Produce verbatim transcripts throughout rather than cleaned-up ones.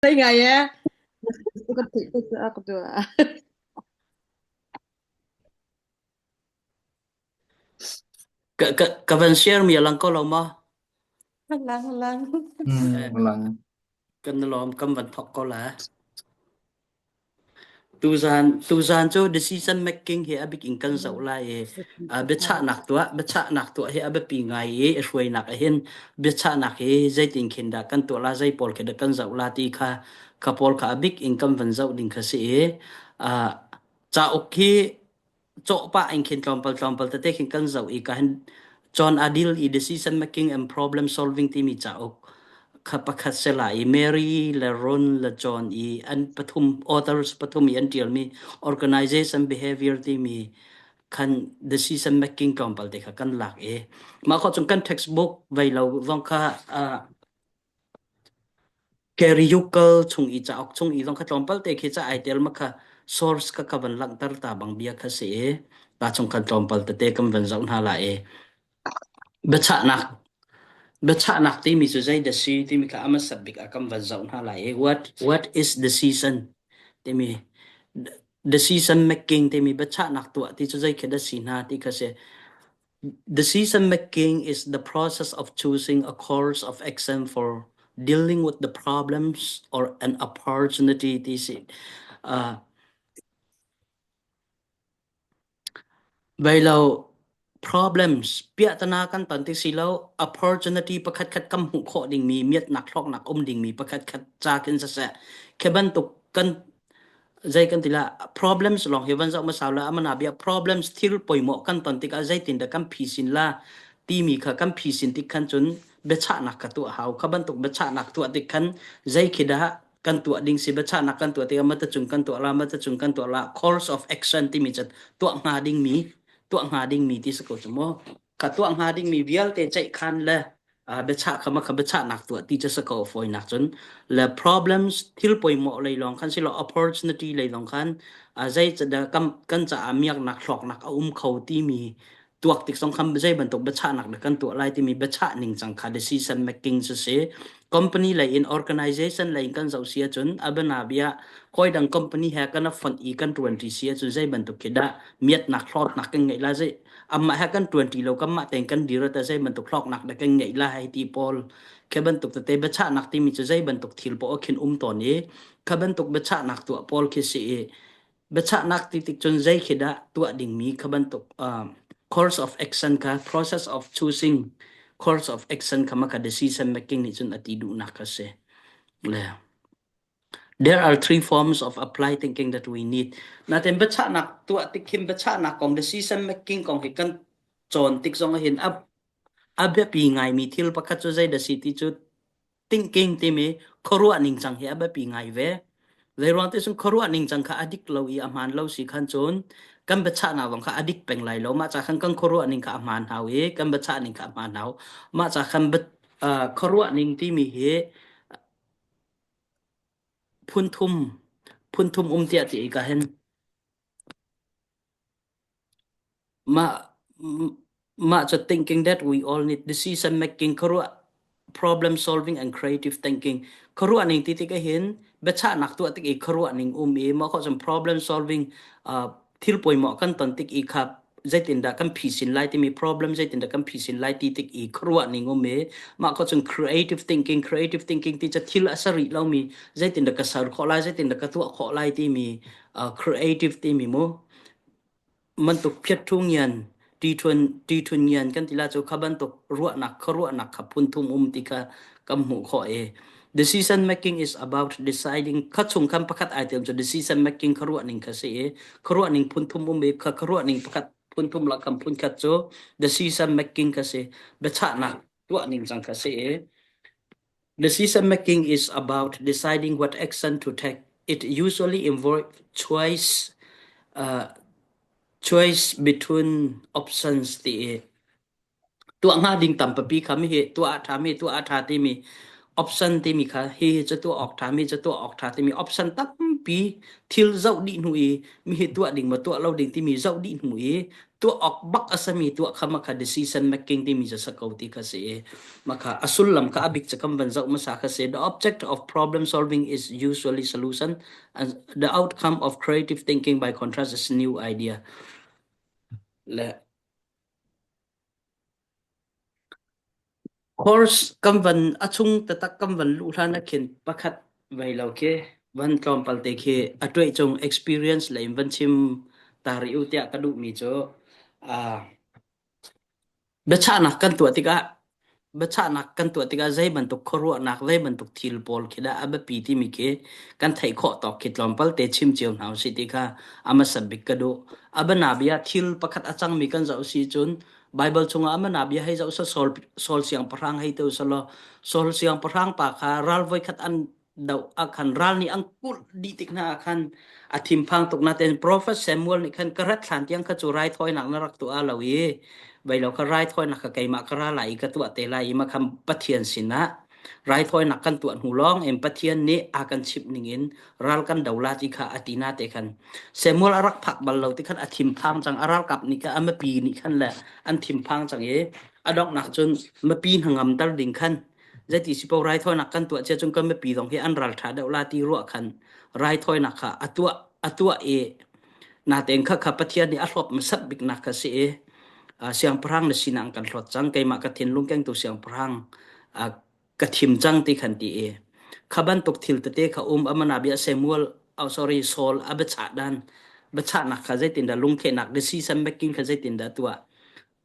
Tei ngai e. Ka ti ka sa ka tua. Ka, ka, ka van share mi a lang ko lo ma. Lang, lang. Hmm, lang. Kan lawm kan van thawk ko la. Tuzan, tuzan cu decision making hi a bik in kan zoh lai i, a, biachahnak tuah, biachahnak tuah hi a biapi ngai i, a hruainak a hin biachahnak hi zeitin khin dah kan tuah la, zei pawl khi dah kan zoh la ti kha, kha pawl kha a bik in kan van zoh ding kha si i, a, cauk hi cawh pah in khin tlawmpal, tlawmpal tete khin kan zoh i, ka hin John a deal i decision making and problem solving timi cauk kha pakhat si lai i, Mary le Ron le John i an pathum, authors pathum i an ṭialmi organization behavior timi khan decision making tlawmpal te kha kan lak i, mah khawh cun kan textbook vei lo vong kha, ah, Gary Uckel chung i cauk chung i zong kha tlawmpal te khi ca ai tel ma kha source kha ka van langhter ta bang bia kha si i, ta chung khan tlawmpal tete kan van zoh hna lai i, biachahnak, biachahnak timi cu zei dah si timi kha a hmasa bik a kan van zoh hna lai i, what, what is decision timi, decision making timi, biachahnak tuah ti cu zei khi dah si hna ti kha si. Decision making is the process of choosing a course of action for dealing with the problems or an opportunity ti si. Uh, vei lo problems, piahtana kan ton ti si lo, opportunity pakhatkhat kan hmuh khawh dingmi, miatnak hlawknak um dingmi pakhatkhat ca khin saseh. Khe bantuk kan zei kan ti la, problems lawng hi van zoh hmasa la, a mana bia problems thil poimawh kan ton tikah zeitindah kan phisin la timi kha kan phisin tik khan cun biachahnak ka tuah hau. Kha bantuk biachahnak tuah tik khan zei khi dah kan tuah ding si, biachahnak kan tuah tikah mata cun kan tuah la, mata cun kan tuah la, course of action timi cu tuah hnga dingmi, tuah hnga dingmi ti si ko cu maw? Kha tuah hnga dingmi vialte ceih khan le, aa, biachah kha ma kha biachahnak tuah ti cu si ko fawinak cun le problems thil poimawh lei lawng khan si lo, opportunity lei lawng khan, aa, zei cu dah kan, kan caah miaknak hlawknak a um kho timi tuak tik zong khan zei bantuk biachahnak dah kan tuah lai timi biachah ningcang kha decision making cu si. Company lei in, organization lei in kan zoh si ahcun a bana bia khawi dang company he kan a fonh i kan ṭuanṭi si ahcun zei bantuk khi dah miatnak hlawknak kan ngeih lai, zei amah he kan ṭuanṭi lo, kanmah tein kan dir ah zei bantuk hlawknak dah kan ngeih lai ti pawl. Khe bantuk tete biachahnak timi cu zei bantuk thil paoh a khin um tawn i, kha bantuk biachahnak tuah pawl khi si i, biachahnak ti tik cun zei khi dah tuah dingmi kha bantuk, um, course of action kha, process of choosing course of action kha ma kha decision making nih cun a ti duhnak kha si. Le. There are three forms of applied thinking that we need. Natein biachahnak tuah tik hin biachahnak kong, decision making kong hi kan cawn tik zong ah hin a, a biapi ngaimi thil pakhat cu zei dah si ti cu thinking timi khuaruah ningcang hi a biapi ngai ve. Zeiruang ti cun khuaruah ningcang kha a dik lo i a hmaan lo si khan cun kan biachahnak zong kha a dik peng lai lo. Mah ca khan kan khuaruah ning kha a hmaan hau i kan biachah ning kha a hmaan hau. Mah ca khan bia-, aa, khuaruah ning timi hi phunthum, phunthum um tiah ti i ka hin. Mah, mah cu thinking that we all need, decision making, khuaruah, problem solving and creative thinking. Khuaruah ning ti tik ah hin biachahnak tuah tik i khuaruah ning um i, mah khawh cun problem solving, aa, thil poimawh kan ton tik i kha zeitindah kan phisin lai timi, problem zeitindah kan phisin lai ti tik i khuaruah ning um i, mah khawh cun creative thinking, creative thinking ti cu thil a sa rih lomi, zeitindah ka ser khawh lai, zeitindah ka tuah khawh lai timi, aa, creative timi mu. Bantuk phiat ṭhung ngian, ṭiṭhun, ṭiṭhun ngian kan ti lai cu kha bantuk ruahnak, khuaruahnak kha phunthum um ti kha kan hmuh khawh i. Decision making is about deciding, kha chung khan pakhat ai tiang cu decision making khuaruah ning kha si i, khuaruah ning phunthum um i, kha khuaruah ning pakhat phunthum lak khan phunkhat cu decision making kha si, biachahnak tuah ningcang kha si i. Decision making is about deciding what action to take. It usually involves choice, uh, choice between options ti i. Tuah hnga ding tam papi kha mi hi, tuah a ṭha mi, tuah a ṭha timi option timi kha hi, hi cu tuah awk ṭha mi, cu tuah awk ṭha timi option tampi thil zoh dih hnu i, mi hi tuah ding maw, tuah lo ding timi zoh dih hnu i, tuah awk bak a sami tuah kha makha decision making timi za sa ko ti kha si e. Makha a sullam kha a bik cha kam van zauh masa kha si. The object of problem solving is usually solution, and the outcome of creative thinking, by contrast, is new idea. Le course kam van a chung tatak kam van luh hlan a khin pakhat vai lo khi van tlawmpal te khi a tuai chung experience le in van chim ta ri u tiah ka duh mi cu, a, biachahnak kan tuah tikah, biachahnak kan tuah tikah zei bantuk khuaruahnak, zei bantuk thil pawl khi dah a biapi timi khi kan theih khawh tawk khi tlawmpal te chim cio hna u si ti kha a hmasa bik ka duh. A bana bia thil pakhat a cangmi kan zoh si cun Bible chungah a bana bia hei zoh sa, Saul, Saul siangpahrang hei to sa law, Saul siangpahrang pa kha ral voikhat an doh ah khan ral nih an kulh dih tik hna ah khan a thimphang tuk natein Prophet Samuel nih khan ka rat thlan tiang kha cu raithawinak na rak tuah a lo i, vai lo kha raithawinak kha keimah ka ra lai i ka tuah te lai i, makhan Pathian sinah raithawinak kan tuah hnu lawng in Pathian nih a kan chimh ningin ral kan do la ti kha a ti nate khan Samuel a rak phak bal lo ti khan a thimphang cang, a ralkap nih kha a mapi nih khan le an thimphang cang i, a donghnak cun mapi hna ngamter ding khan, zeiti si paoh raithawinak kan tuah cia cun kan mipi zong hi an ral ṭha deuh la ti ruah khan raithawinak kha a tuah, a tuah i, natein kha kha Pathian nih a hlawp hmasat biknak kha si i, aa, siangpahrang na sinah an kan hlawt cang, keimah ka thinlung kengtu siangpahrang, aa, ka thim cang ti khan ti i, kha bantuk thil tete kha um, a bana bia Samuel, oh, sorry, Saul a biachah dan, biachahnak kha zeitindah lungthlehnak, decision making kha zeitindah tuah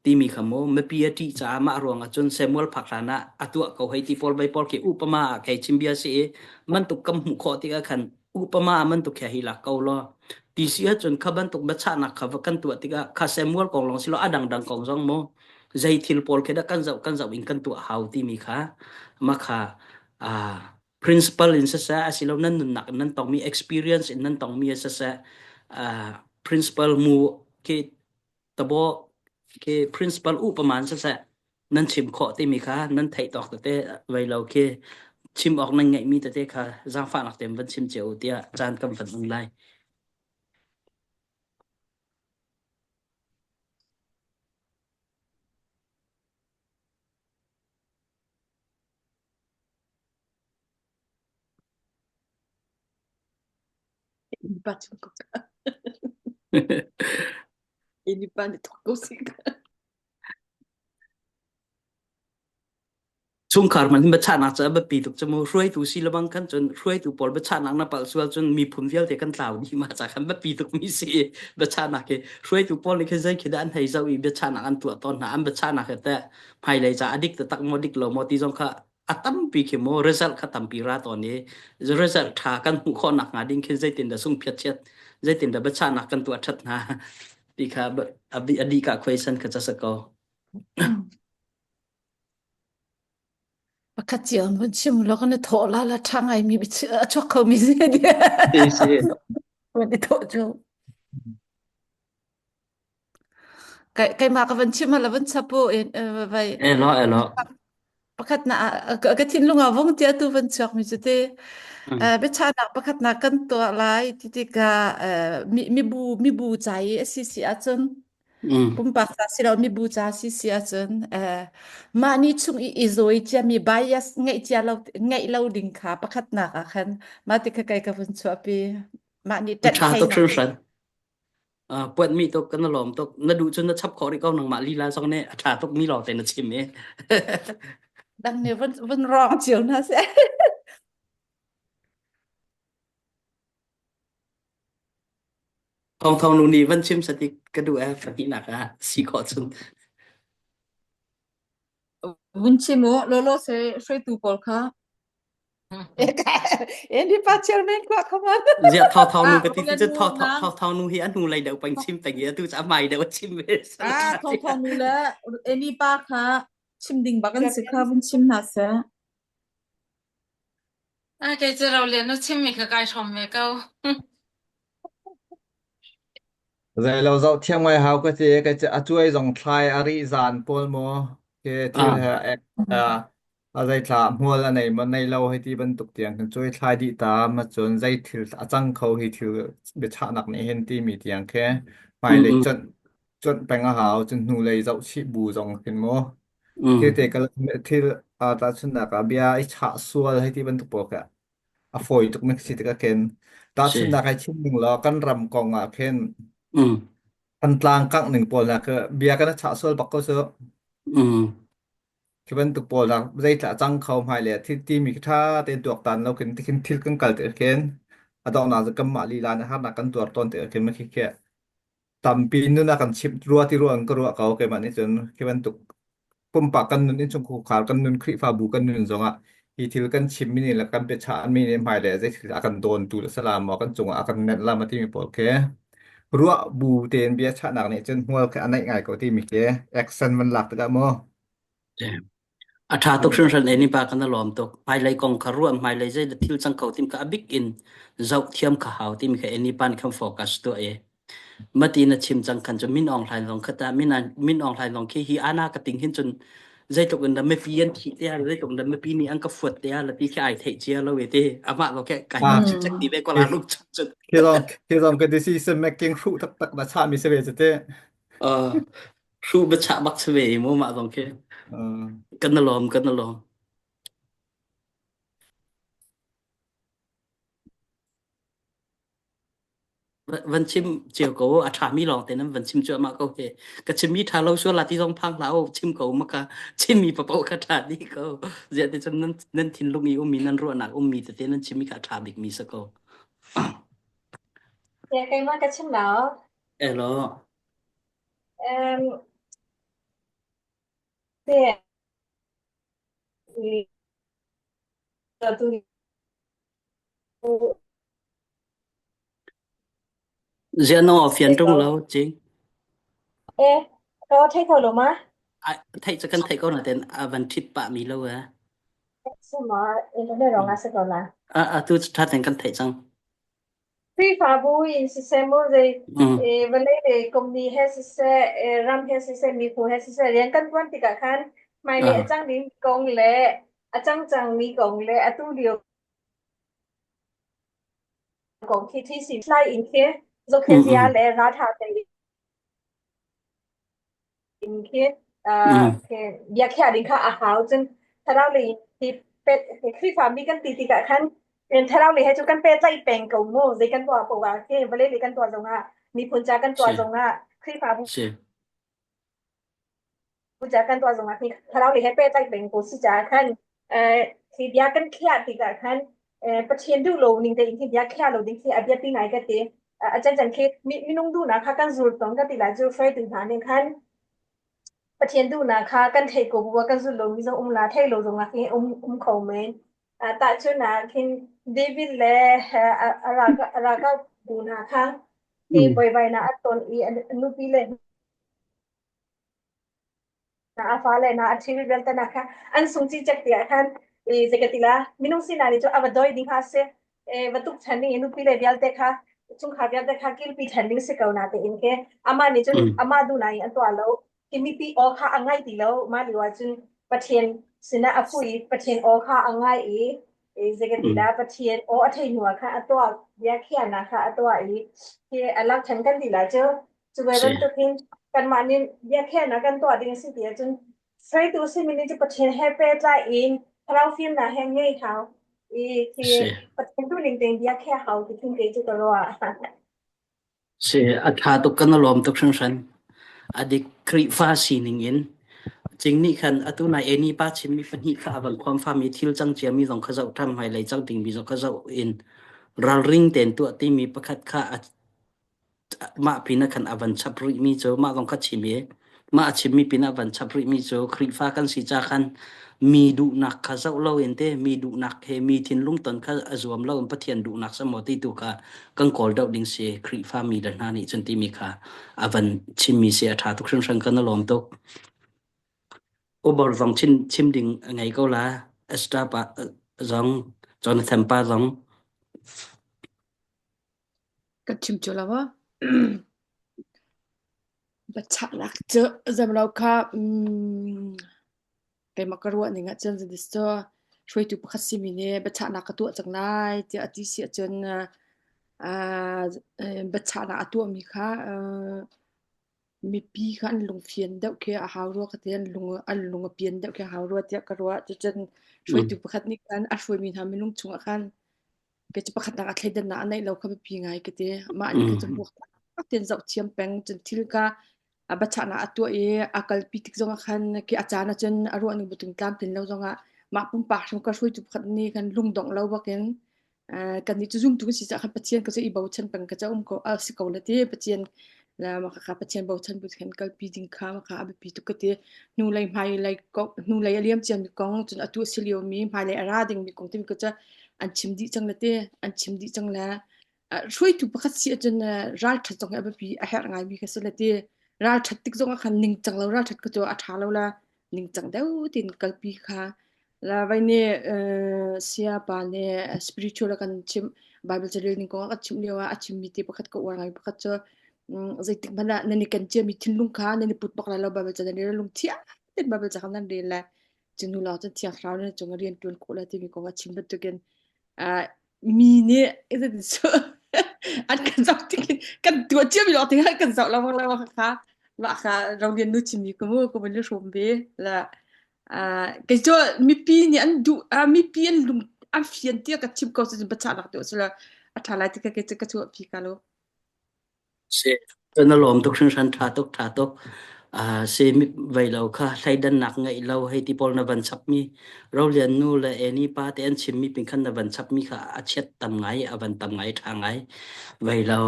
timi kha mu, mipi a ṭih caah mah ruangah cun Samuel phak hlanah a tuah ko hei ti pawl bei pawl khi upama ah kei chim bia si i, bantuk kan hmuh khawh tikah khan upama ah bantuk khi a hi lak ko law. Ti si ahcun kha bantuk biachahnak kha va kan tuah tikah kha Samuel kong lawng si law a dangdang kong zong mu, zei thil pawl khi dah kan zoh, kan zoh in kan tuah hau timi kha, makha, aa, principle in siseh, a si lo nan nunnak in nan tongmi, experience in nan tongmi a siseh, aa, principle mu khi tabawh khi principle upama in siseh, nan chim khawh timi kha nan theih tawk tete vai lo khi chim awk nan ngeihmi tete kha zaangfahnak tein van chim cio u tiah caan kan van um lai. Ini pa cun ko ka. Ini pa ni tok ko si ka. Chungkhar man biachahnak cu a biapi tuk cu mu, hruaitu si lebang khan cun hruaitu pawl biachahnak na palh sual cun miphun vialte kan tlau dih mah ca khan biapi tuk mi si i, biachahnak hi hruaitu pawl nih khin zei khi dah an hei zoh i biachahnak an tuah tawn hna, an biachahnak hi teh hmailei ca a dik taktak maw, dik lo maw ti zong kha a tampi khi maw, result kha tampi ra tawn i, result ṭha kan hmuh khawh nakhnga ding khin zeitindah sungphiat chiat, zeitindah biachahnak kan tuah ṭhat hna ti kha a, a, a dih ka question kha ca si ko. Pakhat cio an vun chim lo kan i thawh lala ṭha ngai mi a chuak kho mi si dia. Ti si. Kan i thawh cu. Kei, keimah ka van chim a la van chap u in, eh, vai. Eh, lo, eh, lo. Pakhatnak, ah, ka, ka thinlung ah vong tia tu van chuak mi cu te. Mm. Eh, biachahnak pakhatnak kan tuah lai, titi ka, eh, mi, mi bu, mi bu cai a si si ahcun. Mm. Pumpak ca si lo, mi bu ca si si ahcun, eh, mah nih chung i, i zawi cia mi bias ngeih cia lo, ngeih lo ding kha pakhatnak ah khan mah ti kha kei ka vun chuahpi. Mah nih ṭhat ṭha tuk hringhran. Ah, puatmi tuk, kan lawm tuk. Na duh cun na chap khawh rih ko, nangmah lila zong nih a ṭha tuk mi lawngte na chim i. Dang nih vun, vun rawng cio hna seh. Thawngthawng nu nih van chim sa ti ka duh eh, pahnihnak ah si khawh cun. Vun chim u, lolo se hruaitu pawl kha. Andy pa chairman khua kha man. Ziah Thawthawng nu ka ti cu, Thawthawng nu hi a hnu lei deuh peng chim peng i, atu cu a hmai deuh a chim ve. Ah, Thawthawng nu le Andy pa kha chim ding bak an si kha, vun chim hna seh. Ah, kei cu Rolian nu chimmi kha kai hrawm ve ko. Zei lo zoh thiam ngai hau ka ti, kei cu a cuai zong thlai a rih zan pawl maw? Kei thil he, eh, ah, a zei thla hmual a nei maw, nei lo hei ti bantuk tiang khin cuai thlai dih ta, ma cun zei thil a cang kho hi thil biachahnak nih hin timi tiang khe hmailei cun tuan peng a hau, cun hnulei zohchih bu zong khin maw? Mm. Thil te kal, thil, a, tahchunhnak ah bia i chah sual hei ti bantuk pawl kha a fawi tuk mi si tik a khen. Tahchunhnak hai chim ning law, kan ram kong ah khen. Mm. Kan tlang kangh ning pawl nak bia kan a chah sual bak ko cu. Mm. Khi bantuk pawl nak zeitlah a cang kho hmai le thil timi khi ṭha tein tuak tan lo khin, tikhin thil kan kal tik a khin. A donghnak cu kanmah lila nih harnak kan tuar tawn tik a khin, mah khi khi tampi nun a kan chimh, ruah ti ruah in ka ruah ko, keimah nih cun khi bantuk pumpak kan nun, innchungkhar kan nun, Khrihfabu kan nun zongah hi thil kan chimmi nih le kan pe chah mi nih hmai le zei thil a kan dawntu le salam maw, kan cungah a kan nenh lam a timi pawl khi ruah bu tein bia chahnak nih cun hmual khi a neih ngai ko timi khi action van lak tikah maw? A ṭha tuk hringhran, Annie pa kan a lawm tuk. Hmailei kong kha ruah, hmailei zei le thil cang ko tim kha a bik in zoh thiam kha hau timi kha Annie pa nih khan focus tuah e. Mati na chim cang khan cu Min Aung Hlaing zong kha ta, Min Aung, Min Aung Hlaing zong khi hi ana ka ting hin cun zeitluk in dah mipi an thih te a, zeitluk in dah mipi nih an ka fuat te a, la ti khi ai theih cia lo e te. Amah lo khi kai Ah. chak ti ve ko la luk chak cun. Khi zong, khi zong ka decision making hruh taktak na chah mi si ve cu te. Ah, hruh bia chah bak si ve i mu mah zong khi. Ah. Kan a lawm, kan a lawm. Va-, van chim cio ko, a ṭha mi lawng te nan van chim cuahmah ko he. Ka chim mi ṭha lo sual a ti zong phang hlah o, chim ko ma ka chim mi paoh kha ṭha dih ko. Ziah ti cun nan, nan thinlung i um mi, nan ruahnak um mi tete nan chim mi kha ṭha bik mi sa ko. Ya, keimah ka chim lo. Hello. Em, te, Ziah nong fian ṭung lo, Cing. Eh, ka thei ko lo ma? A, thei cu kan thei ko na ten a van ṭhit pah mi lo eh. Suma, internet rong a si ko la. A, a tu ṭha ten kan thei cang. Khrihfabu in siseh, mu zei, Mm. eh, vawlei le kum ni he siseh, eh, ram he siseh, miphun he siseh, rian kan tuan tikah khan, hmailei Ah. a cang ding kong le, a cang cang mi kong le, a tu lio kong khi thei si lai in khi, zokhia Mm, zia mm. le, ra tha te in khi, ah, Mm. khi biakhia ding kha a hau cun, thlarau le in khi pet, khi Khrihfa mi kan ti tikah khan, in thlarau le he cu kan pet lai peng ko mu, zei kan tuah poh ah khi, vawlei le kan tuah zongah, miphun ca kan tuah Si. zongah, Khrihfabu Si. bu ca kan tuah zongah khi thlarau le he pet lai peng ko si ca khan, eh, khi bia kan khiah tikah khan, eh, Pathian duh lo ning te in khi bia khiah lo ding khi a biapi ngai ka ti. Ah, a cancan khi mi, minung duhnak kha kan zul tawn ka ti lai cu, hruaitu hna nih khan Pathian duhnak kha kan theih ko bu ah kan zulh lo mi zong um la, thei lo zong ah khi um, um kho men. Ah, tahchunhnak khin David le, eh, a, a ralkap, a ralkap bu hna kha khi Mm. buaivaihnak a ton i a, a nupi le hna, a fale hna, a thil vialte hna kha an sung ci cek tiah khan i zei ka ti la, minung sinak nih cu a va dawi ding kha a si. Eh, va tuk ṭhan ding i nupi le vialte kha, chungkhar vialte kha kilpi ṭhan ding si ko na te in khi amah nih cun Mm. amah duhnak in an tuah lo. Khi mipi aw kha a ngai ti lo, mah lio ahcun Pathian sinah a fuh i Pathian aw kha a ngai i, i zei ka ti Mm. la, Pathian aw a thei hnu ah khan a tuah, biakhiahnak kha a tuah i, khi a lak ṭhan kan ti lai cu, cu ve Si. bantuk hin kanmah nih biakhiahnak kan tuah ding a si ti ahcun, hruaitu si mi nih cu Pathian he pehtlai in, thlarau fimnak he ngei hau i, khi Si. Pathian duh ning tein biakhia hau ti khin kei cu ka ruah. Si, a ṭha tuk, kan a lawm tuk hringhran. A dik, Khrihfa si ning in, Cing nih khan atu nai Annie pa chimmi pahnih kha a van khawm fami, thil cang ciami zong kha zoh ṭhan, hmailei cang dingmi zong kha zoh in, ralring tein tuah timi pakhat kha a, mah pinah khan a van chap rihmi cu, mah zong kha chim i, mah a chimmi pinah a van chap rihmi cu, Khrihfa kan si ca khan, mi duhnak kha zoh lo in te, mi duhnak he mi thinlung ton kha a zuam lo in Pathian duhnak samaw ti tu kha kan kawl deuh ding si, Khrihfa mi le hna nih cun timi kha a van chimmi si, a ṭha tuk hringhran, kan a lawm tuk. U Bor zong chim, chim ding a ngei ko la, Esther pa, eh, zong, Jonathan pa zong. Ka chim cu lo ah. Biachahnak cu zam lo kha, um, keimah ka ruah ning ah cun, zan cu hruaitu pakhat simi nih biachahnak ka tuah cang lai, tiah a ti si ahcun, ah, ah, eh, biachahnak a tuahmi kha, ah, mipi kha an lungfian deuh khi a hau rua ka ti, an lung, an lung a pian deuh khi a hau rua tiah ka ruah. Cucun hruaitu pakhat nih khan a hruaimi hna minung chungah khan kei cu pakhatnak ah thleidannak a neih lo kha biapi ngai ka ti. Mah nih kha cu buak tak tein zoh thiam peng, cun thil kha a biachahnak a tuah i a kalpi tik zongah khan khi a caan ahcun a ruah ning butung tlam tin lo zongah mah pumpak hrim kha hruaitu pakhat nih khan lungdongh lo bakin, aa, kannih cu zumtu kan si caah khan Pathian kha cu i bochan peng kha cu a um ko, a si ko le ti. Pathian la, mah kha Pathian bochan bu khan kalpi ding kha mah kha a biapi tuk ka ti. Hnulei hmailei kong, hnulei a liam ciami kong, cun atu a si liomi hmailei a ra dingmi kong timi kha cu an chim dih cang le ti, an chim dih cang le, aa, hruaitu pakhat si ahcun, aa, ralṭhat zong hi a biapi a herh ngaimi kha si le ti. Ralṭhat tik zongah khan ningcang lo, ralṭhat kha cu a ṭha lo la, ningcang deuh tein kalpi kha. La vai nih, aa, siapa nih, aa, spiritual a kan chim, Bible caril ning kong a kan chim lio ah a chimmi te pakhat ka uar ngai pakhat cu, um, zeitik hmanh ah nan i kan ciami thinlung kha nan i put bak lai lo, Bible ca nan rel lungthiang tein Bible ca kha nan rel lai. Cun nu lawng cun Thiang Thlarau nih cun a rian ṭuan khawh lai timi kong a chim bantukin, aa, mi nih i zat cu an kan zoh tik, kan tuah ciami lawng tik an kan zoh lo, lo kha, mah kha rolian nu chimmi ka mu, ka vun i hrum ve la, aa, kei cu mipi nih an duh, aa, mipi an lung an fian tiah ka chim ko, cun biachahnak tuah si lo, a ṭha lai ti kha kei cu ka chuah pi ka lo. Si, kan lawm tuk hringhran, ṭha tuk, ṭha tuk. Aa, si mi vei lo kha, thleidannak ngeih lo hei ti pawl na van chapmi, rolian nu le Annie pa te an chimmi pin khan na van chapmi kha a chiat tam ngai, a van tam ngai, ṭha ngai. Vei lo,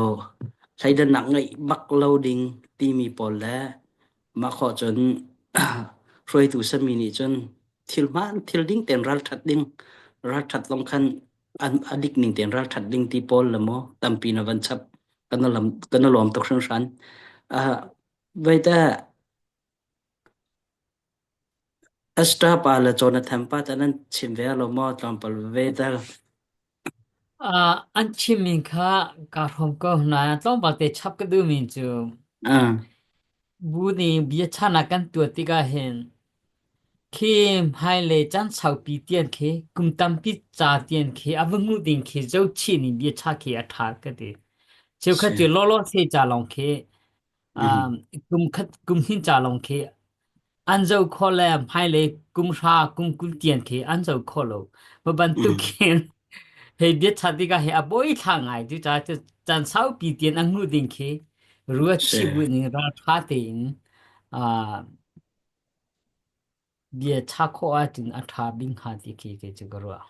thleidannak ngeih bak lo ding timi pawl le mah khawh cun hruaitu sami nih cun thil hmaan, thil ding tein ralṭhat ding, ralṭhat lawng khan an, a dik ning tein ralṭhat ding ti pawl le maw tampi na van chap, kan lawm, kan lawm tuk hringhran. Aa, vei te Esther pa le Jonathan pa te nan chim ve lo maw, tlawmpal ve te? Aa, an chimmi kha ka hrawm ko hna, tlawmpal te chap ka duhmi cu, aa, bu nih biachahnak kan tuah tikah hin khi hmailei caan saupi tian khi, kum tampi ca tian khi a va hmuh ding khi zohchih nih biachah khi a ṭha ka ti. Cheukhat cu lawlaw se ca lawng khi, um, kum khat, kum hnih ca lawng khi an zoh khawh le hmailei kum hra, kum kul tian khi an zoh khawh lo. Mah bantuk khin hei biachah tikah he a bawi thla ngai ti ca cu caan saupi tian a hmuh ding khi ruat chih bu nih ralṭha tein, aa, biachah khawh ahcun a ṭha bik hnga ti khi kei cu ka ruah.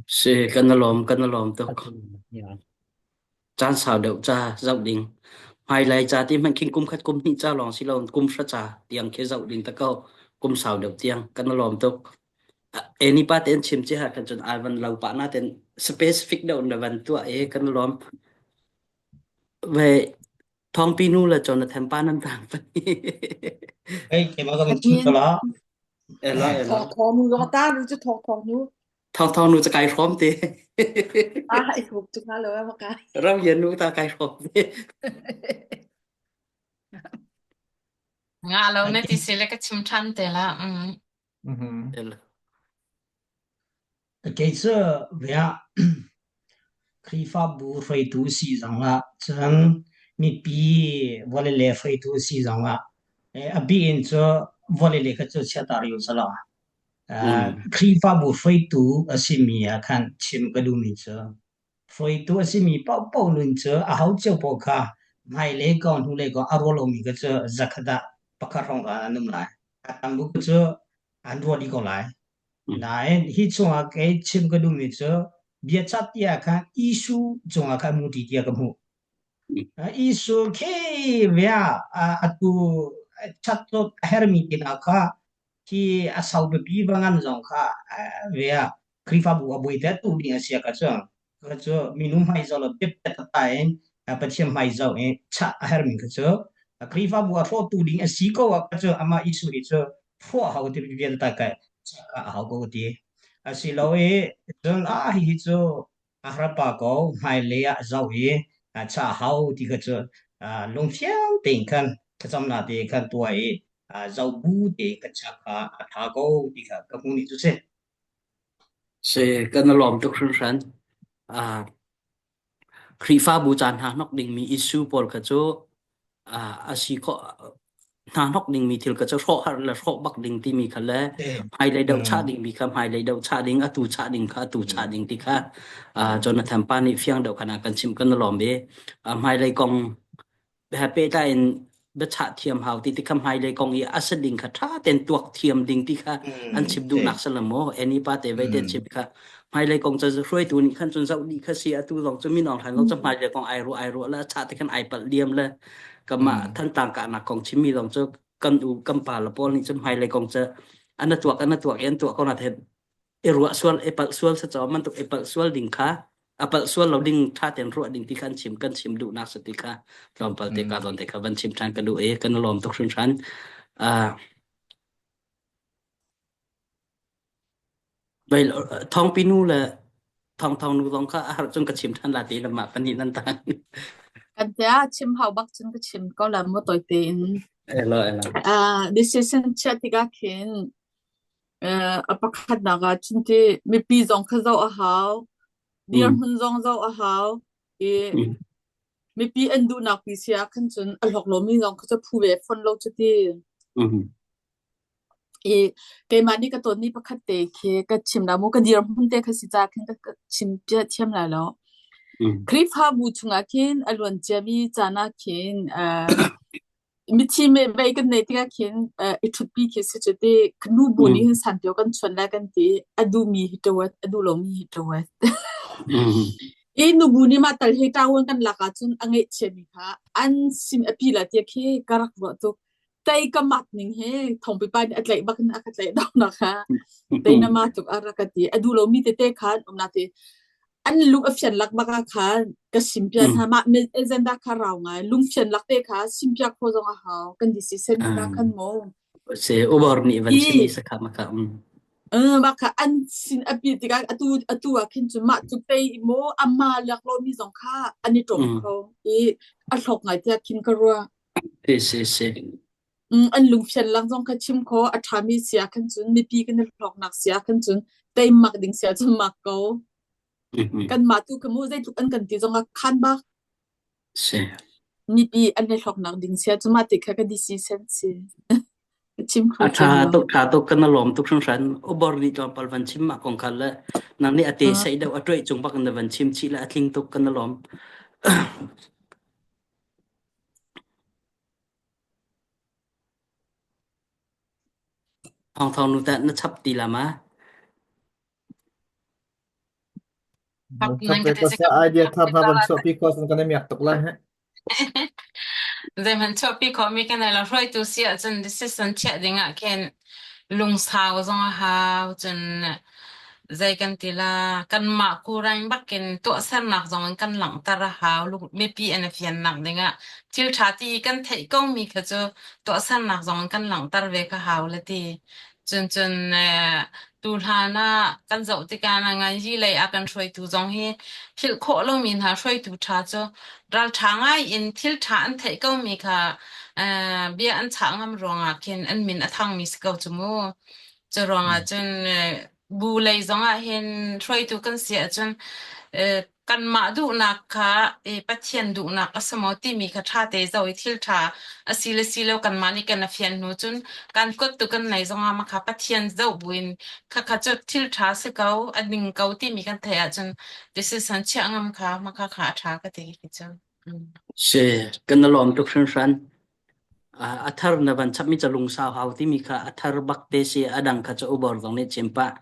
Si, kan lawm, kan lawm tuk. Caan sau deuh ca zoh ding. Hmailei ca ti hmanh khin kum khat kum hnih ca lawng si lo, kum hra ca tiang khi zoh ding ta ko, kum sau deuh tiang, kan lawm tuk. Aa, Annie pa te an chim cia khan cun aa van lo pah na ten specific deuh na van tuah e, kan lawm. Ve, Thawngpi nu le Jonathan pa nan tang pahnih. Ei, keimah ka van chim ko la. Ela, ela. Thawng, thawng nu zong ta, nu cu thawng, thawng nu. Thawng, thawng nu cu kai hrawm te. Ah, i hrawm tuk hnga lo, eh, maka. Rau yan nu ta kai hrawm te. Nga lo na ti si le ka chim ṭhan te la. Mm. Mhm. Ela. Kei cu via Khrihfabu hruaitu si zongah, cun mipi vawlei le hruaitu si zongah, eh, a bik in cu vawlei le kha cu chiah ta rih u sala. Ah, mm. Khrihfabu hruaitu a simi ah khan chim ka duhmi cu, hruaitu a simi paohpaoh nun cu aho cio paoh kha hmailei kong, hnulei kong a ruah lomi kha cu zakhat ah pakhat hrawng kha an um lai. A tam bu kha cu an ruah dih ko lai. Mm. Nain, hi cungah kei chim ka duhmi cu, biachah tiah khan issue cungah khan a hmu ti tiah ka hmuh. Mm. Ah, issue khi vea, ah, atu, ah, chat cu a herhmi tinak kha, khi a sau biapi va ngan zong kha, ah, vea, Khrihfabu a buaite tu ding a si a ka cu. Kha cu minung hmai zoh lo, biapia tata in, a, Pathian hmai zoh in chah a herhmi kha cu, a, Khrihfabu a hrawhtu ding a si ko ah kha cu, amah Jesuh hi cu hrawh a hau ti, biapia tata kha chah a hau ko ti. A si lo i, cun a, hi, hi cu a harpa ko, hmailei ah zoh i, a, chah a hau ti kha cu, a, lungfiang tein khan, thlacamnak te khan tuah i, a, zoh bu tein khan chah kha a ṭha ko ti kha ka hmuh nih cu si. Si, kan lawm tuk hringhran. Aa, Khrihfabu caan hna hnok dingmi issue pawl kha cu, aa, a si khawh, hna hnok ding mi thil kha cu hrawh har le hrawh bak ding timi kha le, hmailei deuh chah ding mi kha hmailei deuh chah ding, atu chah ding kha atu chah ding ti kha, aa, Jonathan pa nih fiang deuh khan a kan chimh kan lawm i, aa, hmailei kong he pehtlai in biachah thiam hau ti ti kha hmailei kong i a si ding kha ṭha tein tuak thiam ding ti kha an chim duhnak si lo maw? Annie pa te vei te chim kha hmailei kong cu hruaitu nih khan cun zoh dih kha si, atu zong cu Min Aung Hlaing zong cu hmailei kong ai ruah ai ruah le a chah te khan ai palh liam le kamah Thantlang kahnak kong chimmi zong cu kan u kan pa le pawl nih cun hmailei kong cu an a tuak an a tuak i an tuak ko na te i ruah sual i palh sual sa caw man tuk i palh sual ding kha a palh sual lo ding ṭha tein ruah ding ti kha an chim kan chim duhnak si ti kha tlawmpal te ka zawn te kha van chim ṭhan ka duh i kan lawm tuk hringhran. Aa, Thawngpi nu le Thawngthawng nu zong kha a har cun ka chim ṭhan la ti lam ah pahnih nan tan. Kan tia chim hau bak cun ka chim ko lam maw tawi tein. Elo, elo. Ah, decision chiah tikah khin, eh, a pakhatnak ah cun ti mipi zong kha zoh a hau, dirhmun zong zoh a hau, i mipi an duhnak pi si ah khan cun a hlok lomi zong kha cu phu ve fon lo cu ti. I keimah nih ka ton ni pakhat te khi ka chim lai mu, ka dirhmun te kha si ca khin ka, ka chim piah thiam lai lo. Khrihfabu chungah khin a luan ciami caan ah khin, ah, mithi me vei kan nei tikah khin, ah, i ṭhutpi khi si cu ti, ka nubu nih hin santio kan chuan lai kan ti, a duhmi hi ṭawt, a duh lomi hi ṭawt. I nubu nih mah tal he ṭaun kan lak ahcun a ngeih chiami kha an sin a pi lai tiah khi ka rak ruah tuk. Tei ka mat ning he, Thawngpi pa nih a tlaih bak in a ka tlaih dawhnak kha. Tei na mat tuk a rak ka ti. A duh lomi tete khan, um na ti. An lung a fian lak bak ah khan, ka sim piak hna, mah agenda kha rau ngai. Lung fian lak te kha, sim piak kho zong a hau. Kan decision hna khan maw. Se, ubor nih van chim i sakha maka, um. Eh, maka an sin a pi tikah, atu, atu a khin cu mah tuk tei i maw, a ma lak lomi zong kha, an i ṭawm kho. I a hlok ngai tiah khin ka ruah. Se, se, se. Mm, an lungfian lang zong kha chim kho, a ṭhami si ah khan cun, mipi kan i hlawknak si ah khan cun, tei mak ding si ah cun mak ko. Kanmah tu ka mu zeitluk an kan ti zong a khan bak. Si. Mipi an i hlawknak ding si ah cun mah ti kha ka decision si. Ka chim kho a ṭha tuk, ṭha tuk kan lawm tuk hringhran. U bor nih tlawmpal van chim mah kong kha le nang nih a te sei deuh a ṭuaih cung bak na van chim chih le a tling tuk kan lawm. Thawngthawng nu tah na chap ti lam a. Chap nan ka ti si ka idea tham ha van chuahpi kho sun kan miak tuk lai he. Zeihmanh chuahpi kho mi kan lo hruaitu si ah cun decision chiah ding ah khin lungsau zong a hau cun zei kan ti la, kanmah kurang bakin tuahsernak zong in kan langhter a hau. Lung, mipi an a fiannak dingah thil ṭha ti kan theih ko mi kha cu tuahsernak zong in kan langhter ve kha hau le ti. Cun cun, eh, tu hlan ah kan zoh tikah na ngan yi lei ah kan hruaitu zong hi philh khawh lomi hna hruaitu ṭha cu ral ṭha ngai in thil ṭha an theih ko mi kha, eh, bia an chah ngam ruangah khin an min a thangmi si ko cu mu. Cu ruangah cun, eh, bu lei zongah hin hruaitu kan si ahcun, eh, kanmah duhnak kha, eh, Pathian duhnak a si maw timi kha ṭha te zoh i thil ṭha a si le si lo kanmah nih kan a fian hnu cun kan kuat tu kan nei zongah makha Pathian zoh buin kha kha cu thil ṭha si ko, a ding ko timi kan theih ahcun decision chiah ngam kha makha kha a ṭha ka ti hi cu. Si, kan na lawm tuk hringhran. A, a thar na van chapmi cu lungsau hau timi kha a thar bak te si, a dang kha cu u bor zong nih chim pah,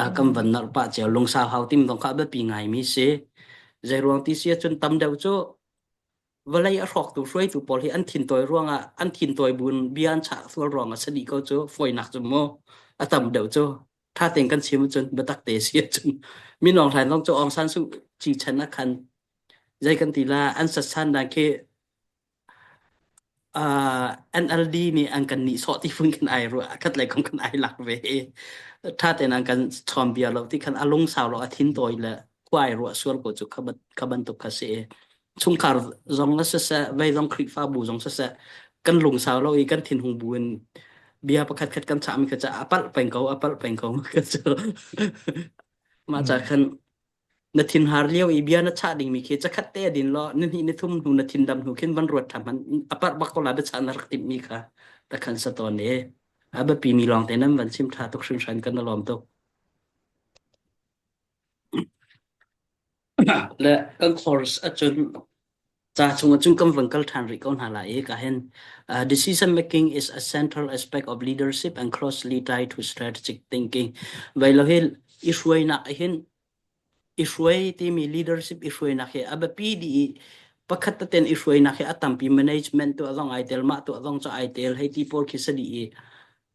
a, kan van nolh pah cio. Lungsau hau timi zong kha a biapi ngaimi si. Zeiruang ti si ahcun tam deuh cu vawlei a hrawktu hruaitu pawl hi an thintawi ruangah, an thintawi bun bia an chah sual ruangah si dih ko cu fawinak cu mu a tam deuh cu ṭha tein kan chim ahcun biatak te si ahcun Min Aung Hlaing zong cu Aung San Suu Kyi chan a khan zei kan ti la an satsan dan khi, aa, N L D nih an kan nih sawh ti fun kan ai ruah, a khat lei kong kan ai lak ve. Ṭha tein an kan chawm bia lo ti khan a lungsau lo a thintawi le khua ai ruah sual ko cu kha ban, kha bantuk kha si e. Chungkhar zong a siseh, vei zong Khrihfabu zong siseh, kan lungsau lo i kan thinhung bu in bia pakhat khat kan chahmi kha cu a palh peng ko, a palh peng ko kha cu. Mah ca khan na thinhar lio i bia na chah dingmi khi cakhat te a din law, na hnih na thum hnu na thindam hnu khin van ruat ṭha hmanh a parh bak ko la biachah na rak timhmi kha ta khan sa tawn e. A biapi mi lawngte nan van sim ṭha tuk hringhran kan na lawm tuk. Le kan course ah cun ca chung ah cun kan van kal ṭhan rih ko hna lai i ka hin, uh, decision making is a central aspect of leadership and closely tied to strategic thinking. Vei lo hi i hruainak ah hin i hruai timi leadership i hruainak hi a biapi dih i pakhat ta ten i hruainak hi a tampi management tu a zong ai tel mah tu a zong cu ai tel hei ti pawl khi sa dih i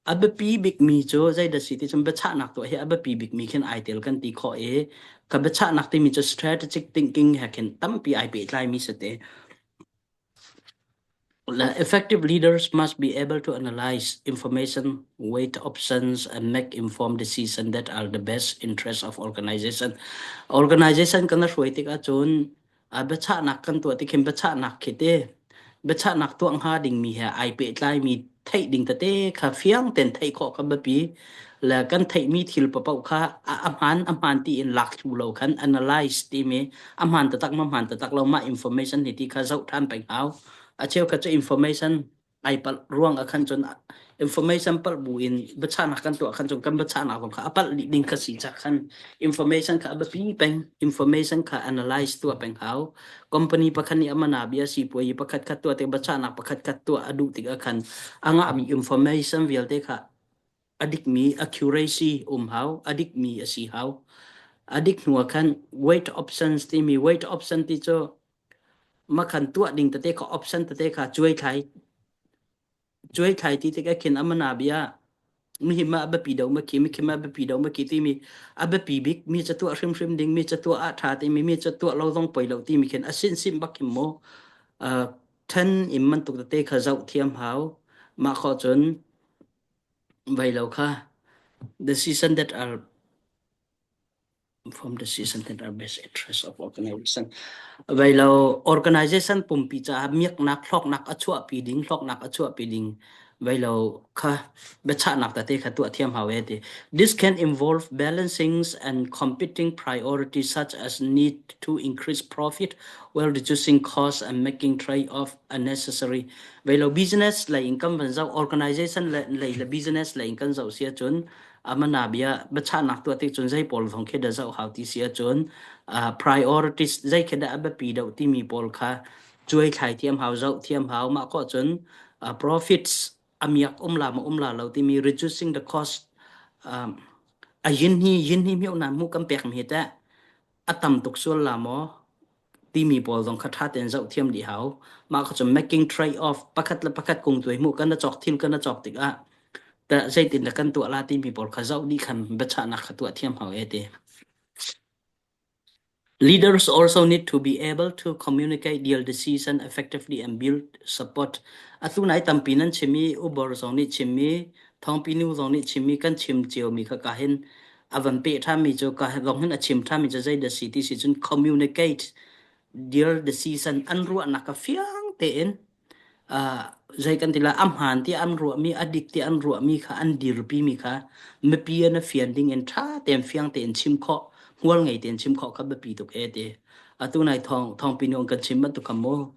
a biapi bikmi cu zeidah si ti cun biachahnak tuah hi a biapi bikmi khin ai tel kan ti khawh i ka biachahnak timi cu strategic thinking he khin tampi ai pehtlaimi si te. Effective leaders must be able to analyze information, weight options, and make informed decisions that are the best interest of organization. Organization kan na hruai tikah cun a biachahnak kan tuah tikhin biachahnak khi te biachahnak tuah hnga dingmi he ai pehtlaimi theih ding tete kha fiang ten theih khawh kha biapi le kan theihmi thil paoh kha a, a hmaan a hmaan tiin lak thlu lo khan analyze timi a hmaan taktak ma hmaan taktak lo mah information hi ti kha zoh ṭhan peng hau. A cheu kha cu information ai palh ruang a khan cun information palh bu in biachahnak kan tuah khan cun kan biachahnak zong kha a palh dih ding kha si cah khan information kha a biapi peng, information kha analyze tuah peng hau. Company pakhat nih a mana bia sipuai pakhat khat tuah te biachahnak pakhat khat tuah a duh tik a khan a ngahmi information vialte kha a dikmi accuracy um hau, a dikmi a si hau. A dik hnu a khan weight options timi weight option ti cu makhan tuah ding tete kha option tete kha cuai thlai cuai thlai ti tik a khin a mana bia mi hi mah a biapi deuh ma khi, mi khi mah a biapi deuh ma khi timi a biapi bik mi catuah hrimhrim ding, mi catuah a ṭha timi, mi catuah lo zong poi lo timi khin a sinsin bak hi maw? Ṭhen in man tuk tete kha zoh thiam hau. Mah khawh cun vei lo kha decision that are from the season that are best interest of organization. Vei lo organization pumpi caah miaknak, hlawknak a chuahpi ding, hlawknak a chuahpi ding. Vei lo kha biachahnak tete kha tuah thiam hau e ti. This can involve balancing and competing priorities such as need to increase profit while reducing costs and making trade-off unnecessary. Vei lo business lei in kan van zoh, organization lei le business lei in kan zoh si ahcun a mana bia biachahnak tuah tik cun zei pawl zong khi dah zoh hau ti si ahcun, ah, priorities zei khi dah a biapi deuh timi pawl kha cuai thlai thiam hau, zoh thiam hau. Mah khawh cun, ah, profits a miak um la maw um la lo timi reducing the cost, um, a yin hi, yin hi hmiohnak hmuh kan pekmi hi teh a tam tuk sual la maw timi pawl zong kha ṭha tein zoh thiam dih hau. Mah kha cun making trade off, pakhat le pakhat kung tuai hmuh kan na cawk, thil kan na cawk tikah tah zeitindah kan tuah la timi pawl kha zoh dih khan biachahnak kha tuah thiam hau e ti. Leaders also need to be able to communicate their decision effectively and build support. Atu nai tampi nan chimmi, Ubor zong nih chimmi, Thawngpi nu zong nih chimmi, kan chim ciomi kha ka hin a van peh ṭhanmi cu, ka zong hin a chim ṭhanmi cu zeidah si ti si cun communicate their decision, an ruahnak kha fiang tein, aa, zei kan ti lai, a hmaan ti an ruahmi, a dik ti an ruahmi kha an dirpimi kha mipi an a fian dingin ṭha tein fiang tein chim khawh, hmual ngei tein chim khawh kha biapi tuk e ti. Atu nai thawng, thawngpi nu kan chim bantuk kha mu.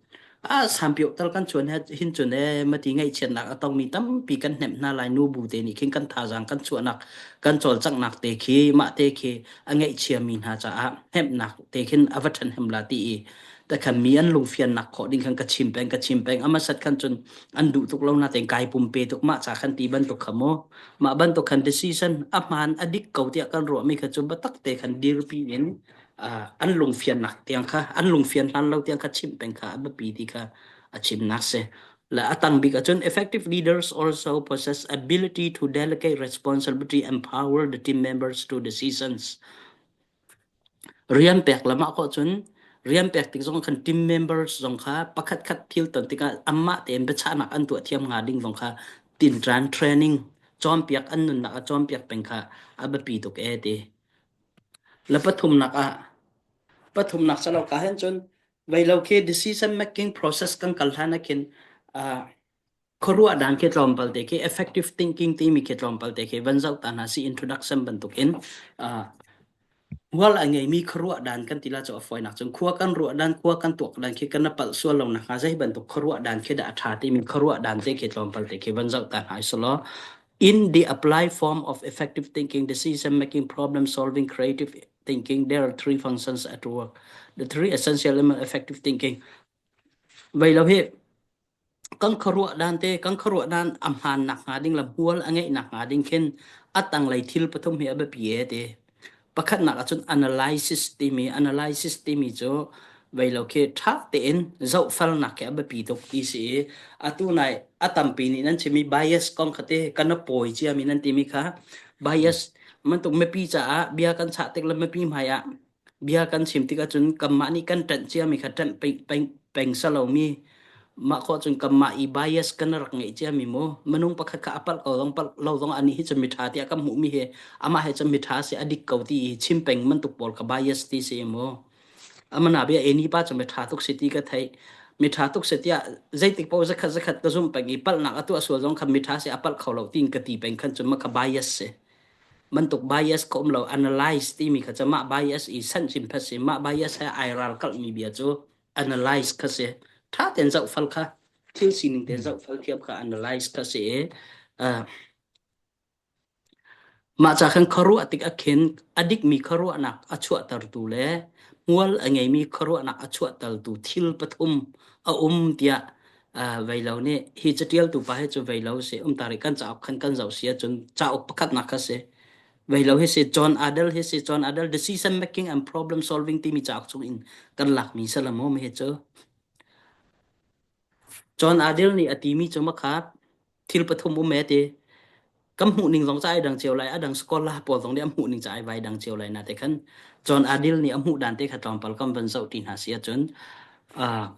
A, sampiuh tal kan chuan he, hin cun e, mati ngaihchiatnak a tongmi tampi kan hnemh hna lai, nu bu te nih khin kan thazaang kan chuahnak, kan cawlcanghnak te khi, mah te khi a ngaihchiami hna caah hnemhnak te khin a va ṭhanhem la ti i, takhan mi an lungfiannak khawh ding khan ka chim peng, ka chim peng. A hmasat khan cun an duh tuk lo natein kai pum pe tuk mah ca khan ti bantuk kha mu. Mah bantuk khan decision a hmaan a dik ko tiah kan ruahmi kha cu biatak te khan dirpi in, aa, an lungfiannak tiang kha, an lungfian hlan lo tiang kha chim peng kha a biapi ti kha a chimnak si. Le a tang bik ahcun effective leaders also possess ability to delegate responsibility, empower the team members to decisions. Rian pek lamah khawh cun rian pek tik zong khan team members zong kha pakhat khat thil ton tikah anmah tein biachahnak an tuah thiam hnga ding zong kha tinṭan training, cawnpiak, an nunnak a cawnpiak peng kha a biapi tuk e ti. Le pathumnak ah, pathumnak si lo ka hen cun, vei lo khi decision making process kan kal hlan ah khin, aa, khuaruah dan khi tlawmpal te khi, effective thinking timi khi tlawmpal te khi van zoh ta hna si, introduction bantuk in, aa, Mual a ngeimi khuaruah dan kan ti lai cu a fawinak cun khua kan ruah dan, khua kan tuak dan khi kan na palh sual lo nakhnga zei bantuk khuaruah dan khi dah a ṭha timi khuaruah dan te khi tlawmpal te khi van zoh ta hna i si law. In the applied form of effective thinking, decision making, problem solving, creative thinking, there are three functions at work. The three essential elements of effective thinking. Vei lo hi, kan khuaruah dan te, kan khuaruah dan a hmaan nakhnga ding le mual a ngeih nakhnga ding khin a tanglei thil pathum hi a biapi e ti. Pakhatnak ahcun analysis timi, analysis timi cu vei lo khi ṭha tein zohfelnak khi a biapi tuk ti si i, atu nai a tampi nih nan chimmi bias kong kha te kan na pawi ciami nan timi kha bias, man tuk mipi caah bia kan chah tik le mipi hmai ah bia kan chim tik ahcun kanmah nih kan ṭanh ciami kha ṭanh peng, peng, peng sa lomi, mah khawh cun kanmah i bias kan rak ngeih ciami mu. Minung pakhat kha a palh ko zong, palh lo zong, anih hi cun miṭha tiah kan hmuhmi hi, amah he cun miṭha si, a dik ko ti i chim peng man tuk pawl kha bias ti si i mu. A mana bia Annie pa cu miṭha tuk si ti ka theih. Miṭha tuk si tiah zeitik paoh zakhat zakhat ka zumh peng i palhnak a tuah sual zong kha miṭha si, a palh kho lo tiin ka ti peng khan cun mah kha bias si. Man tuk bias ka um lo, analyze timi kha cu mah bias i san chin phat si, mah bias he aa ralkalhmi bia cu analyze kha si. Ṭha tein zohfel kha, thil sining tein zohfel thiam kha analyze kha si. Aa, mah ca khan khuaruah tik a khin a dikmi khuaruahnak a chuahtertu le mual a ngeimi khuaruahnak a chuahtertu thil pathum a um tiah, aa, vei lo nih hi caṭialtu pa hi cu vei lo si. Um ta rih kan cauk khan kan zoh si ahcun cauk pakhatnak kha si. Vei lo hi si, John Adler hi si, John Adler, Decision Making and Problem Solving timi cauk chung in kan lakmi si la maw mi hi cu. John Adler nih a timi cu mah kha thil pathum um e ti. Kan hmuh ning zong ca aa dang cio lai, a dang scholar pawl zong nih a hmuh ning ca aa vai dang cio lai, nain te khan John Adler nih a hmuh dan te kha tlawmpal kan van zoh ti hna si ahcun, aa,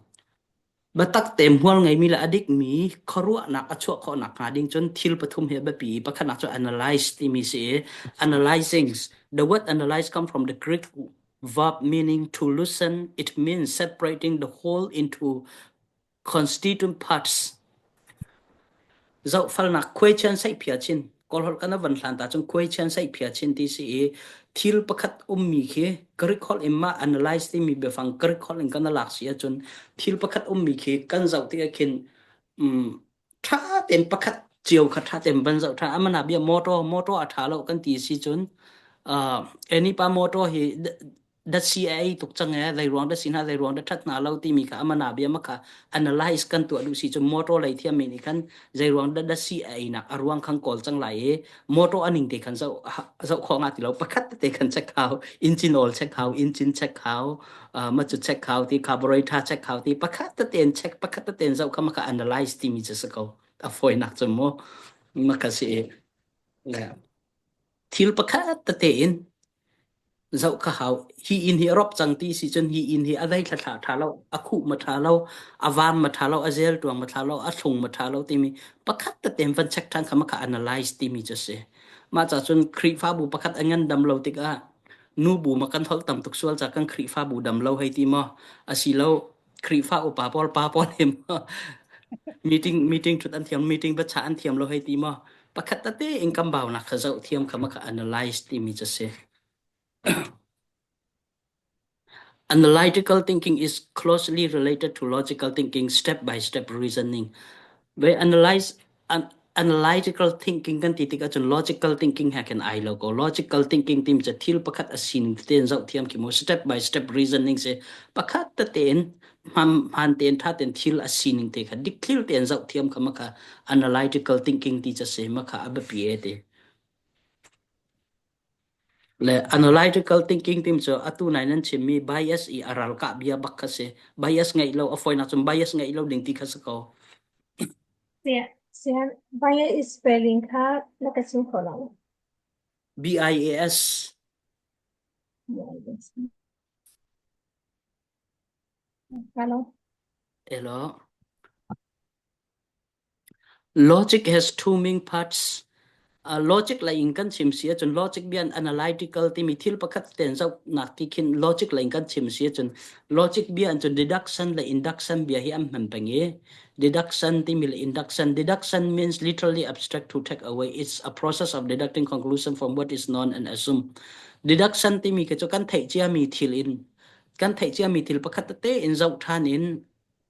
biatak te mual ngeimi le a dikmi khuaruahnak a chuah khawhnak hnga ding cun thil pathum hi a biapi i, pakhatnak cu analyze timi si i, analyzing. The word analyze come from the Greek verb meaning to loosen. It means separating the whole into constituent parts. Zohfelnak khuaichian saih phiachin, Kawlholh kan van hlan ta cun khuaichian saih phiachin ti si i, thil pakhat ummi khi Greek holh in mah analyze timi biafang Greek holh in kan lak si ahcun thil pakhat ummi khi kan zoh tik ah khin, um, ṭha tein pakhat cio kha ṭha tein van zoh ṭhan. A mana bia motor, motor a ṭha lo kan ti si cun, aa, Annie pa motor hi dah si a ei tuk cang e, zeiruang dah si hna, zeiruang dah ṭhat hna lo timi kha a mana bia mah kha analyze kan tuah duh si cun motor lei thiam mi nih khan zeiruang dah, dah si a einak a ruang khan kawl cang lai i motor a ning te khan zoh, ha, zoh khawh nga ti lo, pakhat tete khan check hau, engine oil check hau, engine check hau, aa, macu check hau ti, carburetor check hau ti, pakhat tete in check, pakhat tete in zoh kha mah kha analyze timi cu si ko. A fawinak cu maw, mah kha si i. Le thil pakhat tete in zoh kha hau. Hi inn hi a rawp cang ti si cun hi inn hi a zei ṭha ṭha lo, a khuh ma ṭha lo, a van ma ṭha lo, a zel ṭuang ma ṭha lo, a thlung ma ṭha lo timi pakhat tete in van check ṭhan kha mah kha analyze timi cu si. Mah ca cun Khrihfabu pakhat a ngandam lo tikah nubu mah kan holh tam tuk sual ca kan Khrihfabu dam lo hei ti maw? Asilo Khrihfa upa pawl, pa pawl hi maw? Meeting, meeting ṭhut an thiam, meeting biachah an thiam lo hei ti maw? Pakhat tete in kan baunak kha zoh thiam kha mah kha analyze timi cu si. Analytical thinking is closely related to logical thinking, step by step reasoning. Vei analyze, an, analytical thinking kan ti tik ahcun logical thinking he kan ai lo ko. Logical thinking timi cu thil pakhat a sining tein zoh thiam khi maw, step by step reasoning si. Pakhat tete in hmaan, hmaan tein ṭha tein thil a sining te kha dik thil tein zoh thiam kha mah kha analytical thinking ti cu si, mah kha a biapi e ti. Le analytical thinking timi cu atu nai nan chimmi bias i a ralkah bia bak kha si. Bias ngeih lo, a fawinak cun bias ngeih lo ding ti kha si ko. Sia, sia, bias i spelling kha na ka chim kho lo. B I A S. Hello. Hello. Logic has two main parts. Uh, logic lei in kan chim si ahcun logic bia in analytical timi thil pakhat tein zohnak ti khin logic lei in kan chim si ahcun logic bia in cun deduction le induction bia hi an hman peng i deduction timi le induction. Deduction means literally abstract to take away. It's a process of deducting conclusion from what is known and assume. Deduction timi khi cu kan theih ciami thil in, kan theih ciami thil pakhat tete in zoh ṭhan in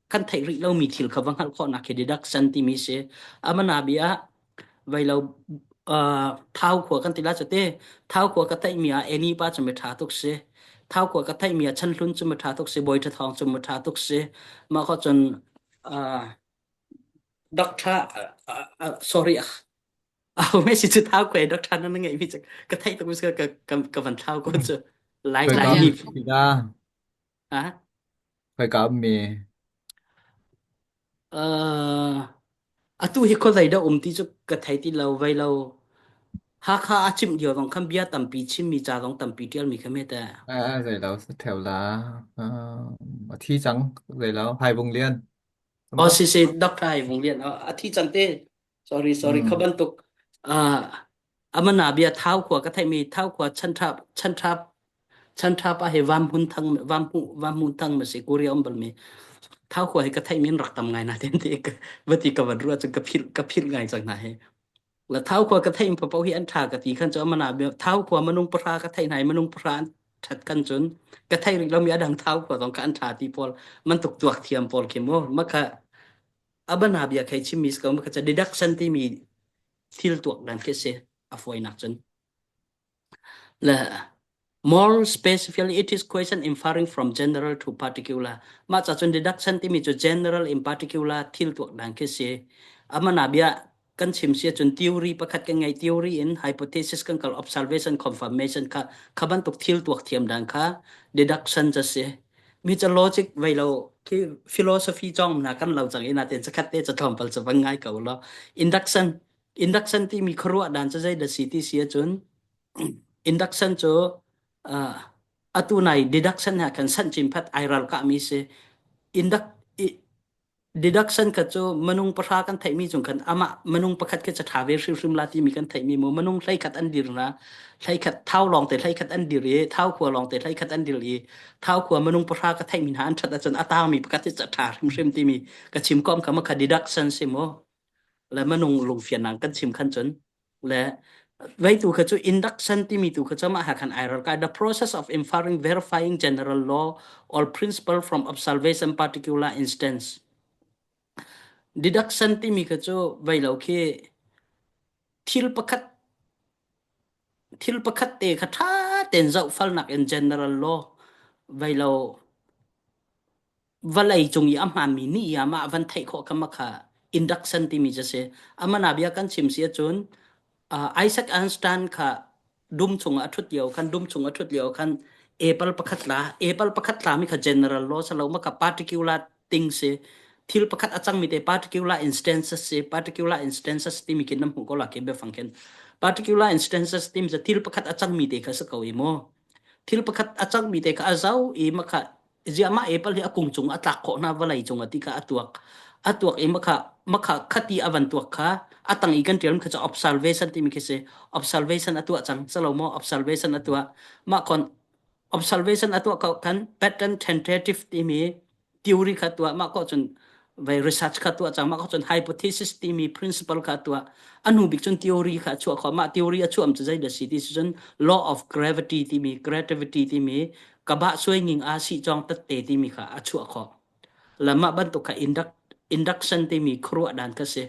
kan theih rih lomi thil kha va hngalh khawhnak khi deduction timi si. A mana bia vei lo, aa, Thau khua kan ti lai cu te, Thau khua ka theihmi ah Annie pa cu mi ṭha tuk si. Thau khua ka theihmi ah Chan Hlun cu mi ṭha tuk si, Bawi Ṭha Thawng cu mi ṭha tuk si. Mah khawh cun, aa, Doctor, aa, aa, aa, sorry, ah, ah, mi si cu Thau khua Doctor nan na ngeihmi cu ka theih tuk mi si ka, ka, ka van thlau ko cu lai, lai mi. Ha? Khoika ummi? Aa, atu hi khuazei dah um ti cu ka thei ti lo, vei lo. Hakha a chimh lio zong khan bia tampi chimmi ca zong tampi ṭialmi kha mi ta. Aa, aa, zei lo, sa ṭheu la. Aa, a thi cang, zei lo, Hai Vung Lian. Oh, si, si, Doctor Hai Vung Lian. Oh, a thi cang te. Sorry, sorry, kha bantuk. Aa, a mana bia Thau khua ka theihmi, Thau khua Chan Ṭha, Chan Ṭha, Chan Ṭha pa hi Vam Hun Thang, Vam Hu-, Vam Hun Thang ma si, Korea um balmi. Thau khua hi ka theihmi in rak tam ngai na ten te ka, va ti ka van ruah cun ka philh, ka philh ngai cang hna hi. La Thau khua ka theih in paoh hi an ṭha ka ti khan cu a mana bia Thau khua minung pahra ka theih hna hi, minung pahra an ṭhat khan cun ka theih rih lomi a dang Thau khua zong kha an ṭha ti pawl man tuk tuak thiam pawl khi mu. Mah kha a mana bia kha i chimmi si ko, mah kha cu deduction timi thil tuak dan khi si a fawinak cun. Le more specifically, it is question inferring from general to particular. Mah ca cun deduction timi cu general in particular thil tuak dan khi si. A mana bia kan chim si ahcun theory pakhat kan ngeih, theory in hypothesis kan kal, observation, confirmation kha, kha bantuk thil tuak thiam dan kha deduction ca si. Mi cu logic vei lo khi philosophy cawng hna kan lo cang i naten cakhat te ca tlawmpal ca van ngai ko law. Induction, induction timi khuaruah dan cu zei dah si ti si ahcun, induction cu, aa, atu nai deduction he khan sanchin phat aa ralkahmi si. Induct-, i-, deduction kha cu minung pahra kan theihmi cung khan amah minung pakhat khi ca ṭha ve hrimhrim la timi kan theihmi mu. Minung hleikhat an dir hna, hleikhat Thau lawngte hleikhat an dir i, Thau khua lawngte hleikhat an dir i, Thau khua minung pahra ka theihmi hna an ṭhat ahcun a tangmi pakhat hi ca ṭha hrimhrim timi ka chim kawm kha mah kha deduction si mu. Le minung lungfian nang kan chim khan cun. Le vei tu kha cu induction timi tu kha cu mah he khan aa ralkah, the process of inferring, verifying general law or principle from observation particular instance. Deduction timi kha cu vei lo khi thil pakhat, thil pakhat te kha ṭha tein zohfelnak in general law vei lo vawlei cung i a hmaanmi nih i amah van theih khawh kha mah kha induction timi ca si. A mana bia kan chim si ahcun, aa, Isaac Einstein kha dum chungah a ṭhut lio khan, dum chungah a ṭhut lio khan apple pakhat tla, apple pakhat tlami kha general law si lo, mah kha particular thing si. Thil pakhat a cangmi te particular instances si, particular instances timi khin nan hmuh ko la khi biafang khin. Particular instances timi cu thil pakhat a cangmi te kha si ko i mu. Thil pakhat a cangmi te kha a zoh i mah kha ziah mah apple hi a kung cung a tlak khawh hna vawlei cung a ti kha a tuak. A tuak i mah kha, mah kha khati a van tuak kha a tang i kan ṭialmi kha cu observation timi khi si. Observation a tuah cang, si lo maw? Observation a tuah. Mah khan observation a tuah khawh khan pattern tentative timi theory kha tuah, mah khawh cun vei research kha tuah cang, mah khawh cun hypothesis timi principle kha tuah. A hnu bik cun theory kha a chuah khawh, mah theory a chuah mi cu zei dah si ti si cun law of gravity timi, gravity timi, ka bah suai ning a si cawng tette timi kha a chuah khawh. Le mah bantuk kha induct-, induction timi khuaruah dan kha si.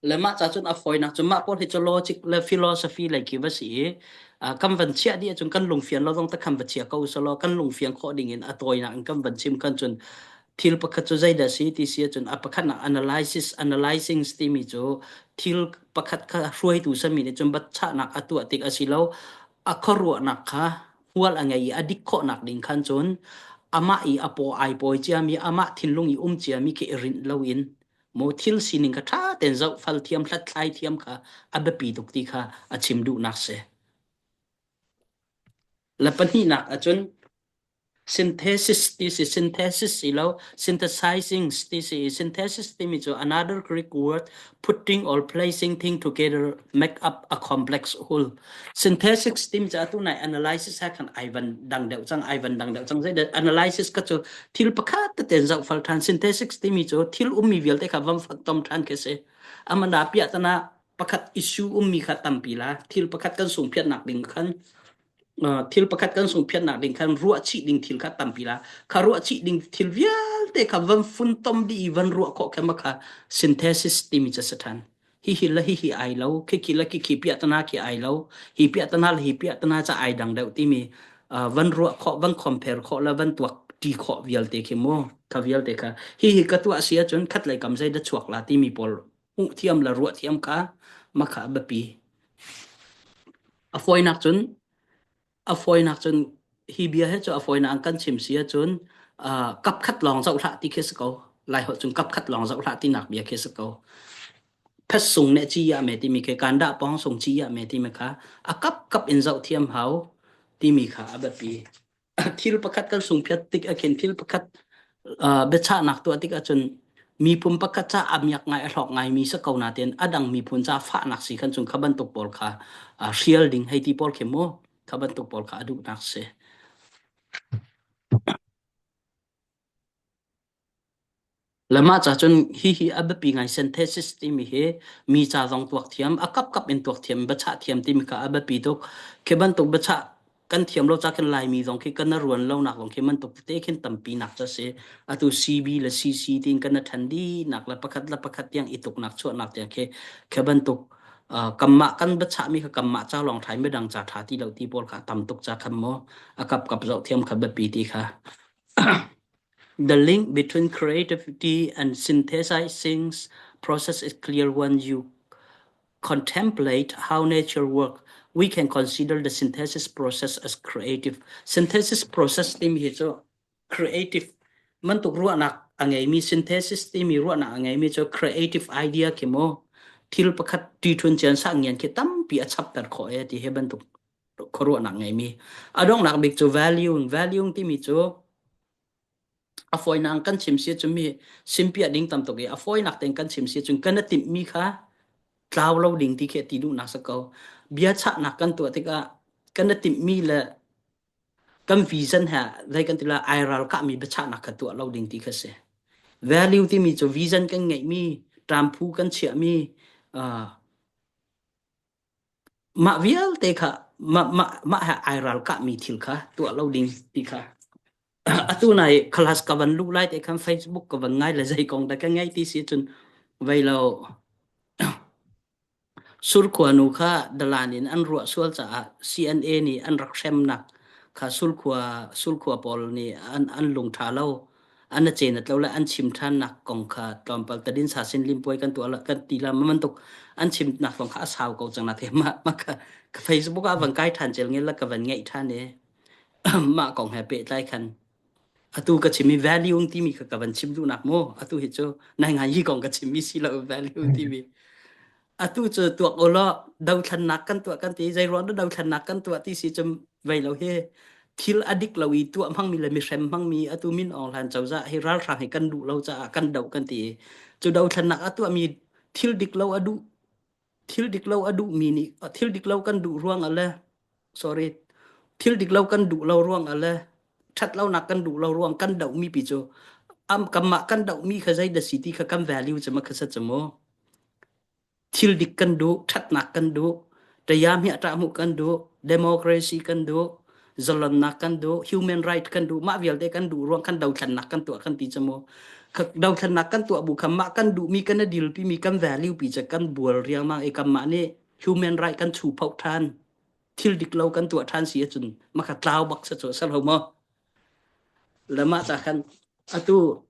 Le mah ca cun a fawinak cu mah pawl hi cu logic le philosophy lei khi va si i, aa, kan van chiah dih ahcun kan lungfian lo zong te khan va chia ko seh law, kan lungfian khawh ding in a tawinak in kan van chim khan cun thil pakhat cu zei dah si ti si ahcun a pakhatnak analysis, analyzing timi cu thil pakhat kha hruaitu sami nih cun batchahnak a tuah tik a si lo, a khuaruahnak kha hual a ngei i a dik khawhnak ding khan cun amah i a paw ai pawi ciami, amah thinlung i um ciami khi i rinh lo in, mu thil sining kha ṭha tein zohfel thiam, hlathlai thiam kha a biapi tuk ti kha a chim duhnak si. Le pahnihnak ahcun synthesis ti si, synthesis si lo, synthesizing ti si, synthesis timi cu another Greek word putting or placing thing together make up a complex whole. Synthesis timi cu atu nai analysis he khan aa van dang deuh cang, aa van dang deuh cang. Zei dah analysis kha cu thil pakhat tein zohfel ṭhan, synthesis timi cu thil ummi vialte kha van faktom ṭhan khi si. A mana piah tana pakhat issue um mi kha tampi la, thil pakhat kan sung phiatnak ding khan, uh, thil pakhat kan sung phiatnak ding khan ruah chih ding thil kha tampi la, kha ruah chih ding thil vialte kha van fun tom di i van ruah khawh kha ma kha synthesis timi ca sathan. Hi hi la hi hi ai lo, khi khi la khi khi piah tana khi ai lo, hi piah tana la hi piah tana ca ai dang deuh timi, uh, van ruah khawh, van compare khawh la van tuak ti khawh vialte khi mu, kha vialte kha. Hi hi ka tuah sia cun khat lei kam zei da chuak la timi pawl hmuh thiam la ruah thiam kha ma kha a biapi. A fawinak cun, a fawinak cun hi bia he cu a fawinak an kan chim si ahcun, aa, kap khat lawng zoh hlah ti khi si ko. Lai holh cun kap khat lawng zoh hlah tinak bia khi si ko. Phet sung ne ci ya me timi khi, kan dah pawng sung ci ya me timi kha a kap kap in zoh thiam hau timi kha a biapi. Thil pakhat kan sung phiat tik a khin, thil pakhat, aa, biachahnak tuah tik ahcun miphun pakhat ca a miak ngai, a hlawk ngai mi si ko natein a dang miphun ca fahnak si khan cun kha bantuk pawl kha, aa, hrial ding hei ti pawl khi mu, kha bantuk pawl kha a duhnak si. Lamah ca cun hihi a biapi ngai, synthesis timi hi mi ca zong tuak thiam, a kap kap in tuak thiam, biachah thiam timi kha a biapi tuk. Khi bantuk biachah kan thiam lo ca khin Laimi zong khi kan na ruan lonak zong khi bantuk tete khin tampi nak ca si. Atu C B le C C tiin kan na ṭhan dinak le pakhat le pakhat tiang i tuknak chuahnak tiang khi, khi bantuk, aa, kanmah kan biachah mi kha kanmah ca lawng ṭha i midang ca ṭha ti lo ti pawl kha a tam tuk ca khan maw, a kap kap zoh thiam kha biapi ti kha. The link between creativity and synthesizing process is clear when you contemplate how nature work. We can consider the synthesis process as creative. Synthesis process timi hi cu creative, bantuk ruahnak a ngeimi, synthesis timi ruahnak a ngeimi cu creative idea khi mu. Thil pakhat ṭiṭhun cian sa ngian khi tampi a chapter khawh e ti hi bantuk khuaruahnak ngeimi. A donghnak bik cu valuing, valuing timi cu a fawinak kan chim si cun mi simpiah ding tam tuk i a fawinak tein kan chim si cun kan na timhmi kha tlau lo ding ti khi a ti duhnak si ko. Biachahnak kan tuah tikah kan na timhmi le kan vision he zei kan ti lai, aa ralkahmi biachahnak kha tuah lo ding ti kha si. Value timi cu vision kan ngeihmi, ṭamphu kan chiahmi, aa, mah vialte kha, mah, mah, mah he aa ralkahmi thil kha tuah lo ding ti kha. Atu nai khalas ka van luh lai te khan Facebook ka van ngai le zei kong dah ka ngai ti si cun vei lo. Surkhua nu kha dalan in an ruah sual caah C N A nih an rak hremnak kha Surkhua, Surkhua pawl nih an, an lung ṭha lo, an na cen lo le an chim ṭhannak kong kha tlawmpal tadin sa sin limpuai kan tuah la, kan ti la, mah bantuk an chimnak kong kha a sau ko cang nak he mah, mah kha, ka Facebook ah van kai ṭhan cel ngel la ka van ngeih ṭhan e. Mah kong he pehtlai khan atu ka chimmi valuing timi kha ka van chim duhnak maw? Atu hi cu naingan yi kong ka chimmi si lo, valuing timi. Atu cu tuak u law, dothlennak kan tuah kan ti, zeiruang dah dothlennak kan tuah ti si cu vei lo hi. Thil a dik lo i tuah hmangmi le mihrem hmangmi, atu Min Aung Hlaing cozah hi ralhrang hi kan duh lo caah kan doh kan ti. Cu dothlennak a tuahmi thil dik lo a duh, thil dik lo a duhmi nih, thil dik lo kan duh ruangah le, sorry, thil dik lo kan duh lo ruangah le, ṭhat lonak kan duh lo ruang kan dohmi pi cu, am, kanmah kan dohmi kha zeidah si ti kha kan value cu mah kha si cu maw? Thil dik kan duh, ṭhatnak kan duh, ṭayam hiah ṭah hmuh kan duh, democracy kan duh, zalonnak kan duh, human right kan duh, mah vialte kan duh ruang khan dothlennak kan tuah kan ti cu maw? Kha dothlennak kan tuah bu kha mah kan duhmi kan na dilpimi kan value pi cu kan bual riangmang i kanmah nih human right kan chu phoh ṭhan, thil dik lo kan tuah ṭhan si ahcun mah kha tlau bak si cu a si lo maw? Lamah ca khan atu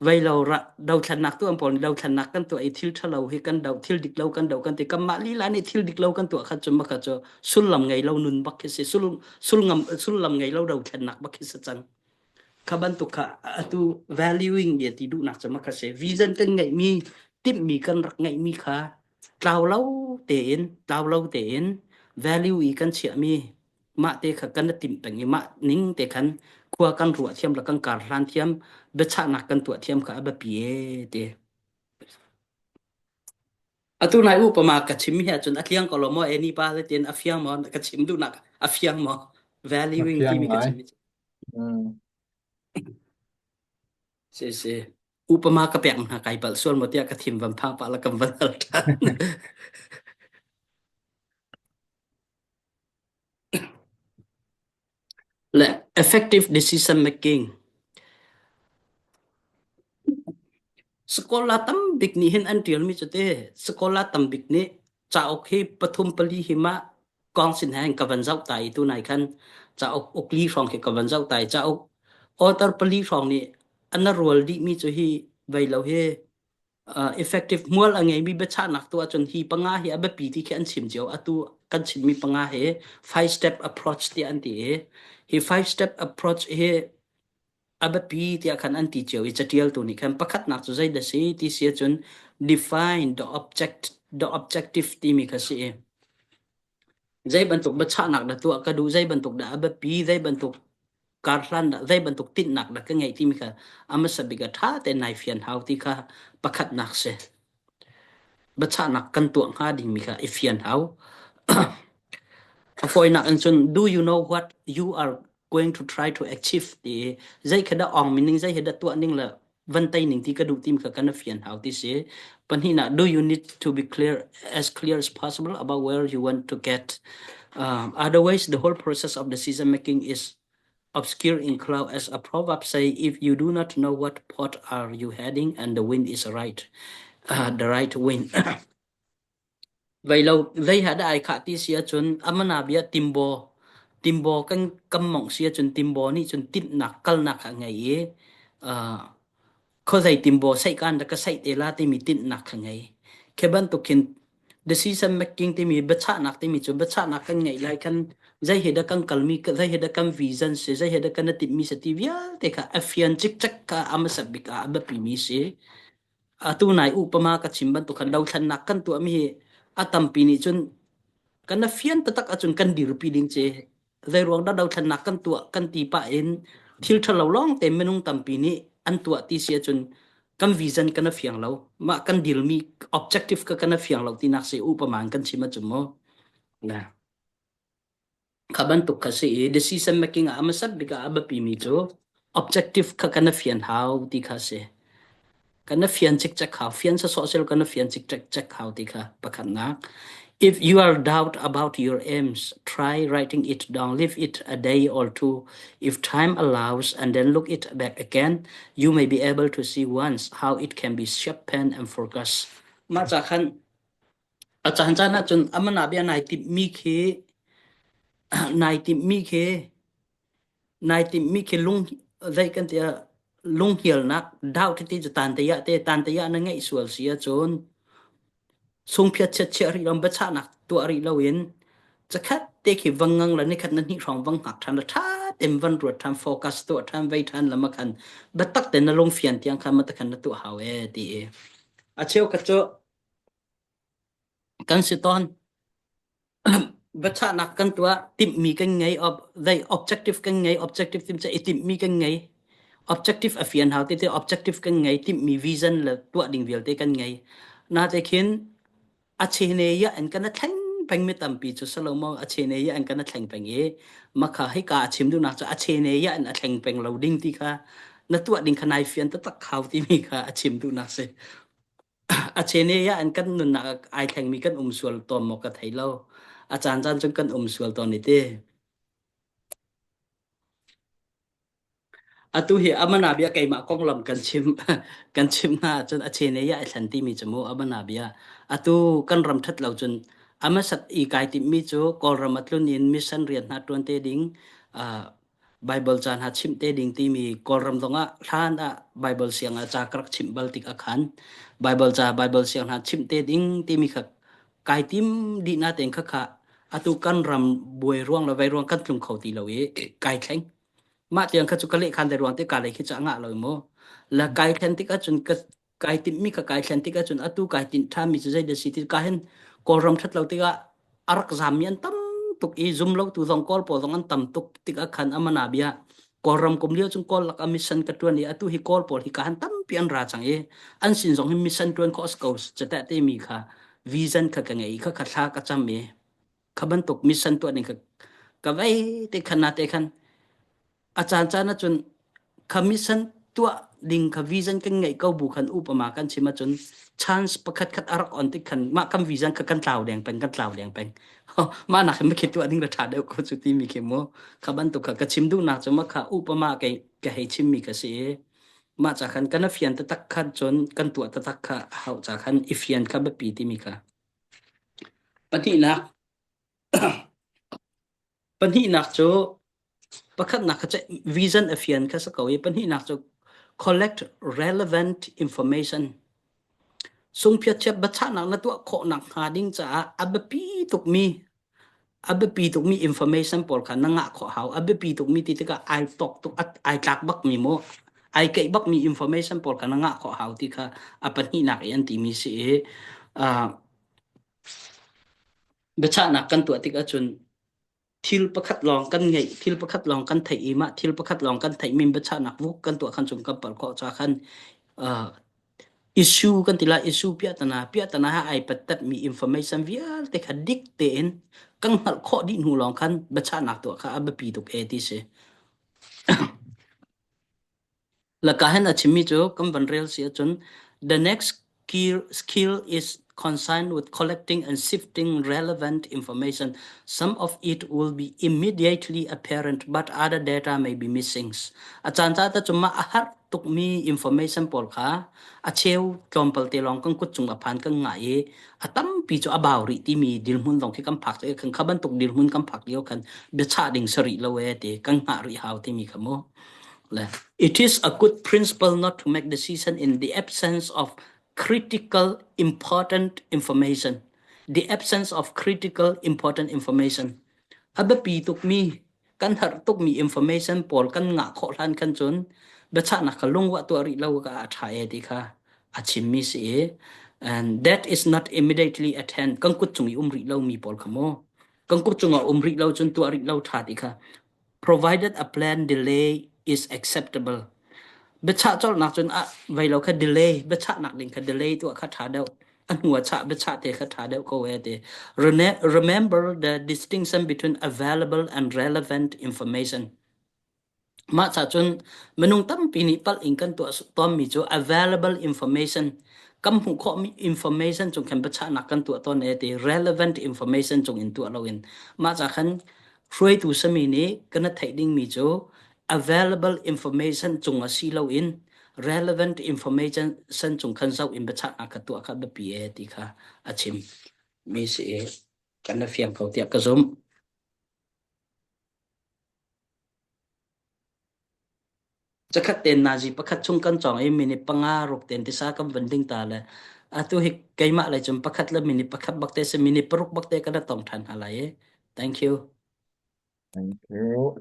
vei lo rah, dothlennak tuah pawl nih dothlennak kan tuah i thil ṭha lo hi kan doh, thil dik lo kan doh kan ti. Kanmah lila nih thil dik lo kan tuah khat cu mah kha cu sullam ngei lo nun bak hi si, sul, sulngam, sullam ngei lo dothlennak bak hi si cang. Kha bantuk kha atu valuing bia ti duhnak cu mah kha si. Vision kan ngeihmi, timhmi kan rak ngeihmi kha tlau lo tein, tlau lo tein value i kan chiahmi mah te kha kan na timh peng i mah ning te khan khua kan ruah thiam le kan kar hlan thiam, biachahnak kan tuah thiam kha a biapi e ti. Atu nai upama ka chim hi ahcun a tliang ko lo maw, e ni pa le tin a fiang maw, ka chim duhnak a fiang maw? Valuing timi ka chim hi. Si, si. Upama ka pek hna kai palh sual maw tiah ka thim van phang pah la kan van hal ṭhan. Effective decision making. Scholar tam bik nih hin an ṭial mi cu te, scholar tam bik nih cauk hi pathum pali hi mah kong sin heng ka van zoh ta i tu nai khan cauk uk li hrawng hi ka van zoh ta i cauk author pali hrawng nih an na rual dih mi cu hi vei lo hi. Uh, effective hmual a ngei mi biachahnak tu ahcun hi panga hi a biapi ti khi an chim cio. Atu kan chim mi panga hi five step approach ti an ti i hi five step approach hi a biapi tiah khan an ti cio i caṭial tu nih khan pakhatnak cu zei dah si ti si ahcun define the object, the objective timi kha si i zei bantuk biachahnak dah tuah ka duh, zei bantuk dah a biapi, zei bantuk karhlan dah, zei bantuk tinhnak dah ka ngeih timi kha a hmasa bik a ṭha te nai fian hau ti kha pakhatnak si. Biachahnak kan tuah hnga ding mi kha i fian hau. A fawinak in cun, do you know what you are going to try to achieve? Ti zei kha dah awng mi ning, zei hi dah tuah ning le van tei ning ti ka duh timi kha kan a fian hau ti si. Pahnihnak, do you need to be clear, as clear as possible about where you want to get? Um, otherwise, the whole process of decision making is obscure in cloud, as a proverb say, if you do not know what port are you heading and the wind is right, uh, the right wind. Vei lo, vei ha da ai kha ti si ahcun, a mana bia timbo, timbo kan kam mong si ahcun, timbo nih cun tinhnak, kalnak kha ngei i, uh, khuazei timbo seih kan da ka seih te la timi tinhnak kha ngei. Khe bantuk khin decision making timi, biachahnak timi cu biachahnak kan ngeih lai khan zei hi da kan kalmi, zei hi da kan vision si, zei hi da kan a tinhmi si ti vialte kha a fian cikcek kha a hmasa bik ah a biapi mi si. Atu nai upama ka chim bantuk khan dothlennak kan tuahmi hi a tampi nih cun kan a fian taktak ahcun kan dirpi ding ci. Zeiruang dah dothlennak kan tuah kan ti pah in thil ṭha lo lawngte minung tampi nih an tuah ti si ahcun kan vision kan a fiang lo. Mah kan dilmi objective kha kan a fiang lo tinak si upama in kan chim ahcun maw? Na. Kha bantuk kha si i decision making ah a hmasa bik ah a biapi mi cu objective kha kan a fian hau ti kha si. Kan a fian cikcek hau, fian sawsawh silo kan a fian cikcek cek hau ti kha pakhatnak. If you are doubt about your aims, try writing it down, leave it a day or two. If time allows, and then look it back again, you may be able to see once how it can be sharpened and focused. Mah ca khan a caan caan ahcun a mana bia nai timhmi khi, nai timhmi khi, nai timhmi khi lung, zei kan ti ah, lunghialnak, doubt ti cu tantaya te, tantaya na ngeih sual si ahcun, sungphiat chiatchiat rih lo, biachahnak tuah rih loin, cakhat te khi vangang le nikhat na hnih hrawng vang hngak ṭhan le ṭha tem van ruat ṭhan, focus tuah ṭhan, vei ṭhan lam a khan, biatak te na lungfian tiang khan mata khan na tuah hau e ti i. A cheu kha cu, kan si tawn. Biachahnak kan tuah, timhmi kan ngei, ob-, zei objective kan ngei, objective tim ca i timhmi kan ngei. Objective a fian hau tete, objective kan ngei, timhmi vision le tuah ding vialte kan ngei. Nate khin a chene ya in kan a thleng peng mi tampi cu si lo maw, a chene ya in kan a thleng peng i, makha hika a chim duhnak cu a chene ya in a thleng peng lo ding ti kha na tuah ding kha nai fian taktak hau timi kha a chim duhnak si. A chene ya in kan nunnak ai thlengmi kan um sual tawn maw ka thei lo. A caan caan cun kan um sual tawn i ti. Atu hi a mana bia keimah konglam kan chim, kan chim hna cun a chene ya i thlen timi cu mu a mana bia. Atu kan ram ṭhat lo cun a hmasat i kai timhmi cu Kawlram a tlun in mission rian hna ṭuan te ding, aa, Baibal ca hna chimh te ding timi Kawlram zongah hlan ah Baibal siang ah ca ka rak chimh bal tik a khan Baibal ca, Baibal siang hna chimh te ding timi kha kai tim dih na tein kha kha atu kan ram buai ruang le vei ruang kan tlung kho ti lo i kai thleng. Mah tiang kha cu ka leh khan dei ruang te ka lei khi ca ngah lo i mu. La kai thlen tik ahcun ka kai timhmi kha kai thlen tik ahcun atu kai tinh ṭha mi cu zei dah si ti ka hin Kawlram ṭhat lo tikah a rak zammi an tam tuk i, zum lo tu zong Kawl pawl zong an tam tuk tik a khan a mana bia Kawlram kum lio cun Kawl lak a mission ka ṭuan i, atu hi Kawl pawl hi ka han tampi an ra cang i, an sin zong hi mission ṭuan kho a si ko, catah te mi kha vision kha ka ngei i, kha kha thla ka cam i, kha bantuk mission tuah ding kha ka vei te khan na te khan a caan caan ahcun kha mission tuah ding kha vision kan ngeih ko bu khan upama kan chim ahcun chance pakhat khat a rak on tik khan mah kan vision kha kan tlau deng peng, kan tlau deng peng. Mah nak hin mah khi tuah ding le ṭha deuh ko cu timi khi mu. Kha bantuk kha ka chim duhnak cu mah kha upama kei ka hei chimmi kha si i mah ca khan kan a fian taktak khan cun kan tuah taktak kha hauh ca khan i fian kha biapi timi kha. Pahnihnak, pahnihnak cu pakhatnak kha vision a fian kha si ko i pahnihnak cu collect relevant information. Sungphiat thiap biachahnak na tuah khawhnak hnga ding caah a biapi tukmi, a biapi tukmi information pawl kha na ngah khawh hau. A biapi tukmi ti tikah aa tawk tuk, aa tlak bakmi maw, aa keih bakmi information pawl kha na ngah khawh hau ti kha a pahnihnak i an timi si i, aa, biachahnak kan tuah tik ahcun thil pakhat lawng kan ngeih, thil pakhat lawng kan theih i mah thil pakhat lawng kan theih min biachahnak vuk kan tuah khan cun kan palh khawh ca khan, aa, issue kan ti lai, issue piahtana, piahtana he aa pattatmi information vialte kha dik tein kan hngalh khawh dih hnu lawng khan biachahnak tuah kha a biapi tuk e ti si. Laka hin a chimmi cu kan van rel si ahcun, the next skill, skill is concerned with collecting and sifting relevant information. Some of it will be immediately apparent, but other data may be missing. A caan ca ta cu mah a harh tukmi information pawl kha a cheu tlawmpal te lawng kan kut cung a phan kan ngah i a tampi cu a bau rih timi dirhmun zong khi kan phak, kan kha bantuk dirhmun kan phak lio khan biachah ding si rih lo e ti kan ngah rih hau timi kha mu. Le, it is a good principle not to make decision in the absence of critical important information. The absence of critical important information. A biapi tukmi, kan harh tukmi information pawl kan ngah khawh hlan khan cun biachahnak kha lungua tuah rih lo kha a ṭha e ti kha a chimmi si i, and that is not immediately at hand. Kan kut cung i um rih lomi pawl kha mu. Kan kut cungah um rih lo cun tuah rih lo ṭha ti kha. Provided a planned delay is acceptable. Biachah colhnak cun a vei lo kha delay, biachahnak ding kha delay tuah kha ṭha deuh. A hnu a chah biachah te kha ṭha deuh ko e ti. Rene-, remember the distinction between available and relevant information. Mah ca cun minung tampi nih palh in kan tuah tawnmi cu available information, kan hmuh khawhmi information cung khan biachahnak kan tuah tawn e ti, relevant information cung in tuah loin. Mah ca khan hruaitu simi nih kan a theih dingmi cu available information cung a si loin relevant information cung khan zoh in biachahnak ka tuah kha biapi e ti kha a chim mi si i kan a fiang ko tiah ka zumh. Cakhat ten nazi pakhat chung kan cawng i minit panga ruk ten tisa kan van ding ta le. Atu hi keimah lei cun pakhat le minit pakhat bakte si, minit paruk bakte kan a tong ṭhan hna lai i. Thank you. Thank you.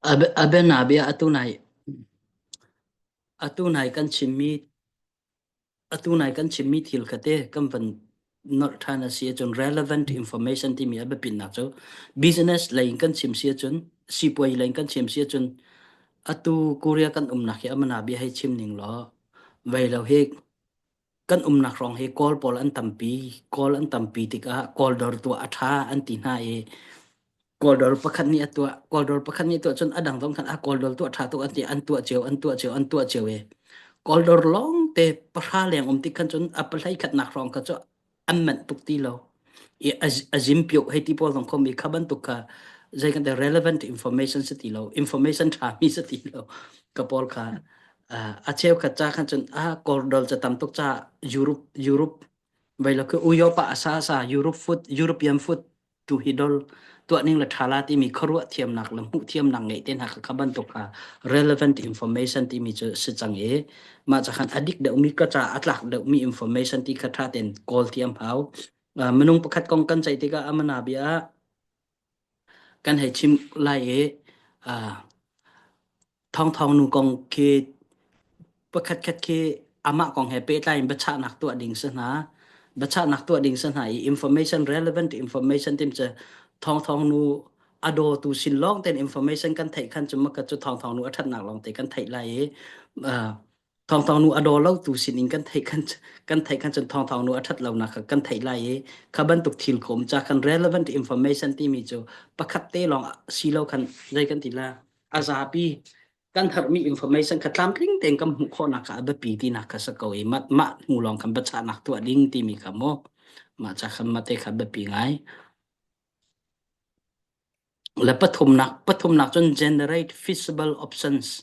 A be-, a be na bia a tunai, a tunai kan chimmi, a tunai kan chimmi thil khate kan van nolh than a si ahcun relevant information timi a biapitnak cu business lei in kan chim si ahcun, sipuai lei in kan chim si ahcun, atu Korea kan umnak hi a mana bia hei chim ning law. Vei lo hi kan umnak hrawng hi Kawl pawl an tampi, Kawl an tampi tikah Kawl dor tuah a ṭha an ti hna i, Kawl dor pakhat nih a tuah, Kawl dor pakhat nih a tuah cun a dang zong khan a Kawl dor tuah ṭha tuk an ti, an tuah cio, an tuah cio, an tuah cio e. Kawl dor lawngte pahra leng um tik khan cun a pahleikhatnak hrawng kha cu an manh tuk ti lo. I a, a zim pioh hei ti pawl zong khawm i kha bantuk kha zei kan ti relevant information si ti lo, information ṭhami si ti lo. Ka pawl kha, ah, a cheukhat ca khan cun a Kawl dor ca tam tuk ca Europe, Europe, vei lo khi Uyopa a sa sa Europe food, European food tu hi dol tuah ning le ṭha la timi khuaruah thiamnak le hmuh thiamnak ngeih te hna kha kha bantuk kha relevant information timi cu si cang i, mah ca khan a dik deuhmi ka ca a tlak deuhmi information ti kha ṭha tein kawl thiam hau. Ah, minung pakhat kong kan ceih tikah a mana bia ah kan hei chim lai i, ah, thawngthawng nu kong khi pakhatkhat khi amah kong he pehtlai in biachahnak tuah ding si hna. Biachahnak tuah ding si hna i information, relevant information tim cu thawngthawng nu a daw tu sin lawng tein information kan theih khan cu maka cu thawngthawng nu a ṭhatnak lawng te kan theih lai i, ah, thawngthawng nu a daw lo tu sin in kan theih khan, kan theih khan cun thawngthawng nu a ṭhat lonak kha kan theih lai i, kha bantuk thil khawm ca khan relevant information timi cu pakhat te lawng si lo khan zei kan ti la, a zapi kan herhmi information kha tlamtling tein kan hmuh khawhnak kha a biapi tinak kha si ko i, mah, mah hnu lawng khan biachahnak tuah ding timi kha maw, mah ca khan mah te kha biapi ngai. Le pathumnak, pathumnak cun generate feasible options.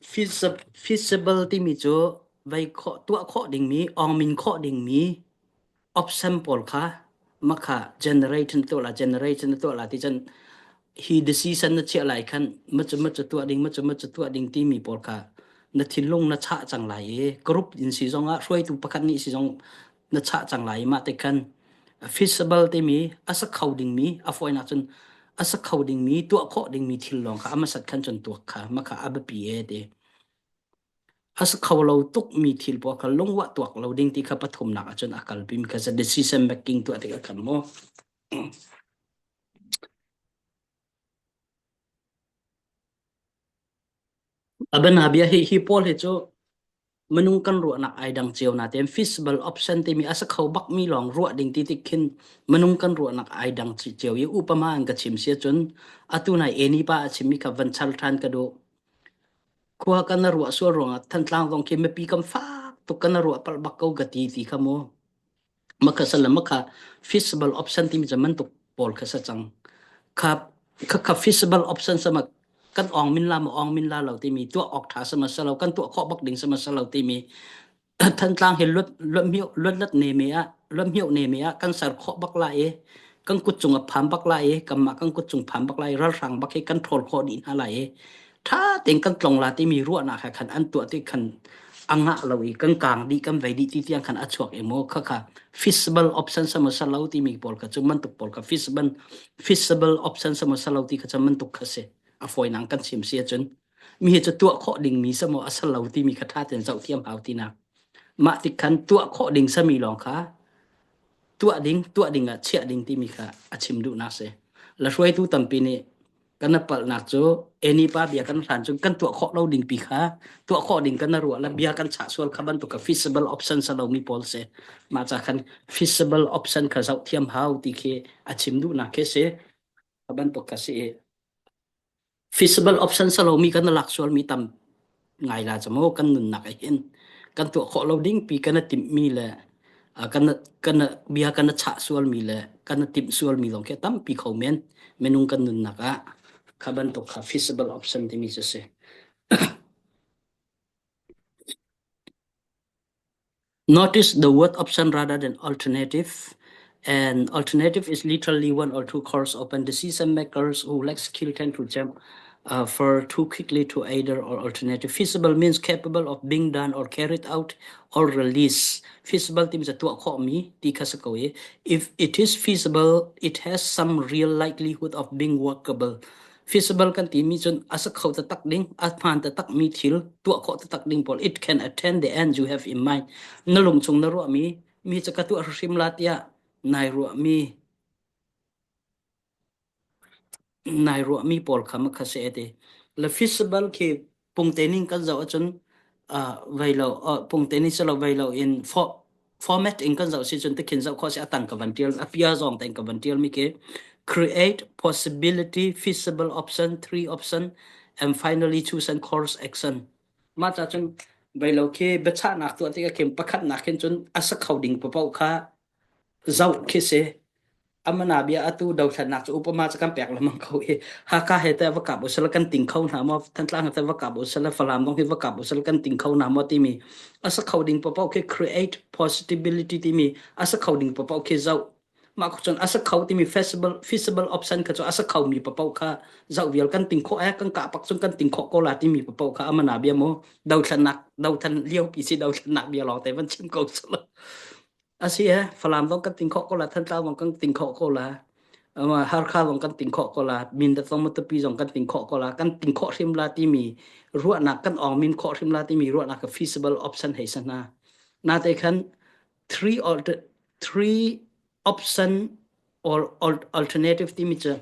Feasi-, feasible timi cu vei khawh, tuah khawh dingmi, awngmin khawh dingmi option pawl kha, mah kha generate na tuah la, generate na tuah la ti cun hi decision na chiah lai khan, macu, macu tuah ding, macu, macu tuah ding timi pawl kha na thinlung na chah cang lai i, group in si zongah, hruaitu pakhat nih si zong na chah cang lai i, mah te khan feasible timi, a si kho dingmi, a fawinak cun a si kho dingmi, tuah khawh dingmi thil lawng kha a masat khan cun tuak kha, mah kha a biapi e ti. A si kho lo tukmi thil pawl kha lungruah tuak lo ding ti kha pathumnak ahcun a kalpimi kha si decision making tuah tikah khan maw. A bana bia hi, hi pawl hi cu minung kan ruahnak aa dang cio natein feasible option timi a si kho bakmi lawng ruah ding ti tik khin minung kan ruahnak aa dang ci-, cio i upama in ka chim si ahcun atu nai Annie pa a chimmi kha van chal ṭhan ka duh. Khua kan na ruah sual ruangah Thantlang zong khi mipi kan fak tuk kan na ruah palh bak ko ka ti, ti kha maw? Mah kha si le mah kha feasible option timi cu man tuk pawl kha si cang. Kha, kha, kha feasible option si mah kan awngmin la maw, awngmin la lo timi, tuah awk ṭha si maw si lo, kan tuah khawh bak ding si maw si lo timi. Thantlang hi luat, luat hmiau, luat lat ne me ah, luat hmiau ne me ah kan ser khawh bak lai i, kan kut cung a pham bak lai i, kanmah kan kut cung pham bak lai i, ralhrang bak hi kan ṭhawl khawh dih hna lai i, ṭha tein kan tlong la timi ruahnak he khan an tuah ti khan a ngah lo i, kan kang dih, kan vei dih ti tiang khan a chuak i maw? Kha kha feasible option si maw si lo timi pawl kha cu man tuk pawl kha feasible, feasible option si maw si lo ti kha cu man tuk kha si. A fawinak kan chim si ahcun mi hi cu tuah khawh dingmi si maw a si lo timi kha ṭha tein zoh thiam hau tinak. Mah tik khan tuah khawh ding simi lawng kha tuah ding, tuah ding ah chiah ding timi kha a chim duhnak si. La hruaitu tampi nih kan na palhnak cu Annie pa bia kan hlan cun kan tuah khawh lo dingpi kha tuah khawh ding kan na ruah la bia kan chah sual kha bantuk kha feasible option si lomi pawl si. Mah ca khan feasible option kha zoh thiam hau ti khi a chim duhnak khi si. Kha bantuk kha si i. Feasible option si lomi kan na lak sualmi tam ngai la cu maw kan nunnak ah hin kan tuah khawh lo dingpi kan na timhmi le, aa, kan na, kan na bia kan na chah sualmi le kan na timh sualmi zong khi a tampi kho men minung kan nunnak ah kha bantuk kha feasible option timi cu si. Notice the word option rather than alternative. And alternative is literally one or two course open. Decision makers who lack skill tend to jump, uh, far too quickly to either or alternative. Feasible means capable of being done or carried out or released. Feasible timi cu tuah khawhmi ti kha si ko i. If it is feasible, it has some real likelihood of being workable. Feasible kan ti mi cun a sak kho taktak ding, a hmaan taktak mi thil tuah khawh taktak ding pawl. It can attain the end you have in mind. Na lungchung na ruah mi, mi cu ka tuah hrimhrim la tiah nai ruah mi, nai ruah mi pawl kha mah kha si e ti. Le feasible khi pungte ning kan zoh ahcun, aa, vei lo, aa, pungte ning si lo vei lo in for-, format in kan zoh si cun tikhin zoh khawh si a tang ka van ṭial, a pia zong tein ka van ṭial mi khi create possibility, feasible option, three option, and finally choose and course action. Mah ca cun vei lo khi biachahnak tuah tikah khin pakhatnak khin cun a sak kho ding paoh kha zoh khi si. A mana bia atu dothlennak cu upama cu kan pek lengmang ko i, Hakha he te va kap u sila kan ting kho hna maw, Thantlang he te va kap u sila, Falam dong hi va kap u sila kan ting kho hna maw timi a sak kho ding paoh khi create possibility timi a sak kho ding paoh khi zoh. Mah kha cun a sak kho timi feasible, feasible option kha cu a sak kho mi paoh kha zoh vial kan ting khawh, eh, kan kah pak cun kan ting khawh ko la timi paoh kha a mana bia maw, dothlennak, dothlen lio pi si, dothlennak bia lawng te van chim ko sila. A si e, Falam zong kan ting khawh ko la, Thantlang zong kan ting khawh ko la, ama Hakha zong kan ting khawh ko la, Mindat zong, Matupi zong kan ting khawh ko la, kan ting khawh hrim la timi ruahnak, kan awng mim khawh hrim la timi ruahnak kha feasible option hei sa hna. Nate khan three alter-, three option or al-, alternative timi cu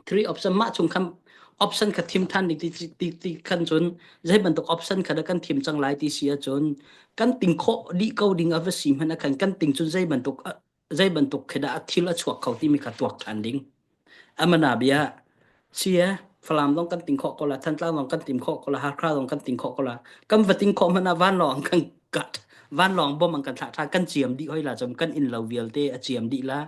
three option mah chung khan option kha thim ṭhan ding ti, ti, ti khan cun zei bantuk option kha dah kan thim cang lai ti si ahcun kan ting khawh dih ko ding a va si hmanh ah khan kan ting cun zei bantuk, zei bantuk khi dah a thil a chuak kho timi kha tuak ṭhan ding. A mana bia si e, Falam zong kan ting khawh ko la, Thantlang zong kan ting khawh ko la, Hakha zong kan ting khawh ko la, kan va ting khawh hmanh ah vanlawng kan kat, vanlawng bom an kan thlah ṭhan, kan ciam dih hoi la cun kan inn lo vialte a ciam dih la,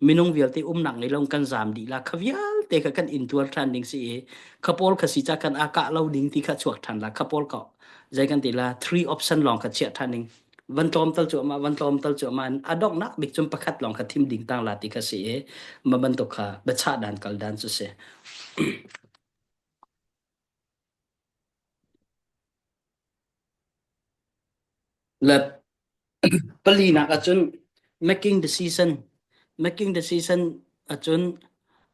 minung vialte umnak ngei lo kan zam dih la, kha vialte kha kan in tuar ṭhan ding si i, kha pawl kha si ca khan a kah lo ding ti kha chuak ṭhan la, kha pawl kha zei kan ti la, three option lawng kha chiah ṭhan ding. Van tlawmtal cuahmah, van tlawmtal cuahmah in a donghnak bik cun pakhat lawng kha thim ding tang la ti kha si i, mah bantuk kha biachah dan kal dan cu si. Le palinak ahcun making decision, making decision ahcun,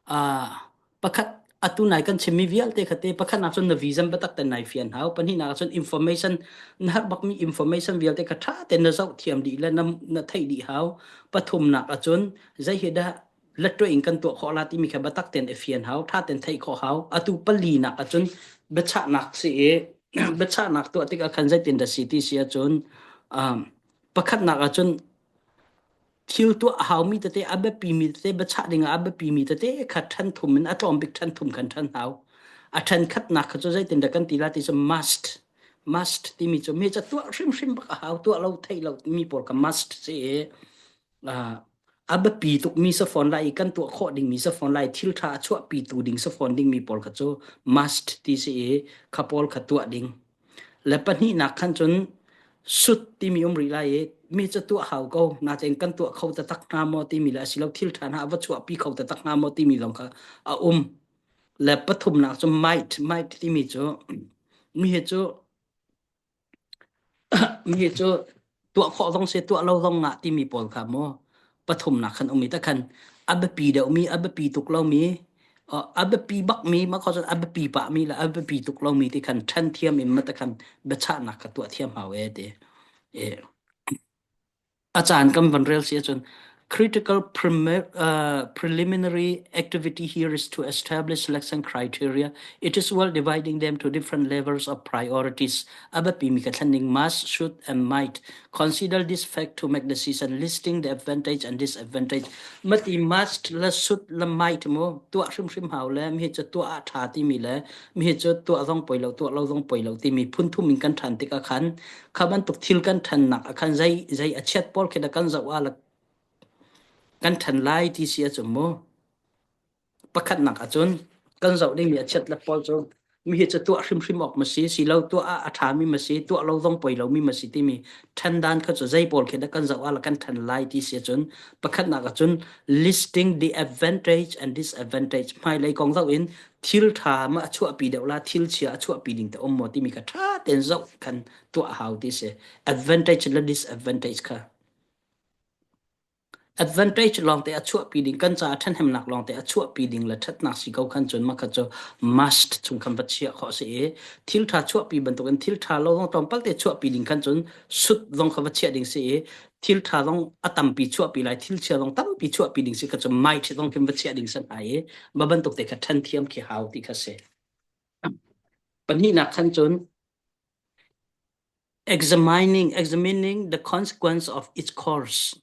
aa, pakhat atu nai kan chimmi vialte kha te, pakhatnak cun na vision biatak te nai fian hau, pahnihnak ahcun information, na herh bakmi information vialte kha ṭha te na zoh thiam dih le na, na theih dih hau, pathumnak ahcun zei hi dah lettuai in kan tuah khawh la timi kha biatak tein a fian hau, ṭha tein theih khawh hau. Atu palinak ahcun biachahnak si i, biachahnak tuah tikah khan zeitindah si ti si ahcun, um, pakhatnak ahcun thil tuah haumi tete, a biapi mi tete, biachah dingah a biapi mi tete kha ṭhan thum in a tlawm bik ṭhan thum khan ṭhan hau. A ṭhan khatnak kha cu zeitindah kan ti lai ti cu must, must timi cu mi cu tuah hrimhrim bak a hau, tuah lo theih lo mi pawl kha must si i, aa, a biapi tukmi safawn lai i kan tuah khawh dingmi safawn lai, thil ṭha a chuahpitu ding safawn dingmi pawl kha cu must ti si i, kha pawl kha tuah ding. Le pahnihnak khan cun should timi um rih lai i, mi cu tuah hau ko, natein kan tuah kho taktak hna maw timi le asilo thil ṭha hna a va chuahpi kho taktak hna maw timi zong kha a um. Le pathumnak cu might, might timi cu mi hi cu mi hi cu tuah khawh zong si, tuah lo zong ngah timi pawl kha maw, pathumnak khan um i, takhan a biapi deuhmi, a biapi tuk lomi, aa, a biapi bakmi, mah kha cun a biapi pahmi le a biapi tuk lomi ti khan ṭhan thiam in mah takhan biachahnak kha tuah thiam hau e ti. E. A caan kan van rel si ahcun, critical premi-, uh, preliminary activity here is to establish selection criteria. It is worth dividing them to different levels of priorities. A biapi mi kha thlen ding, must, should, and might. Consider this fact to make decision, listing the advantage and disadvantage. Mah ti must le should le might maw, tuah hrimhrim hau le, mi hi cu tuah a ṭha timi le, mi hi cu tuah zong poi lo, tuah lo zong poi lo timi phun thum in kan ṭhan tikah khan, kha bantuk thil kan ṭhannak ah khan zei, zei a chiat pawl khi dah kan zoh ah le kan ṭhan lai ti si ahcun maw, pakhatnak ahcun kan zoh dingmi a chiat le pawl cu mi hi cu tuah hrimhrim awk maw si, si lo tuah ah a ṭhami maw si, tuah lo zong poi lomi maw si timi ṭhan dan kha cu zei pawl khi dah kan zoh ah le kan ṭhan lai ti si ahcun, pakhatnak ahcun listing the advantage and disadvantage, hmailei kong zoh in thil ṭha mah a chuahpi deuh la, thil chia a chuahpi ding te um maw timi kha ṭha tein zoh khan tuah hau ti si. Advantage le disadvantage kha. Advantage lawngte a chuahpi ding, kan caah a ṭhathnemnak lawngte a chuahpi ding le ṭhatnak si ko khan cun makhat cu must chung khan va chiah khawh si i, thil ṭha chuahpi bantukin thil ṭha lo zong tlawmpalte chuahpi ding khan cun should zong kha va chiah ding si i, thil ṭha zong a tampi chuahpi lai, thil chia zong tampi chuahpi ding si kha cun might zong khin va chiah ding si hna i, mah bantuk te kha ṭhanthiam khi hau ti kha si. Pahnihnak khan cun examining, examining the consequence of each course.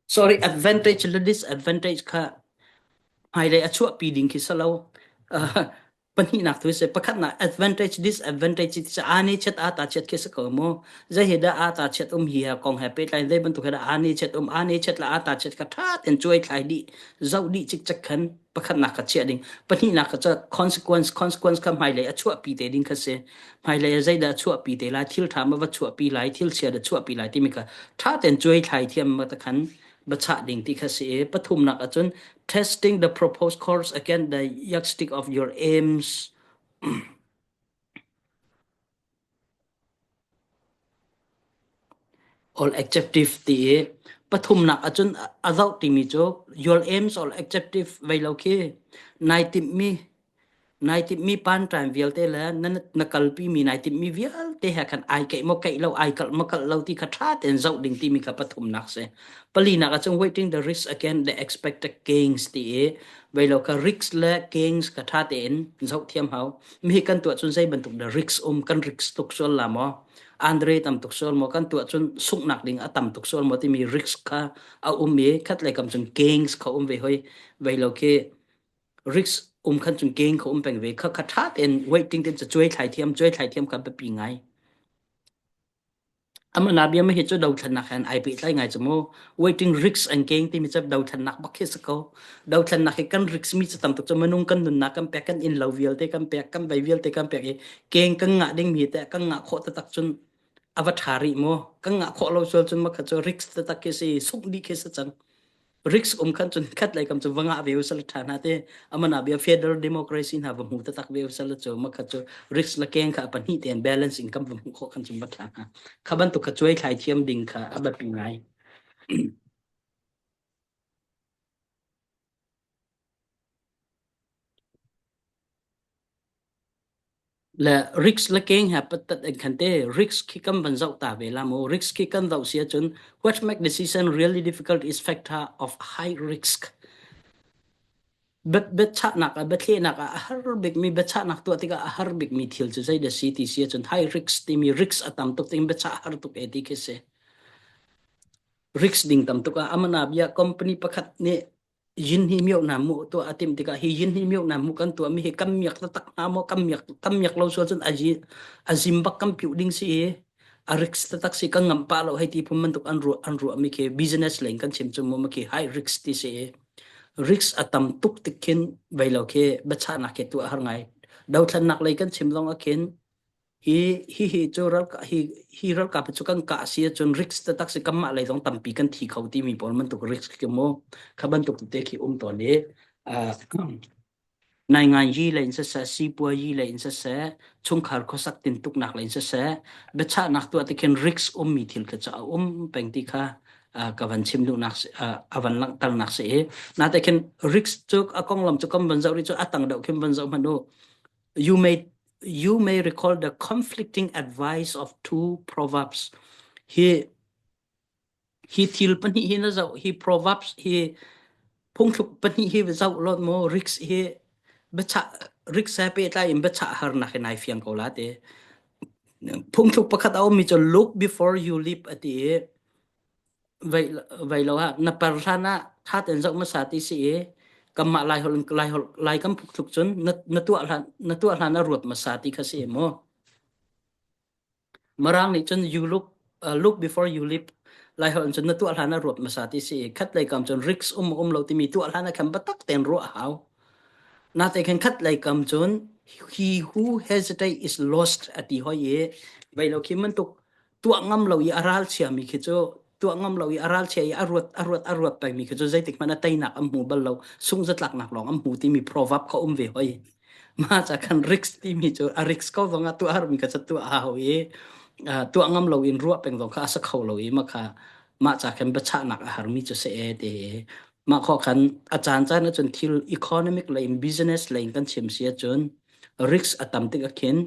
Sorry, advantage le disadvantage kha hmailei a chuahpi ding khi si lo. Ah, pahnihnak thu si, pakhatnak advantage, disadvantage ti si, aa ne chet, aa ta chet khi si ko maw? Zei he dah aa ta chet um hi ha kong he pehtlai, zei bantuk he dah aa ne chet um, aa ne chet le aa ta chet kha ṭha tein cuai thlai dih, zoh dih cikcek khan pakhatnak kha chiah ding. Pahnihnak kha cu consequence, consequence kha hmailei a chuahpi te ding kha si. Hmailei a zeidah a chuahpi te lai, thil ṭha maw va chuahpi lai, thil chia dah chuahpi lai timi kha ṭha tein cuai thlai thiam mah ta khan va chah ding ti kha si i, pathumnak ahcun testing the proposed course against the yardstick of your aims or objective ti i, pathumnak ahcun a zoh timi cu your aims or objective vei lo khi nai timhmi, nai timhmi pantan vialte le na, na kalpimi nai timhmi vialte he khan ai kaih maw kaih lo, ai kalh maw kalh lo ti kha ṭha tein zoh ding timi kha pathumnak si. Palinak ahcun weighting the risk against the expected gains ti i, vei lo kha risk le gains kha ṭha tein zoh thiam hau. Mi hi kan tuah cun zei bantuk dah risk um, kan risk tuk sual la maw? Andre tam tuk sual maw? Kan tuah cun sunghnak ding a tam tuk sual maw timi risk kha a um i, khatlei kam cun gains kha um ve hoi, vei lo khi risk um khan cun gain kha um peng ve kha, kha ṭha tein weighting tein cu cuai thlai thiam, cuai thlai thiam kha biapi ngai. A mana bia mi hi cu dothlennak he an ai pehtlai ngai cu maw? Weighting risk and gain timi cu dothlennak bak hi si ko. Dothlennak hi kan risk mi cu tam tuk cu minung kan nunnak kan pek, kan inn lo vialte kan pek, kan vei vialte kan pek i, gain kan ngah ding mi te kan ngah khawh taktak cun a va ṭha rih maw? Kan ngah khawh lo sual cun makhat cu risk taktak khi si, sungh dih khi si cang. Risk um khan cun khatlei kam cu va ngah ve u sal ṭha hna te, a mana bia federal democracy hna va hmu taktak ve u sal cu makhat cu risk le gain kha a pahnih tein balance in kan va hmuh khawh khan cun va ṭha hna. Kha bantuk kha cuai thlai thiam ding kha a biapi ngai. Le risk le gain he patat in khan te, risk khi kan van zoh ta ve la maw? Risk khi kan zoh si ahcun, what make decision really difficult is factor of high risk. Biachahnak ah, biathlehnak ah a har bikmi, biachahnak tuah tikah a har bikmi thil cu zeidah si ti si ahcun, high risk timi risk a tam tuk, tiin biachah a har tuk e ti khi si. Risk ding tam tuk ah, a mana bia company pakhat nih yin hi mioh na mu tuah a timh tikah, hi yin hi mioh na mu kan tuah mi hi kan miak taktak hna maw, kan miak, kan miak lo sual cun a zi-, a zim bak kan piuh ding si i, a risk taktak si, kan ngamh pah lo hei ti phun bantuk an ruah, an ruah mi khi business lei kan chim cu maw, mi khi high risk ti si i, risk a tam tuk tik khin vei lo khi biachahnak khi tuah a har ngai. Dothlennak lei kan chim zong ah khin, hi, hi, hi cu ralkap, hi, hi ralkap hi cu kan kah si ahcun risk taktak si, kanmah lei zong tampi kan thi kho timi pawl bantuk risk khi maw? Kha bantuk te khi um tawn i, aa, naingan yi lei in siseh, sipua yi lei in siseh, chungkhar khuasak tintuknak lei in siseh, biachahnak tuah tikhin risk ummi thil kha cu a um peng ti kha, aa, ka van chim duhnak si, aa, a van langhternak si i. Natekhin risk cu a konglam cu kan van zoh rih cu a tang deuh khin van zoh hmanh u. You may, you may recall the conflicting advice of two proverbs. Hi, hi thil pahnih hi na zoh, hi proverbs, hi phungthluk pahnih hi zoh law maw, risk hi biachah, risk he pehtlai in biachah harnak hi nai fiang ko la te. Phungthluk pakhat a ummi cu, look before you leap, a ti i, vei, vei lo ha, na par hlan ah ṭha tein zoh hmasa ti si i, kanmah Lai holh, Lai holh, Lai kan phungthluk cun na, na tuah hlan, na tuah hlan a ruat hmasa ti kha si i maw? Mirang nih cun you look, uh, look before you leap. Lai holh cun na tuah hlan a ruat hmasa ti si i, khatlei kam cun risk um, um lo timi tuah hlan a khan biatak tein ruah a hau. Natekhin khatlei kam cun he who hesitate is lost a ti hoi i, vei lo khi bantuk tuah ngam lo i a ralchia mi khi cu, tuah ngam lo i a ralchia i a ruat, a ruat, a ruat peng mi khi cu zeitik hmanh a teinak an hmu bal lo, sungh zatlaknak lawng an hmu timi proverb kha um ve hoi. Mah ca khan risk timi cu a risk ko zong ah tuah a har mi kha cu tuah a hau i, ah, tuah ngam lo in ruah peng zong kha a sa kho lo i mah kha mah ca khan biachahnak a harmi cu si e ti. Mah khawh khan a caan caan ahcun thil economic lei in, business lei in kan chim si ahcun risk a tam tik a khin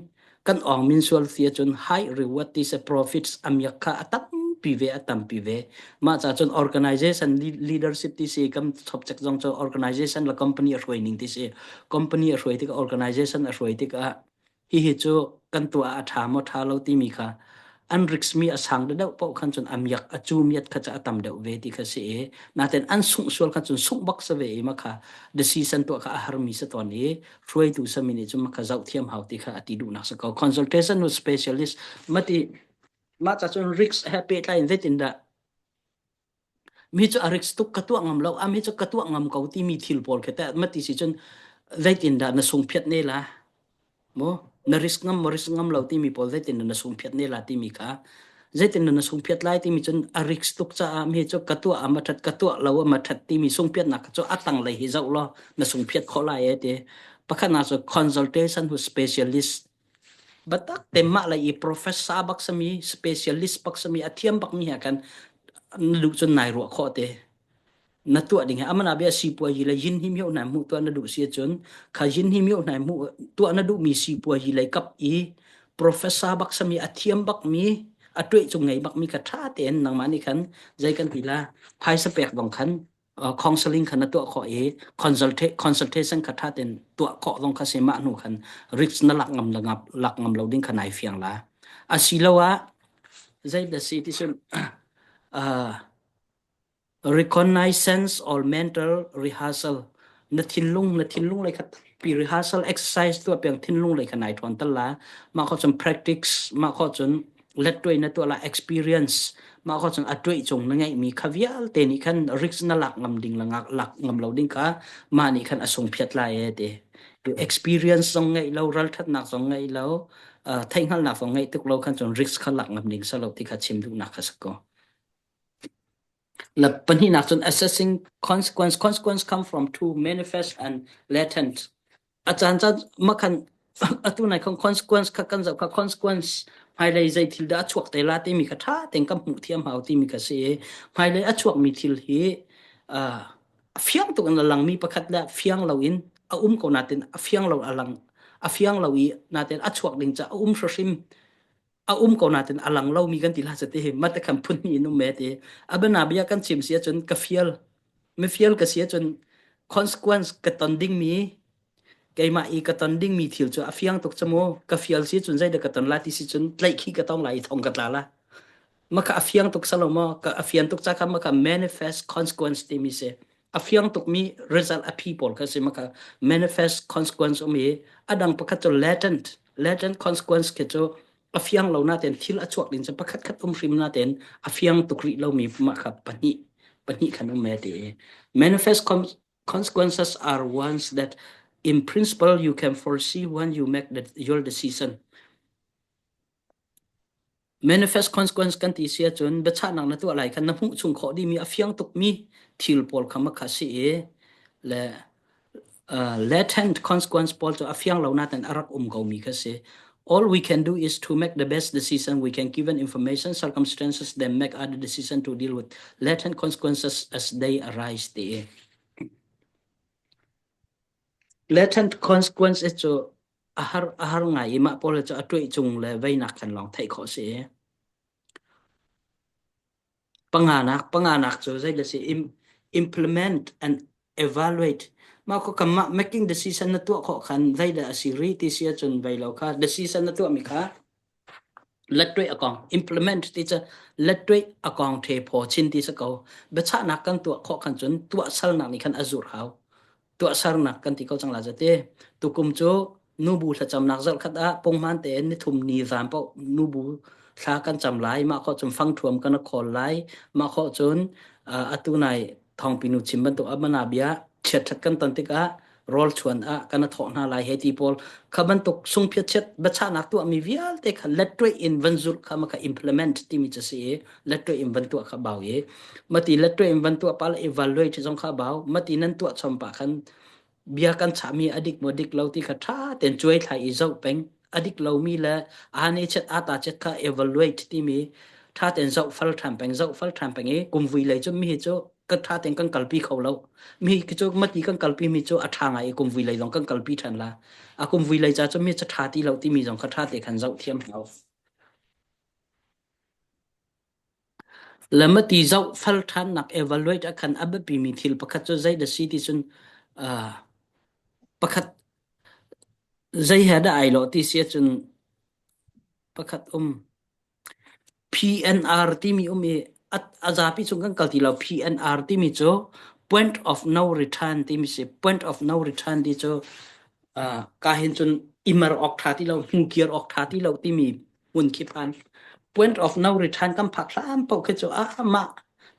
kan awng min sual si ahcun high reward ti si, profits a miak kha a tampi ve, a tampi ve. Mah ca cun organization leadership ti si, kan subject zong cu organization le company a hruai ning ti si. Company a hruai tik ah, organization a hruai tik ah hihi cu kan tuah a ṭha maw ṭha lo timi kha an risk mi a sang deuh paoh khan cun a miak a cu miat kha cu a tam deuh ve ti kha si i, natein an sungh sual khan cun sungh bak sa ve i mah kha decision tuah kha a harmi sa tawn i, hruaitu sami nih cun mah kha zoh thiam hau ti kha a ti duhnak si ko. Consultation with specialist mah ti, mah ca cun risk he pehtlai in zeitindah mi cu a risk tuk, ka tuah ngam lo, a mi cu ka tuah ngam ko timi thil pawl kha teh mah ti si cun zeitindah na sungphiat ne la? Maw, na risk ngam maw, risk ngam lo timi pawl zeitindah na sungphiat ne la timi kha, zeitindah na sungphiat lai timi cun a risk tuk caah mi cu ka tuah a maṭhat, ka tuah lo a maṭhat timi sungphiatnak kha cu a tanglei hi zoh law na sungphiat khawh lai e ti. Pakhatnak cu consultation with specialist. Batak te mah lei i professor bak sami, specialist bak sami, a thiam bak mi he kan na duh cun nai ruah khawh te. Na tuah ding he a mana bia sipuayi le yin him hio hnai hmuh tuah na duh si ahcun kha yin him hio hnai hmuh tuah na duhmi sipuayi lei kap i professor bak sami, a thiam bak mi, a ṭuaih cung ngei bak mi kha ṭha tein nangmah nih khan zei kan ti la, phaisa pek bang khan uh, counseling kha na tuah khawh i consulta- consultation kha ṭha tein tuah khawh zong kha si mah hnu khan risk na lak ngam le ngap, lak ngam lo ding kha nai fiang la. Asiloah zei dah si ti cun, uh, reconnaissance or mental rehearsal, na thinlung, na thinlung lei kha pi rehearsal exercise tuah piang thinlung lei kha nai ṭhawn tal la. Mah khawh cun practice, mah khawh cun lettuai na tuah la, experience, mah khawh cun a ṭuaih cung na ngeihmi kha vialte nih khan risk na lak ngam ding le ngak lak ngam lo ding kha mah nih khan a sungphiat lai e ti. Experience zong ngeih lo, ralṭhatnak zong ngeih lo, uh, theihhngalhnak zong ngeih tuk lo khan cun risk kha lak ngam ding sa lo ti kha chim duhnak kha si ko. Le pahnihnak cun assessing consequence. Consequence come from two, manifest and latent. A caan caan mah khan atu nai khan consequence kha kan zoh kha, consequence hmailei zei thil dah a chuak te la timi kha ṭha tein kan hmuh thiam hau timi kha si. Hmailei a chuakmi thil hi, ah, a fiang tuk in a langmi pakhat le fiang lo in a um ko natin a fiang lo a lang, a fiang lo i natin a chuak ding ca a um hrimhrim, a um ko natin a lang lomi kan ti hlah si ti hi, mah te khan phun hnih in um e ti. A bana bia kan chim si ahcun ka fial, mi fial ka si ahcun consequence ka ton dingmi, keimah i ka ton dingmi thil cu a fiang tuk ca maw, ka fial si cun zeidah ka ton lai ti si cun tlaih khi ka tong lai i thong ka tla la. Mah kha a fiang tuk sa lo maw, ka a fian tuk ca kha mah kha manifest consequence timi si. A fiang tukmi result a phi pawl kha si mah kha manifest consequence um i, a dang pakhat cu latent, latent consequence khi cu a fiang lo natin thil a chuak ding cu pakhat khat um hrim natin a fiang tuk rih lomi mah kha pahnih, pahnih khan um e ti. Manifest con- consequences are ones that in principle you can foresee when you make the, your decision. Manifest consequence kan ti si ahcun biachahnak na tuah lai khan na hmuh chung khawh dihmi a fiang tukmi thil pawl kha mah kha si i, le, uh, latent consequence pawl cu a fiang lo natin a rak um komi kha si. All we can do is to make the best decision we can given information, circumstances, then make other decision to deal with latent consequences as they arise ti i. Latent consequence cu a har, a har ngai i mah pawl cu a ṭuaih cung le veinak khan lawng theih khawh si. Panganak, panganak cu zei le si im-, implement and evaluate. Mah kha kanmah making decision na tuah khawh khan zei le a si rih ti si ahcun vei lo kha decision na tuahmi kha lettuai a kong, implement ti cu lettuai a kong ṭhe phaw chin ti si ko. Biachahnak kan tuah khawh khan cun tuahsernak nih khan a zurh hau. Tuahsernak kan ti ko cang lai zate. Tukum cu nubu thlacamnak zarh khat ah punghman tein ni thum ni zan paoh nubu thla kan cam lai, mah khawh cun fangthuam kan khawl lai, mah khawh cun, aa, atu nai thawngpinu chim bantuk a mana bia chiatṭhat kan ton tikah rawl chuan ah kan a thawh hna lai he ti pawl kha bantuk sungphiat chiat biachahnak tuahmi vialte kha lettuai in van zulh kha mah kha implement timi cu si i, lettuai in van tuah kha bau i, mah ti lettuai in van tuah pah le evaluate zong kha bau, mah ti nan tuah chom pah khan bia kan chahmi a dik maw dik lo ti kha ṭha tein cuai thlai i zoh peng, a dik lo mi le a ne chet a ta chet kha evaluate timi, tha ten zoh fal tham peng, zoh fal tham peng i kum vui lei chu mi hi chu ka tha ten kan kalpi kho lo. Mi hi chu mati kan kalpi mi chu a tha ngai i kum vui lei zong kan kalpi than la. A kum vui lei cha chu mi cha tha ti lo timi zong kha tha te khan zoh thiam hau. Lamati zoh fal than nak evaluate a khan a bapi mi thil pakhat chu zei da si ti chun, ah, pakhat zei ha da ai lo ti sia chun pakhat um. P N R timi um i a, a zapi chung kan kal ti lo. P N R timi chu point of no return timi si. Point of no return ti chu, ah, ka hin chun imar ok tha ti lo, hmukiar ok tha ti lo timi mun khi phan. Point of no return kan phak hlam pau khi chu a, a ma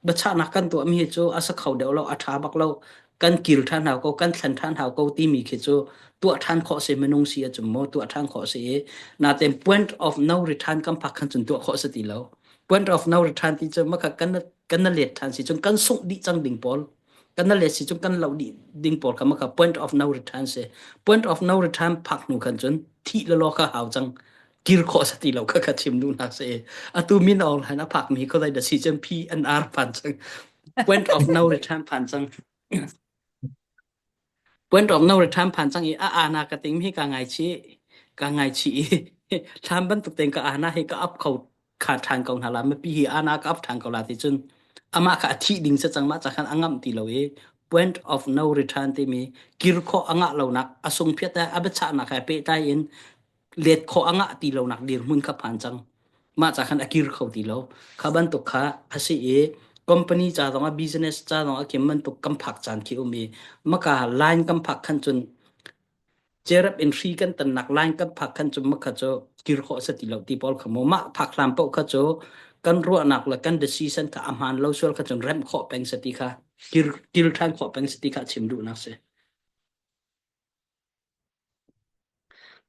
ba cha nak kan tuah mi hi chu a sa khau deuh lo, a tha bak lo, kan kir than hau ko, kan thlan than hau ko timi khi chu tuah than khoh se, minung si a chum mo, tuah than khoh se. Na ten point of no return kan phak khan chun tuah khoh se ti lo. Point of no return ti chu ma kha kan na, kan na let than si chun kan sung di chang ding pol. Kan na let si chun kan lo di ding pol kha ma kha point of no return se. Point of no return phak nu khan chun thi la lo kha hau chang. Kir khoh sa ti lo kha ka chim nu nak se. A tu min ol han a phak mi kho lai da si chun P N R phan chang. Point of no return phan chang. Point of no return phan chang i a, a na ka ting mi ka ngai chi, ka ngai chi i. Tham ban tuk teng ka a na hi ka ap khau kha than kau na la, ma pi hi a na ka ap than kau la ti chun. Ama kha a thi ding sa chang ma cha khan a ngam ti lo i. Point of no return ti mi kir khoh a ngah lo nak, a sung phiat ta, a ba cha nak kha pe ta in let khoh a ngah ti lo nak dir mun kha phan chang. Ma cha khan a kir khau ti lo. Kha ban tuk kha a si i company cha zong a business cha zong a kim ban tuk kam phak chan khi um i. Ma ka line kam phak khan chun cherap in hri kan tan nak line kan phak khan chu ma kha chu kir khoh sa ti lo ti pol kha mo. Ma phak hlam pau kha chu kan ruah nak la kan decision kha a man lo sual kha chun rem khoh peng sa ti kha. Kir, kir than khoh peng sa ti kha chim du nak se.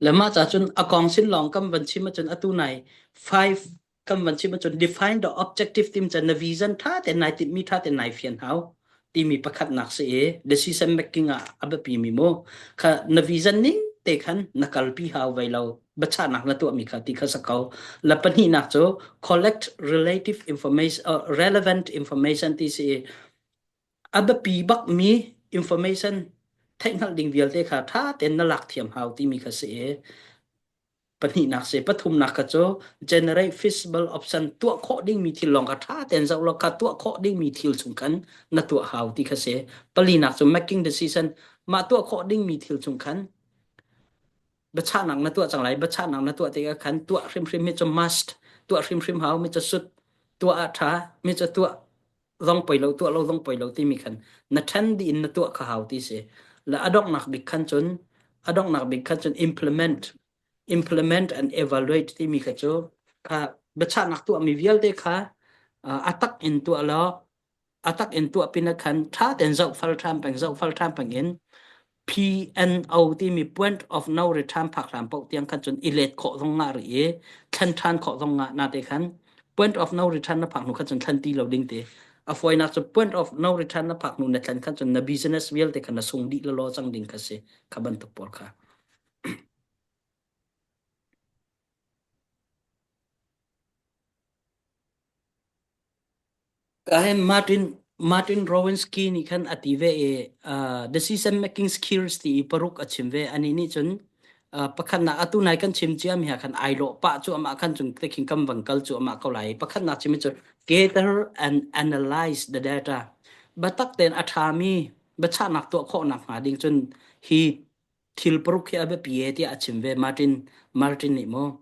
Lama cha chun a kong sin long kam van chim a chun a tu nai five kam van chim a chun define the objective tim cha na vision tha te nai tip mi tha te nai fian hau. Ti mi pakhat nak se e, decision making a, a ba pi mi mo. Kha na vision ning te khan na kalpi hau vai lo. Ba cha nak na tuah mi kha ti kha sa kau. La pani nak chu collect relative information, uh, relevant information ti se e. A ba pi bak mi information thei ngal ding vial te kha tha ten na lak thiam hau ti mi kha se e. Pani nak se, pathum nak kha chu generate feasible option tuah khoh ding mi thil long kha tha ten zau lo kha tuah khoh ding mi thil chung khan na tuah hau ti kha se. Pali nak chu making decision ma tuah khoh ding mi thil chung khan ba cha nak na tuah chang lai, ba cha nak na tuah te kha khan tuah hrim hrim mi chu must, tuah hrim hrim hau mi chu sut, tuah a tha mi chu tuah zong poi lo, tuah lo zong poi lo ti mi khan na then di in na tuah kha hau ti se. La a dok nak bik khan chun, a dok nak bik khan chun implement, implement and evaluate ti mi kha chu kha ba cha nak tuah mi vial te kha, ah, a tak in tuah lo, a tak in tuah pina khan tha ten zau fal tham peng, zau fal tham peng in P N O ti mi point of no return phak hlam pau tiang khan chun i let khoh zong nga ri e, thlan than khoh zong nga na te khan point of no return na phak nu khan chun thlan ti lo ding te. A foi nak chun point of no return na phak nu na thlan khan chun na business vial te khan na sung di lo lo chang ding kha se kha ban tuk por kha. Ka hem Martin, Martin Rowensky ni khan a ti ve e, ah, decision making skills ti i paruk a chim ve, ani ni chun, ah, pakhat na a tu nai kan chim chiam hi a khan ai lo pa chu ama khan chun te khing kam vang kal chu ama kau lai. Pakhat na chim chu gather and analyze the data. Ba tak ten a tha mi, ba cha nak tuah khoh nak nga ding chun hi thil paruk hi a ba pi e ti a chim ve Martin, Martin ni mo.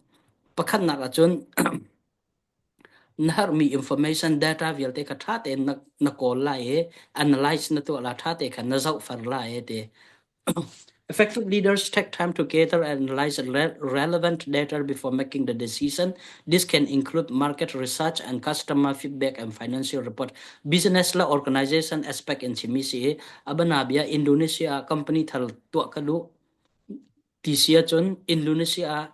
Pakhat nak a chun na har mi information data vial te kha tha te na, na call la e, analyze na tuah la tha te kha na zau far la e te. Effective leaders take time to gather and analyze re-, relevant data before making the decision. This can include market research and customer feedback and financial report. Business la organization aspect in chimi si, abana bia Indonesia company thal tuah ka lu, ti sia chun Indonesia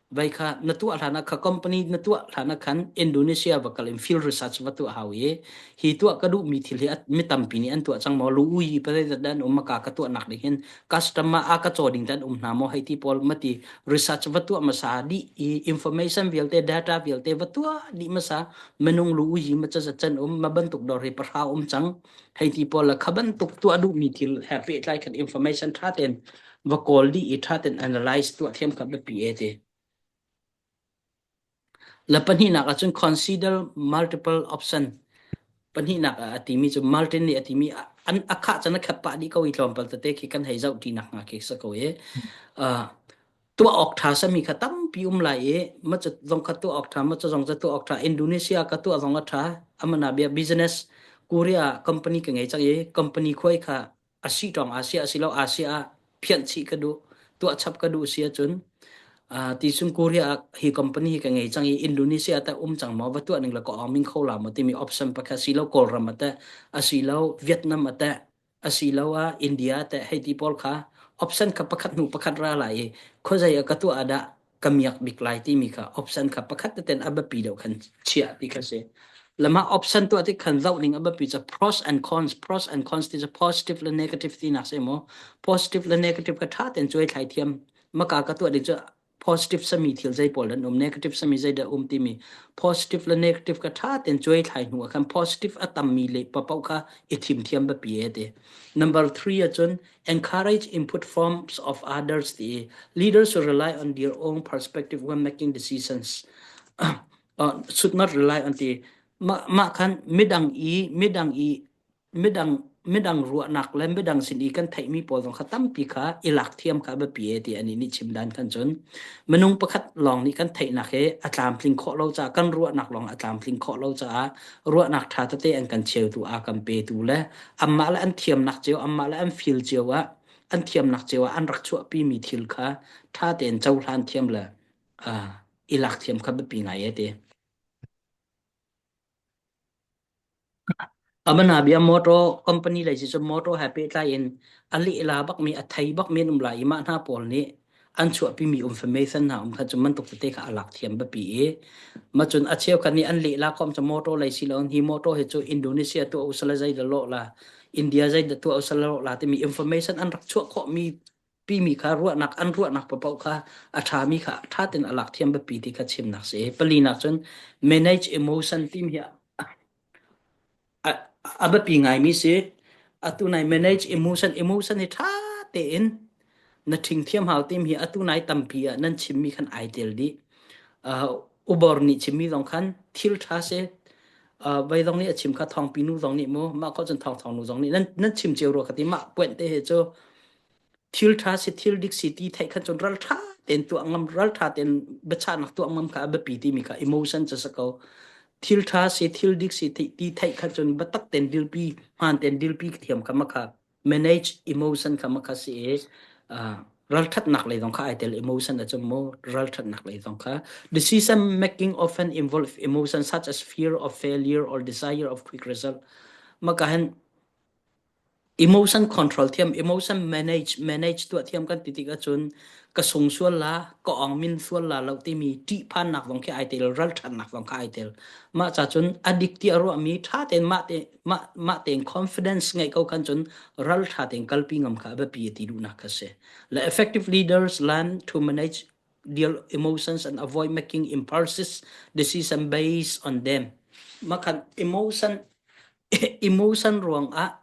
Vai kha na tuah hlan a kha company na tuah hlan a khan Indonesia va kal in field research va tuah hau e. Hi tuah ka duh mi thil hi a, mi tampi nih an tuah cang maw, lu u yi pa zai zat dan um, maka ka tuah nak ding hin customer a ka caw ding dan um hna maw, hei ti pawl mati research va tuah masa dih i, information vialte, data vialte va tuah dih masa, minung lu u yi maca zat can um, ma bantuk dor hi pahra um cang, hei ti pawl la kha bantuk tuah duh mi thil he pehtlai khan information ṭha ten va kawl dih i, ṭha ten analyze tuah thiam kha biapi e te. La pahnihnak ah cun consider multiple option. Pahnihnak ah a timi cu multi nih a timi a, an, a khah can a khat pah dih ko i tlawmpal tete khi kan hei zoh ṭinak hnga khi si ko e. Ah, tuah awk ṭha sami kha tampi um lai e. Maca zong kha tuah awk ṭha, maca zong ca tuah awk ṭha. Indonesia ka tuah zong a ṭha. A mana bia business Korea company ka ngei cang e. Company khuai kha a si ṭawng Asia a si lo, Asia ah phianh chih ka duh, tuah chap ka duh si ahcun, aa, ti cun Korea ah hi company hi ka ngei cang i, Indonesia ah teh um cang maw, va tuah ning le ka awng ming kho la maw timi option pakhat a si lo, Kawlram ah teh a si lo, Vietnam ah teh a si lo, aa, India ah teh hei ti pawl kha option kha pakhat hnu pakhat ra lai i, khuazei ah ka tuah ah dah ka miak bik lai timi kha option kha pakhat teten a biapi deuh khan chiah ti kha si. Lama option tuah ti khan zoh ning a biapi cu pros and cons, pros and cons ti cu positive le negative tinak si maw? Positive le negative kha ṭha ten cuai thlai thiam. Maka ka tuah ding cu positive sami thil zei pawl dan um, negative sami zei dah um timi positive le negative kha ṭha ten cuai thlai hnu ah khan positive a tammi le papoh kha i thim thiam biapi e ti. Number three ahcun encourage input forms of others ti, leaders should rely on their own perspective when making decisions. Uh, should not rely on ti. Mah, mah khan midang i, midang i, midang, midang ruahnak le midang sin i kan theihmi pawl zong kha tampi kha i lak thiam kha a biapi e ti anih nih chim dan khan cun minung pakhat lawng nih kan theihnak he a tlamtling khawh lo caah, kan ruahnak lawng a tlamtling khawh lo caah ruahnak ṭha tete an kan cheu tu, a kan pe tu le anmah le an thiamnak cio, anmah le an field cio ah, an thiamnak cio ah an rak chuahpimi thil kha ṭha tein cohlan thiam le, aa, i lak thiam kha biapi ngai e ti. A mana bia motor company lei si cu motor he pehtlai in a lehla bakmi, a thei bakmi an um lai i, mah hna pawl nih an chuahpimi information hna um kha cu man tuk tete kha a lak thiam biapi i, mah cun a cheukhat nih an lehla khawm cu motor lei si lo, hi motor hi cu Indonesia tuah u sala zei dah lawh la, India zei dah tuah u sala lawh la timi information an rak chuah khawhmi pimi kha ruahnak, an ruahnak papoh kha a ṭhami kha ṭha tein a lak thiam biapi ti kha chimnak si. Palinak cun manage emotion timi hi a, a, a biapi ngaimi si. Atu nai manage emotion, emotion hi ṭha tein na ṭhing thiam hau timi hi atu nai tampi ah nan chimmi khan aa tel dih. Aa, u Bor nih chimmi zong khan thil ṭha si. Aa, vai zong nih a chim kha, Thawngpi nu zong nih mu, mah khawh cun Thawng Thawng nu zong nih nan, nan chim cio rua kha ti, mah puan te he cu thil ṭha si, thil dik si ti theih khan cun ral ṭha tein tuah ngam, ral ṭha tein biachahnak tuah ngam kha a biapi timi kha emotion cu si ko. Thil ṭha si, thil dik si ti, ti theih khan cun biatak tein dilpi, hmaan tein dilpi thiam kha mah kha manage emotion kha mah kha si e, aa, ralṭhatnak lei zong kha aa tel, emotion a cun mu ralṭhatnak lei zong kha. Decision making often involve emotion such as fear of failure or desire of quick result. Mah ka hin emotion control thiam, emotion manage, manage tuah thiam kan ti tik ahcun ka sung sual la, ka awng min sual la lo timi ṭihphannak zong khi aa tel, ralṭhatnak zong kha aa tel. Mah ca cun a dik ti a ruahmi ṭha tein mah te, mah, mah tein confidence ngeih ko khan cun ral ṭha tein kalpi ngam kha a biapi a ti duhnak kha si. Le effective leaders learn to manage their emotions and avoid making impulsive decision based on them. Mah khan emotion, emotion ruang ah,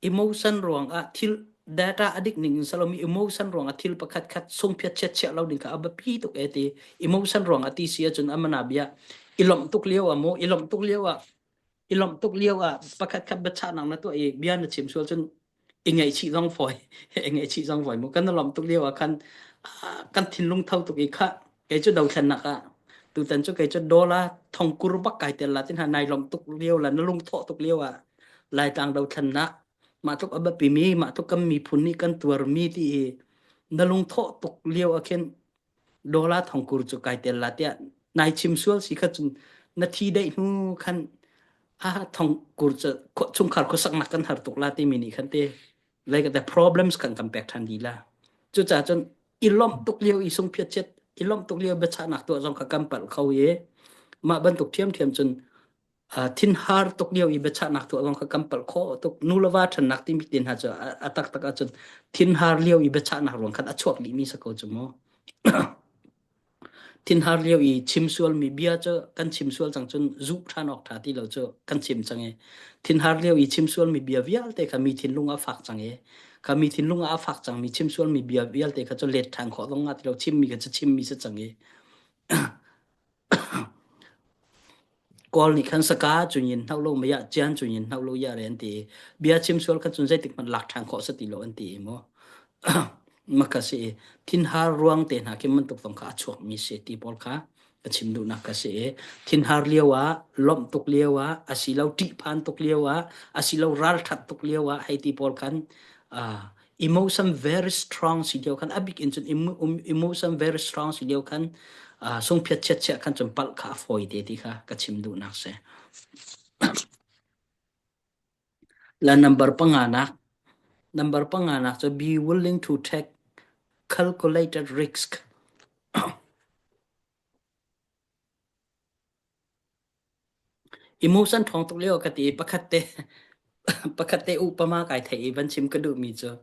emotion ruang ah thil, data a dik ning in si lomi, emotion ruang ah thil pakhat khat sungphiat chiat chiat lo ding kha a biapi tuk e ti. Emotion ruang ah ti si ahcun a mana bia i lawmh tuk lio ah mu, i lawmh tuk lio ah, i lawmh tuk lio ah pakhat khat biachahnak na tuah i bia na chim sual cun i ngaihchih zong fawi, i ngaihchih zong fawi mu. Kan na lawmh tuk lio ah khan, aa, kan thinlung tho tuk i kha, kei cu dothlennak ah, tutan cu kei cu dollar thongkur bak kaa tel la ti hna, nai lawmh tuk lio la, na lungthawh tuk lio ah, Laitlang dothlennak, mah tluk a biapimi, mah tluk kan miphun nih kan tuarmi ti i na lungthawh tuk lio ah khin dollar thongkur cu kaa tel la tiah nai chim sual si kha cun na thi daih hnu khan, a, thongkur cu khuachungkhar khuasaknak kan har tuk la timi nih khan te, lei ka te problems kan kan pek ṭhan dih la. Cucaah cun I lawmh tuk lio i sungphiat chet, i lawmh tuk lio biachahnak tuah zong kha kan palh kho i. Mah bantuk thiamthiam cun, aa, thinhar tuk lio i biachahnak tuah zong kha kan palh kho tuk. Nu le va ṭhannak timi te hna cu a, a taktak ahcun thinhar lio i biachahnak ruang khan a chuak dihmi si ko cu maw? Thinhar lio i chimsualmi bia cu kan chimsual cang cun zuh ṭhan awk ṭha ti lo cu kan chim cang i. Thinhar lio i chimsualmi bia vialte kha mi thinlung ah a fak cang i. Kha mi thinlung ah a fak cangmi chimsualmi bia vialte kha cu let ṭhan khawh zong ngah ti lo, chimmi kha cu chimmi si cang i. Kawl nih khan saka cun in hnauh lo, maya cian cun in hnauh lo ya re an ti. Bia chimsual khan cun zeitik hmanh lak ṭhan khawh si ti lo an ti i maw? Mah kha si i, thinhar ruang te hna khi bantuk zong kha a chuakmi si ti pawl kha ka chim duhnak kha si i. Thinhar lio ah, lawmh tuk lio ah, asilo ṭihphan tuk lio ah, asilo ralṭhat tuk lio ah, hei ti pawl khan, aa, emotion very strong si lio khan, a bik in cun emo-, um, emotion very strong si lio khan, aa, sungphiat chiatchiat khan cun palh kha a fawi te ti kha ka chim duhnak si. La number panganak, number panganak cu be willing to take calculated risk. Emotion thawng tuk lio ka ti i, pakhat te, pakhat te upama kai thei i van chim ka duhmi cu,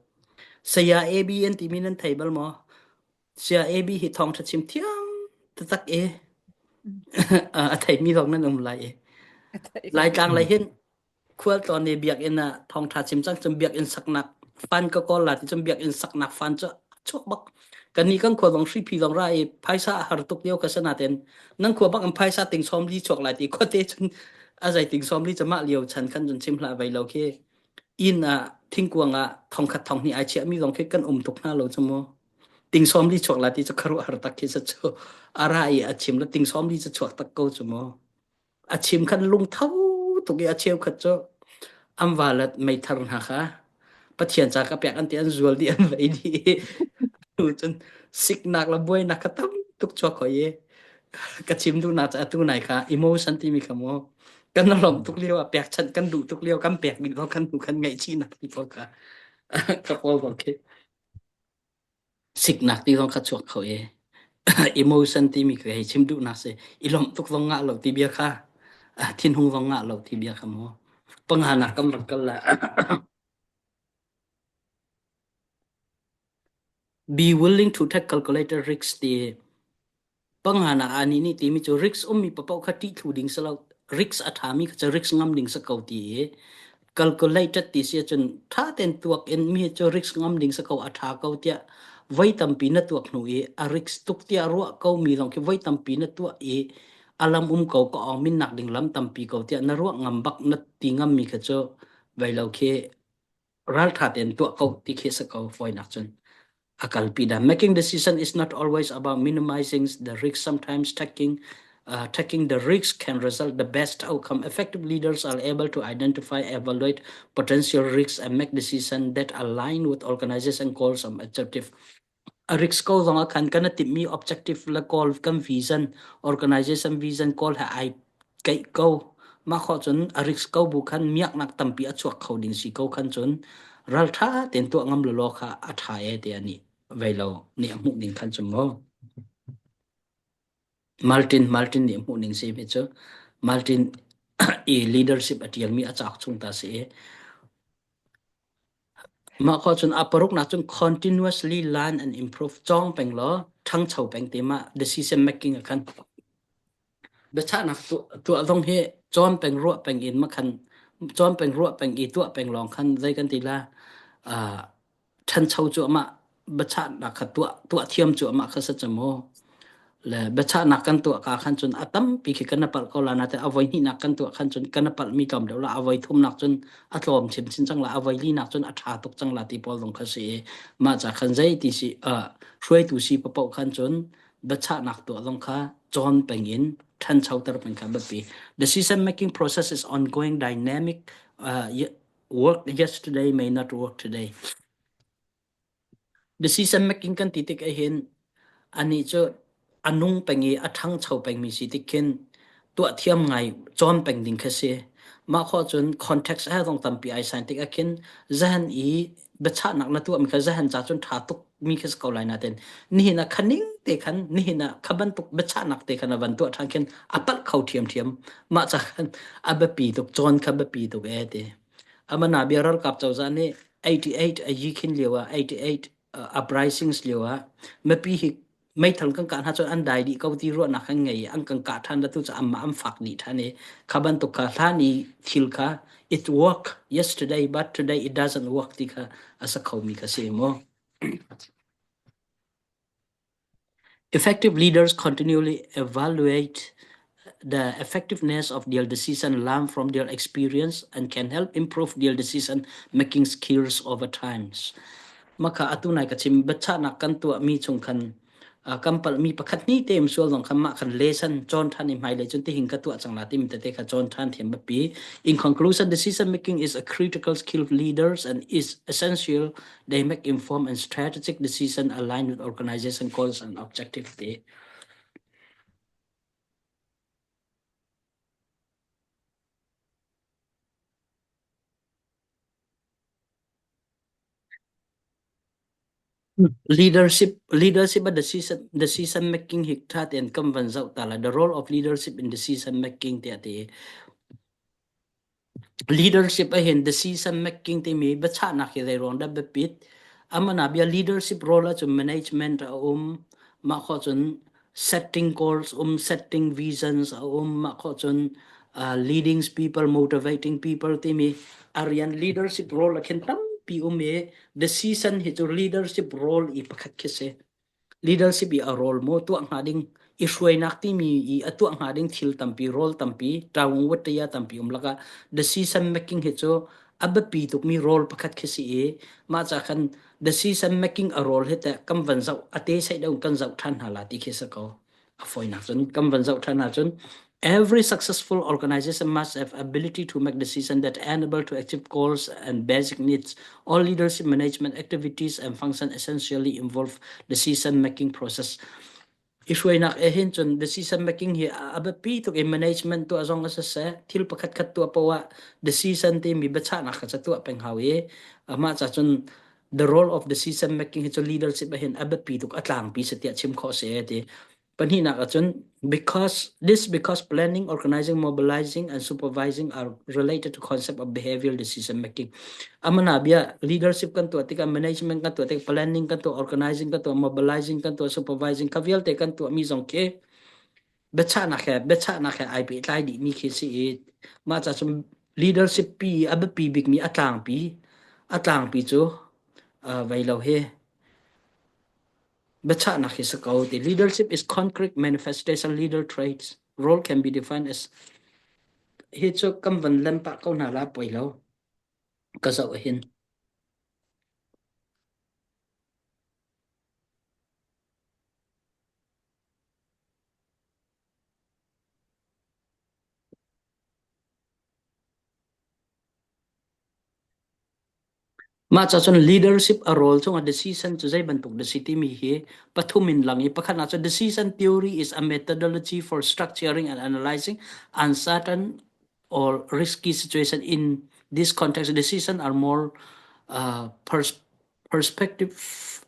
saya A B an timi nan thei bal maw? Saya A B hi thawngṭha chim thiam taktak i, a, a theimi zong nan um lai i. Laitlang lei hin khual tlawn i biakinn ah thawngṭha chim cang cun biakinn saknak fan ka kawl lai ti cun biakinn saknak fan cu a chuak bak. Kannih kan khua zong hri phi zong ra i phaisa a har tuk lio ka si nain nan khua bak in phaisa ting sawmli chuak lai ti khuate cun a zei ting sawmli cu mah lio chan khan cun chim hlah vei lo khi inn ah thingkuang ah thongkhat thonghnih ai chiahmi zong khi kan um tuk hna lo cu maw? Ting sawmli chuak lai ti cu kharuah har tak khi si cu a ra i a chim le ting sawmli cu chuak tak ko cu maw? A chim khan lungtho tuk i a cheukhat cu an va let meithar hna kha Pathian ca ka pek an ti, an zual dih, an vei dih i. Tu cun siknak le buainak kha tam tuk chuak kho i ka chim duhnak cu atu nai kha emotion timi kha maw? Kan lawmh tuk lio ah pek chanh kan duh tuk lio kan pek dih lo kan duh kan ngaihchihnak ti pawl kha ka pawl ko khi. Siknak ti zong kha chuak kho i emotion timi kha hei chim duhnak si. I lawmh tuk zong ngah lo ti bia kha, ah, thinhung zong ngah lo ti bia kha maw? Panganak kan van kal lai. Be willing to take calculated risks ti. Panganak ah nih nih timi cu risk ummi paoh kha ṭih thlu ding si lo, risk a ṭhami kha cu risk ngam ding si ko ti i calculated ti si ahcun ṭha tein tuak in mi cu risk ngam ding si ko, a ṭha ko tiah voi tampi na tuak hnu i a risk tuk tiah ruah ko mi zong khi voi tampi na tuah i a lam um ko ka awng minnak ding lam tampi ko tiah na ruah ngam bak na ti ngammi kha cu vei lo khi ralṭha tein tuah ko ti khi si ko fawinak cun a kalpi dan. Making decision is not always about minimizing the risk. Sometimes taking, uh, taking the risk can result the best outcome. Effective leaders are able to identify, evaluate potential risks and make decisions that align with organization goals and objective. A risk ko zong a khan kan a timhmi objective le goal, kan vision, organization vision goal he ai kaih ko. Mah khawh cun a risk ko bu khan miaknak tampi a chuak kho ding si ko khan cun ralṭha tein tuah ngam lawlaw kha a ṭha e ti a nih vei lo nih a hmuh ning khan cun maw? Martin, Martin nih a hmuh ning si mi cu Martin i leadership a ṭialmi a cauk chung ta si i. Mah khawh cun a paruknak cun continuously learn and improve, cawng peng law ṭhangcho peng ti mah decision making a khan biachahnak tuah, tuah zong hi cawn peng ruah peng in mah khan, cawn peng ruah peng i tuah peng lawng khan zei kan ti la, aa, ṭhancho cu amah biachahnak kha tuah, tuah thiam cu amah kha si cu maw? Le biachahnak kan tuah ka khan cun a tampi khi kan na palh ko la, nain a voi hnihnak kan tuah khan cun kan na palhmi tlawm deuh la, a voi thumnak cun a tlawm chinchin cang la, a voi linak cun a ṭha tuk cang la ti pawl zong kha si i, mah ca khan zei ti si, aa, hruaitu si paoh khan cun biachahnak tuah zong kha cawn peng in ṭhanchoter peng kha biapi. Decision making process is ongoing dynamic, uh, ye-, work yesterday may not work today. Decision making kan ti tik ahhin, anih cu a nung peng i a ṭhangcho pengmi si tik khin tuah thiam ngai cawn peng ding kha si. Mah khawh cun context he zong tampi ai sign tik a khin zahan i biachahnak na tuahmi kha zahan ca cun ṭha tukmi kha si ko lai natein nihin a kha ning te khan, nihin a kha bantuk biachahnak te khan a van tuah ṭhan khin a palh kho ṭhiamṭhiam. Mah ca khan a biapi tuk, cawn kha biapi tuk e ti. A mana bia ralkap cozah nih eighty eight a yi khin lio ah, eighty eight, uh, uprisings lio ah, mipi hi meithal kan kah hna cun an dai dih ko ti ruahnak kan ngei, an kan kah ṭhan, dah tu cu anmah an fak dih ṭhan i, kha bantuk kha hlan i thil kha, it work yesterday, but today it doesn't work ti kha a si khomi kha si maw? Effective leaders continually evaluate the effectiveness of their decision, learn from their experience, and can help improve their decision making skills over times. Mah kha atu nai ka chim, biachahnak kan tuahmi chung khan, aa, kan palhmi pakhat hnih te um sual zong khan mah khan lesson cawn ṭhan i hmailei cun tihin ka tuah cang lai timi tete kha cawn ṭhan thiam biapi. In conclusion, decision making is a critical skill of leaders and is essential they make informed and strategic decision aligned with organization goals and objective ti. Leadership, leadership a decision, decision making hi ṭha tein kan van zoh ta lai. The role of leadership in decision making tiah ti. Leadership ah hin decision making timi biachahnak hi zei ruang dah biapit? A mana bia leadership role ah cun management a um, mah khawh cun setting goals um, setting visions a um, mah khawh cun, ah, leading people, motivating people timi a rian leadership role a khin tampi um i, decision hi cu leadership role i pakhat khi si. Leadership i a role maw, tuah hnga ding, i hruainak timi i a tuah hnga ding thil tampi, role tampi, ṭaung wut taya tampi um lakah decision making hi cu a biapi tukmi role pakhat khi si i, mah ca khan decision making a role hi teh kan van zoh, a te seih deuh kan zoh ṭhan hna lai ti khi si ko. A fawinak cun kan van zoh ṭhan hna cun, every successful organization must have ability to make decisions that enable to achieve goals and basic needs. All leadership, management activities and function essentially involve decision making process. I hruainak e hin cun decision making hi a, a biapi tuk i, management tuah zong a siseh, thil pakhat khat tuah paoh ah decision timi biachahnak kha ca tuah peng hau i, amah ca cun the role of decision making hi cu leadership ah hin a biapi tuk, a tlangpi si tiah chim khawh si e ti. Pahnihnak ah cun, because, this because planning, organizing, mobilizing and supervising are related to concept of behavioral decision making. A mana bia leadership kan tuah tikah, management kan tuah tikah, planning kan tuah, organizing kan tuah, mobilizing kan tuah, supervising kha vialte kan tuahmi zong khi biachahnak he, biachahnak he aa pehtlai dihmi khi si i, mah ca cun leadership pi a biapi bikmi a tlangpi, a tlangpi cu, aa, vei lo hi. Biachahnak hi si ko ti. Leadership is concrete manifestation leader traits. Role can be defined as, hi cu kan van lem pah ko hna lai, poi lo. Ka zoh ahin. Mah ca cun leadership a role chungah decision cu zei bantuk dah si timi hi pathum in lang i, pakhatnak cu decision theory is a methodology for structuring and analyzing uncertain or risky situation. In this context, decisions are more, uh, pers-, perspective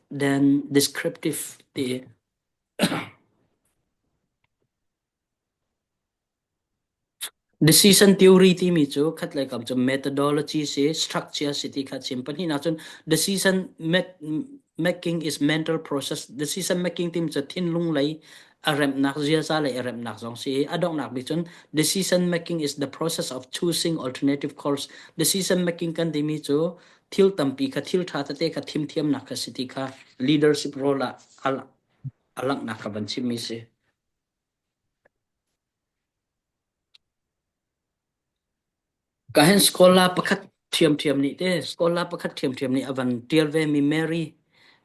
than descriptive ti. Decision theory timi cu khatlei kam cu methodology si, structure si ti kha chim. Pahnihnak cun decision mak-, making is mental process. Decision making timi cu thinlung lei a remnak, ziaza lei a remnak zong si. A donghnak bik cun decision making is the process of choosing alternative course. Decision making kan timi cu thil tampi kha, thil ṭha tete kha thimthiamnak kha si ti kha leadership role ah a, a langhnak kha van chimmi si. Ka hin scholar pakhat ṭhiamṭhiam nih te, scholar pakhat ṭhiamṭhiam nih a van ṭial ve mi Mary,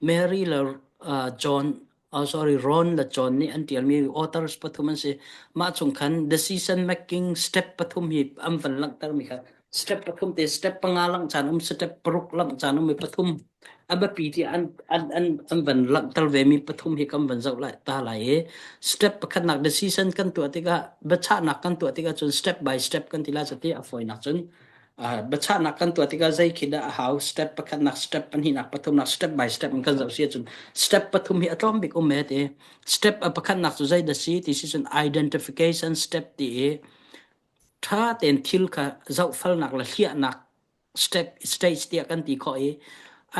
Mary le, ah, John, oh, sorry, Ron le John nih an ṭialmi authors pathum an si. Mah chung khan decision making step pathum hi an van langhtermi kha. Step pathum te, step panga lang caan um, step paruk lang caan um i, pathum a biapi ti an, an, an, an van langhter vemi pathum hi kan van zoh lai, ta lai i, step pakhatnak decision kan tuah tikah, biachahnak kan tuah tikah cun step by step kan ti lai, cati a fawinak cun, Ah, bachatnak kan tuah tikah zei khit dah a hau, step pakhatnak, step pahnihnak, pathumnak, step by step kan zoh si ahcun, step pathum hi a tlawm bik um e ti. Step a pakhatnak cu zei dah si ti si cun identification step ti i, ṭha tein thil kha zohfelnak le hliahnak step, stage tiah kan ti khawh i,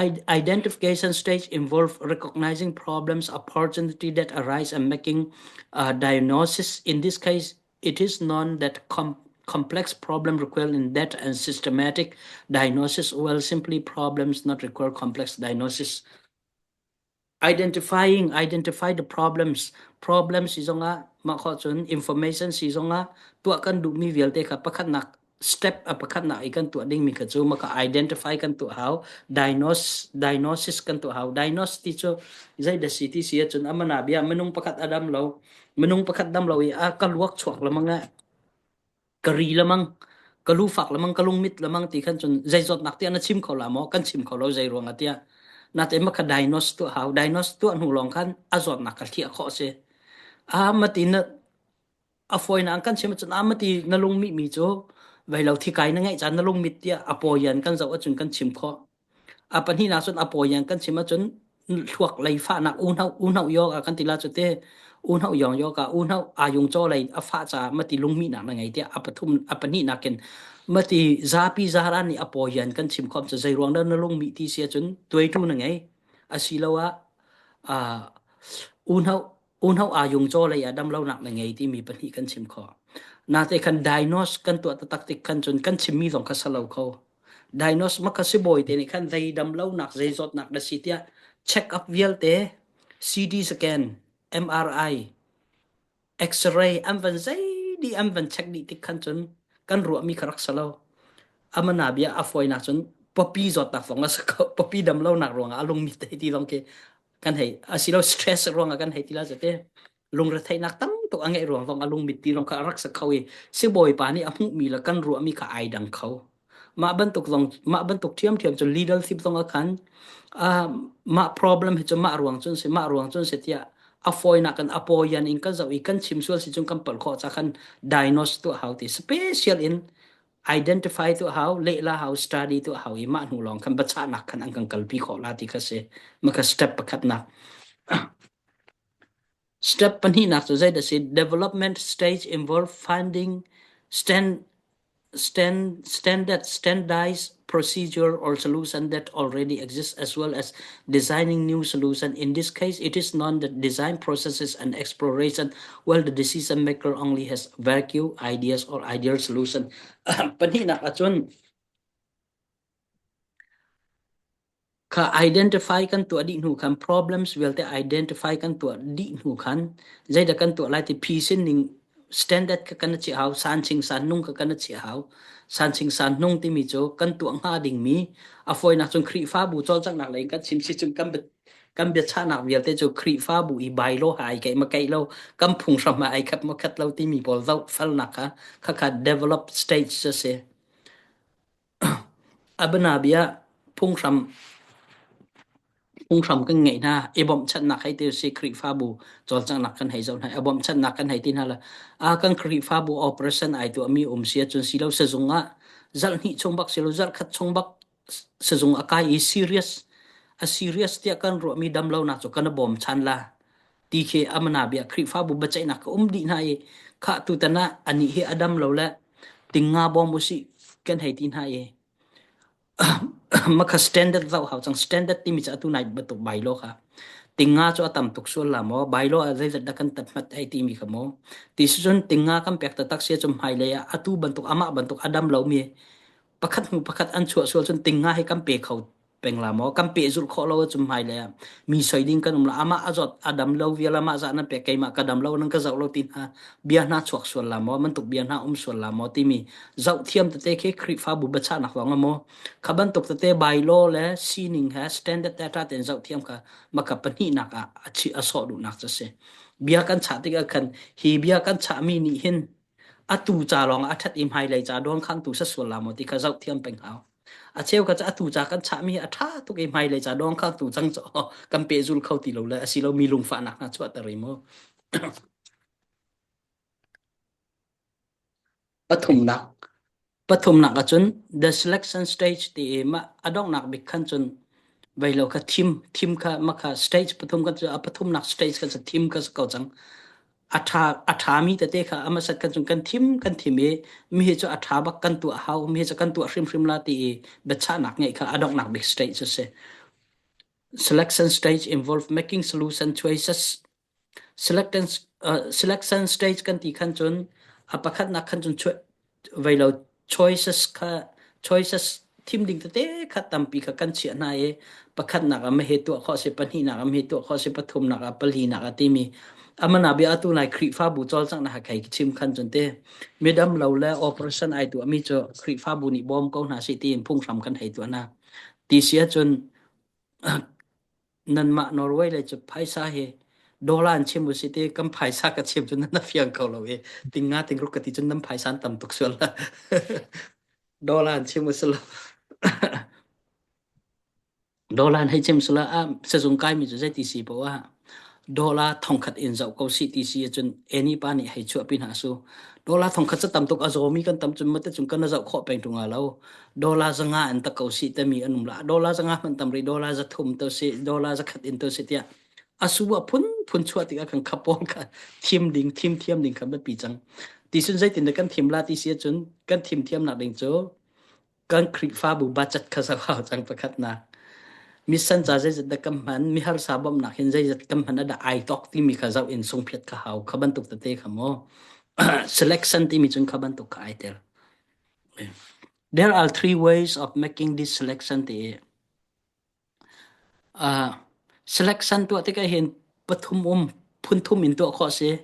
i-, identification stage involve recognizing problems, opportunity that arise and making a diagnosis. In this case, it is known that com-, complex problem require in depth and systematic diagnosis, while simply problems not require complex diagnosis. Identifying, identify the problems. Problems i zongah, mah khawh cun information si zongah, tuah kan duhmi vialte kha pakhatnak, step a pakhatnak i kan tuah dingmi kha cu, mah kha identify kan tuah hau, diagnose, diagnosis kan tuah hau. Diagnose ti cu zei dah si ti si ahcun, a mana bia minung pakhat a dam lo, minung pakhat dam lo i a ka luak chuak lamang ah, ka ri lamang, ka lufak lamang, ka lungmit lamang ti khan cun zeizawtnak tiah na chim kho la maw? Kan chim kho lo, zei ruangah tiah. Nate mah kha diagnose tuah hau, diagnose tuah hnu lawng khan a zawtnak ka hliah khawh a si. A mah ti na, a fawinak an kan chim ahcun, a mah ti na lungmit mi cu vei lo, thikai na ngeih caan na lungmit tiah a pawian kan zoh ahcun kan chim khawh. A pahnihnak cun a pawian kan chim ahcun hluak lei fahnak, unau, unau yoga kan ti la cu te, unau yong yoga, unau ayung caw lei a fah ca mah ti lungmihnak na ngei tiah a pathum, a pahnihnak in mah ti zapi zaran nih a pawian kan chim khawh cu, zei ruang dah na lungmih ti si ahcun tuaitu na ngei, asiloah, aa, unau, unau ayung caw lei a dam lonak na ngei timi pahnih kan chim khawh. Nate khan diagnose kan tuah taktak tik khan cun kan chimmi zong kha si lo kho. Diagnose mah kha sibawi te nih khan zei dam lonak, zei zawtnak dah si tiah check up vialte, C T scan, M R I, X-ray, an van zei dih, an van check dih tik khan cun kan ruahmi kha rak si lo. A mana bia a fawinak cun papi zawtnak zong a si kho, papi dam lonak ruangah a lungmit te ti zong khi kan hei, asilo stress ruangah kan hei ti la zate. Lungretheihnak tam tuk a ngeih ruang zong a lungmit ti zong kha a rak si kho i, sibawi pa nih a hmuhmi le kan ruahmi kha aa dang kho. Mah bantuk zong, mah bantuk ṭhiamṭhiam cun leadership zong a khan, aa, mah problem hi cu mah ruang cun si, mah ruang cun si tiah a fawinak kan, a pawian in kan zoh i kan chim sual si cun kan palh khawh ca khan diagnose tuah hau ti, special in identify tuah hau, leh la hau, study tuah hau i mah hnu lawng khan bachatnak khan an kan kalpi khawh la ti kha si. Mah kha step pakhatnak. Step pahnihnak cu zei dah si? Development stage involve finding stand, stand, standard, standardized procedure or solution that already exists, as well as designing new solution. In this case, it is known that design processes and exploration, while the decision maker only has vague ideas or ideal solution. Pahnihnak ahcun kha identify kan tuah dih hnu khan, problems vialte identify kan tuah dih hnu khan, zeidah kan tuah lai ti, phi sin ning standard kha kan chih hau, sanching sannung kha kan chih hau. Sanching sannung timi cu kan tuah hnga dingmi, a fawinak cun Khrihfabu cawlcanghnak lei kan chim si cun kan bia, kan biachahnak vialte cu Khrihfabu i bylaw ha ai kaih ma kaih lo, kan phunghram ha ai khat ma khat lo timi pawl zohfelnak kha, kha kha develop stage a si. A bana bia phunghram, phunghram kan ngeih hna, i bawmhchanhnak hei te si, Khrihfabu cawlcanghnak kan hei zoh hna, a bawmhchanhnak kan hei ti hna la. A kan Khrihfabu operation ai tuahmi um si ahcun si lo, sizung ah zarh hnih chung bak si lo, zarh khat chung bak sizung a kai i serious, a serious tiah kan ruahmi damlonak cu kan a bawmchan la. Ti khi a mana bia Khrihfabu biaceihnak ka um dih hna i, kha tutan ah anih hi a dam lo le, tinga bawm u sih kan hei ti hna i, mah kha standard zoh hau cang, standard timi cu atu nai bantuk bylaw kha. Tinga cu a tam tuk sual la maw, bylaw a zeizat dah kan tat hmat hei timi kha maw. Ti si cun tinga kan pek taktak si ahcun hmailei ah atu bantuk, amah bantuk a dam lomi pakhat hnu pakhat an chuah sual cun tinga hi kan pe kho peng la maw, kan pehzulh khawh lo ahcun hmailei ah mi soi ding kan um la, amah a zawt a dam lo vial, amah zah nan pek, keimah ka dam lo, nan ka zoh lo ti hna, bia hna chuak sual la maw, bantuk bia hna um sual la maw timi zohthiam tete khi Khrihfabu biachahnak lawng a maw. Kha bantuk tete bylaw le sining he standard te ṭha tein zohthiam kha mah kha pahnihnak ah a chih a sawh duhnak cu si. Bia kan chah tikah khan, hi bia kan chahmi nih hin atu ca lawng a ṭhat i hmailei ca dawngkhangtu si sual la maw ti kha zohthiam peng hau. A cheu kha cu atu ca kan chahmi a ṭha tuk i hmailei ca dawngkhangtu cang cu kan pehzulh kho ti lo le, asilo mi lungfahnak hna chuahter i maw. Pathumnak, Pathumnak ah cun the selection stage ti i mah a donghnak bik khan cun vei lo kha thim, thim kha mah kha stage pathum khan cun a pathumnak stage kha cun thim kha si ko cang. A ṭha, a ṭhami tete kha a hmasat khan cun kan thim, kan thim i mi hi cu a ṭha bak kan tuah hau, mi hi cu kan tuah hrimhrim la ti i biachahnak ngeih kha a donghnak bik stage a si. Selection stage involve making solution choices. Selection, uh, selection stage kan ti khan cun a pakhatnak khan cun choi-, vei lo choices kha, choices thim ding tete kha tampi kha kan chiah hna i pakhatnak a mahe tuah khawh si, pahnihnak a mahe tuah khawh si, pathumnak a palinak a timi a mana bia atu nai Khrihfabu cawlcanghnak a khai chim khan cun te midam lo le operation ai tuahmi cu Khrihfabu nih bawm ko hna si tiin phunghram kan hei tuah hna. Ti si ahcun nanmah Norway le cu phaisa hi dollar an chim u si ti, kan phaisa ka chim cu nan na fiang ko lo i ting nga ting ruk ka ti cun nan phaisa an tam tuk sual la. Dollar an chim u si lo. Dollar an hei chim si lo ah, sizung kai mi cu zei ti si paoh ah dollar thongkhat in zoh ko si ti si ahcun Annie pa nih hei chuahpi hna su. Dollar thongkhat cu tam tuk a zawmi kan tam cun mate cun kan na zoh khawh peng ṭung a lo. Dollar zanga an tak ko si timi an um la. Dollar zanga hmanh tam rih, dollar zathum to si, dollar zakhat in to si tiah a su a phun phun chuah tikah kan kha pawl kha thim ding, thim thiam ding kha biapi cang. Ti cun zeitindah kan thim la ti si ahcun kan thim thiamnak ding cu kan Khrihfabu budget kha zoh hau cang pakhatnak. Mission ca zeizat dah kan hman, mi harsa bawmhnak hin zeizat kan hman a dah ai tawk timi kha zoh in sungphiat kha hau kha bantuk tete kha maw? Selection timi cun kha bantuk kha ai tel. There are three ways of making this selection ti i, ah, selection tuah tikah hin pathum um, phunthum in tuah khawh si.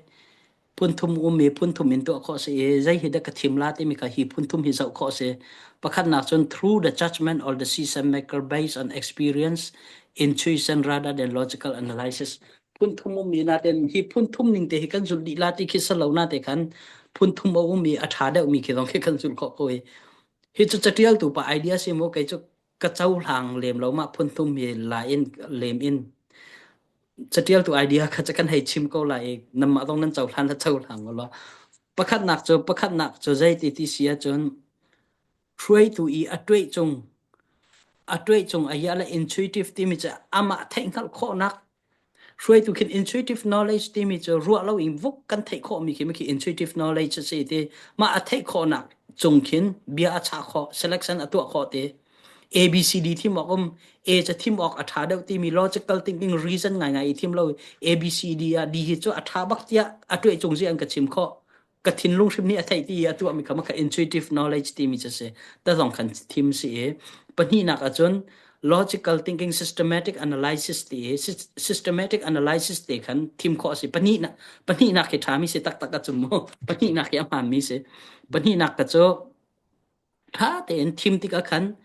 Phunthum um i phunthum in tuah khawh si i, zei hi dah ka thim la timi kha hi phunthum hi zoh khawh si. Pakhatnak cun through the judgment of the decision maker based on experience, intuition rather than logical analysis. Phunthum um i naten hi phunthum ning te hi kan zulh dih la ti khi si lo nate khan phunthum a um i a ṭha deuhmi khi zong khi kan zulh khawh ko i. Hi cu caṭialtu pa idea si maw, kei cu ka cohlang lem lo mah phunthum hi la in lem in. Caṭialtu idea kha cu kan hei chim ko lai i nanmah zong nan cohlan a cohlang u law. Pakhatnak cu, pakhatnak cu zei ti ti si ahcun hruaitu i a ṭuaih cung, a ṭuaih cung a hiah le intuitive timi cu amah theih hngalh khawhnak, hruaitu khin intuitive knowledge timi cu ruah lo in vuk kan theih khawhmi khi, khi intuitive knowledge a si ti. Mah a theih khawhnak cung khin bia a chah khawh, selection a tuah khawh ti. A B C D thim awk um, A cu thim awk a ṭha deuh timi logical thinking, reason ngaingai i thim lo, A B C D ah D hi cu a ṭha bak tiah a ṭuaih cung zia an ka chim khawh. Ka thinlung hrim nih a theih ti i a tuahmi kha mah kha intuitive knowledge timi cu si. Ta zong khan thim si i. Pahnihnak ahcun logical thinking, systematic analysis ti i, sys-, systematic analysis te khan thim khawh a si. Pahnihnak, pahnihnak hi ṭhami si taktak ahcun maw? Pahnihnak hi a hmaanmi si. Pahnihnak ka cu ṭha tein thim tikah khan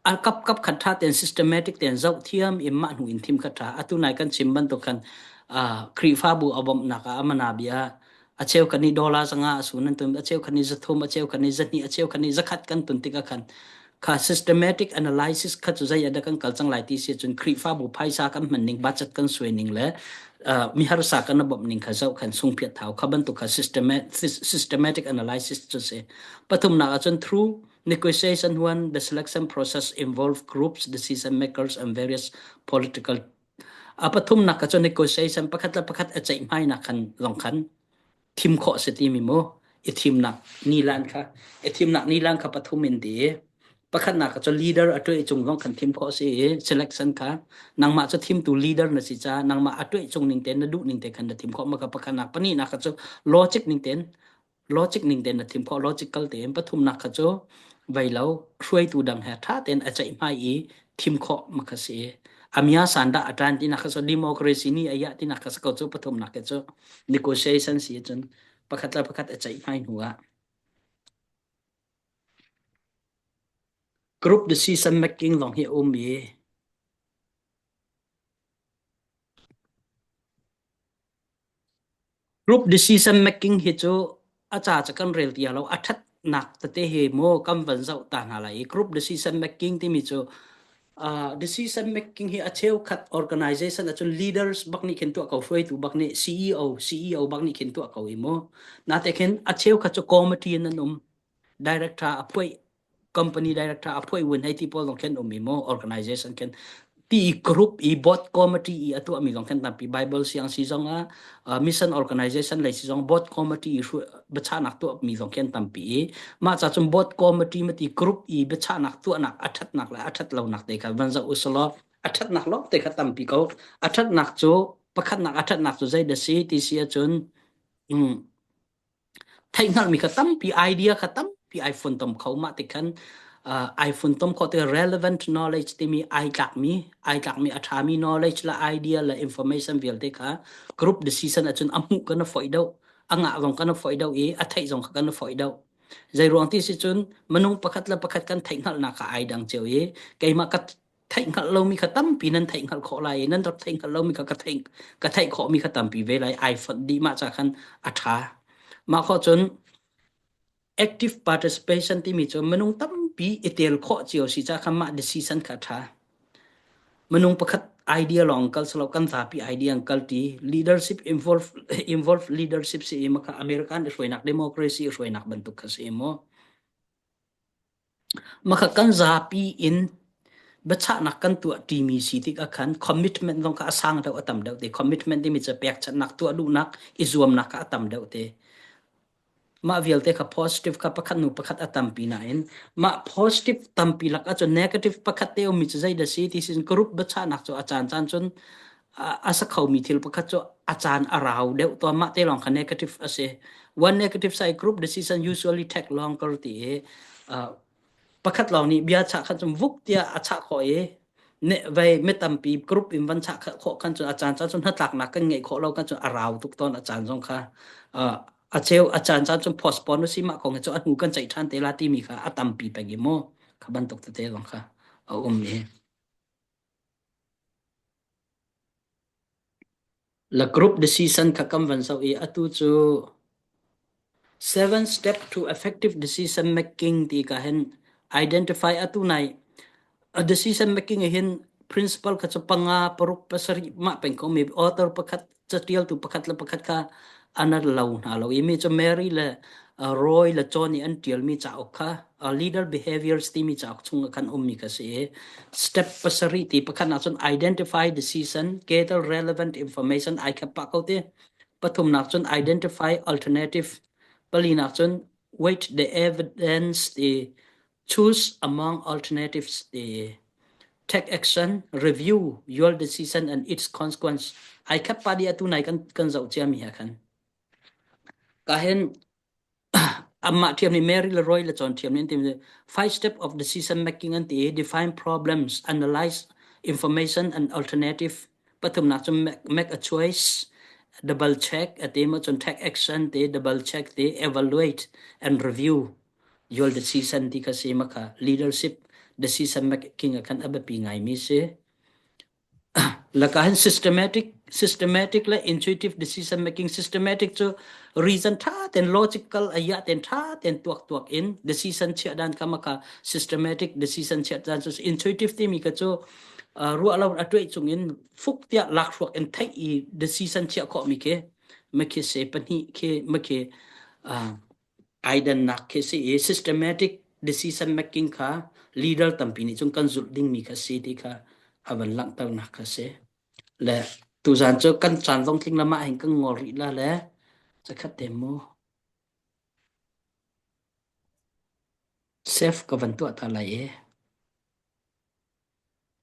a kapkap khan ṭha tein systematic tein zoh thiam in mah hnu in thim kha ṭha. Atu nai kan chim bantuk khan, aa, Khrihfabu a bawmhnak ah a mana bia a cheukhat nih dollar zanga a sun an tum, a cheukhat nih zathum, a cheukhat nih zahnih, a cheukhat nih zakhat kan tun tikah khan kha systematic analysis kha cu zei a dah kan kal cang lai ti si ahcun Khrihfabu phaisa kan hman ning, budget kan suai ning le, aa, mi harsa kan a bawmh ning kha zoh khan sungphiat hau kha bantuk kha systema-, sys-, systematic analysis cu si. Pathumnak ahcun through negotiation when the selection process involve groups, decision makers and various political. A pathumnak ahcun negotiation pakhat le pakhat a ceihmainak khan zong khan thim khawh si timi mu. I thimnak nilan kha, i thimnak nilan kha pathum in ti. Pakhatnak ahcun leader a ṭuaih cung zong khan thim khawh si i selection kha nangmah cu thimtu leader na si caah nangmah a ṭuaih cung ning te na duh ning te khan na thim khawh mah kha pakhatnak. Pahnihnak ahcun logic ning tein logic ning tein na thim khawh, logical tein. Pathumnak kha cu vei lo, hruaitu dang he ṭha tein a ceihmai i thim khawh mah kha si. A mia san dah a ṭan tinak kha cu, democracy nih a hiah tinak kha si ko cu, pathumnak kha cu negotiation si cun pakhat le pakhat a ceihmai hnu ah group decision making zong hi a um i group decision making hi cu a ca cu kan rel ti lo, a ṭhatnak tete hi maw kan van zoh ta hna lai i group decision making timi cu, aa, decision making hi a cheukhat organization ahcun leaders bak nih khin tuah ko, hruaitu bak nih, C E O, C E O bak nih khin tuah ko i maw? Natekin a cheukhat cu committee in an um. director a phuai, company director a phuai vun hei ti pawl zong khen um i maw, organization khen ti i group i board committee i a tuah mi zong khen tampi Bible siang si zong a, uh, mission organization lei si zong board committee i hruai bachahnak tuah mi zong khen tampi i. Mah ca cun board committee mati group i bachahnak tuahnak a thatnak le a that lonak te kha van zoh uselaw, a thatnak lawk te kha tampi ko. A thatnak cu, pakhatnak a thatnak cu zei dah si ti si ahcun, um, theihhngalhmi kha tampi, idea kha tampi ai funtom kho mah tikhan, uh, ai funtom kho te relevant knowledge timi ai tlakmi, ai tlakmi a ṭhami knowledge le idea le information vialte kha group decision ahcun a hmuh kan a foih deuh, a ngah zong kan a foih deuh i a theih zong kha kan a foih deuh. Zeiruang ti si cun minung pakhat le pakhat kan theihhngalhnak kha ai dang cio i keimah ka theihhngalh lomi kha tampi nan theihhngalh khawh lai i nan rak theihhngalh lomi kha ka theih, ka theih khawhmi kha tampi ve lai, ai fonh dih mah ca khan a ṭha. Mah khawh cun active participation timi cu minung tampi i tel khawh cio si ca khan mah decision kha a ṭha. Minung pakhat idea lawng kal si lo, kan zapi idea an kal ti. Leadership involve, involve leadership si i mah kha American i hruainak, democracy i hruainak bantuk kha si i maw? Mah kha kan zapi in bachahnak kan tuah timi si tik a khan commitment zong kha a sang deuh a tam deuh te. Commitment timi cu pekchanhnak, tuah duhnak, i zuamnak kha a tam deuh te. Mah vialte kha positive kha pakhat hnu pakhat a tampi nain, mah positive tampi lak ahcun negative pakhat te ummi cu zei dah si ti sin group bachahnak cu a caan caan cun, a, a sakhomi thil pakhat cu a caan a rau deuh tuah, mah te lawng kha negative a si. One negative side, group decision usually take longer ti i, a, pakhat lawng nih bia chah khan cun vuk tiah a chah khawh i, ne, vei mi tampi group in van chah kha, khawh khan cun a caan caan cun hnatlaknak kan ngeih khawh lo khan cun a rau tuk tawn a caan zong kha, a, a ceu a caan caan cun postpone u si mah kong hi cu a hnu kan ceih ṭhan te la timi kha a tampi pek i maw? Kha bantuk tete zong kha a um i. La group decision kha kan van zoh i atu cu seven step to effective decision making ti ka hin identify atu nai. A decision making i hin principle kha cu panga, paruk, pasarih mah peng ko mi author pakhat, catialtu pakhat le pakhat kha a na lo hna lo. I mi cu Mary le, uh, Roy le John i an tialmi cauk kha, uh, leader behaviors timi cauk chung a kan ummi kha si i. Step pasarih ti pakhatnak cun identify decision, gather relevant information, ai khat pah ko ti. Pathumnak cun identify alternative. Palinak cun weight the evidence ti, choose among alternatives ti, take action, review your decision and its consequence. Ai khat pah dih atu nai kan, kan zoh ciami hi a khan. Ka hin, amah thiam ni Mary le Roy le John thiam ni an ti five step of decision making an ti, define problems, analyze information and alternative. Pathumnak cun make, make a choice, double check, a ti mah cun take action ti, double check ti, evaluate and review your decision ti kha si mah kha leadership decision making a khan a biapi ngaimi si. Laka hin systematic, systematic le intuitive decision making. Systematic cu reason ṭha ten, logical a yah ten, ṭha ten tuak tuak in decision chiah dan kha mah kha systematic decision chiah dan cu. Intuitive timi kha cu, uh, ruah lo a tuai cung in fuk tiah lak hruak in theih i decision chiah khawhmi khi, mah khi si pahnih khi, mah khi, uh, aidannak khi si i systematic decision making kha leader tampi nih cun kan zulh dingmi kha si ti kha a van langhternak kha si. Le tuzan cu kan caan zong tling lamah hin kan ngol rih la le cakhat te mu. Save ka van tuah ta lai e.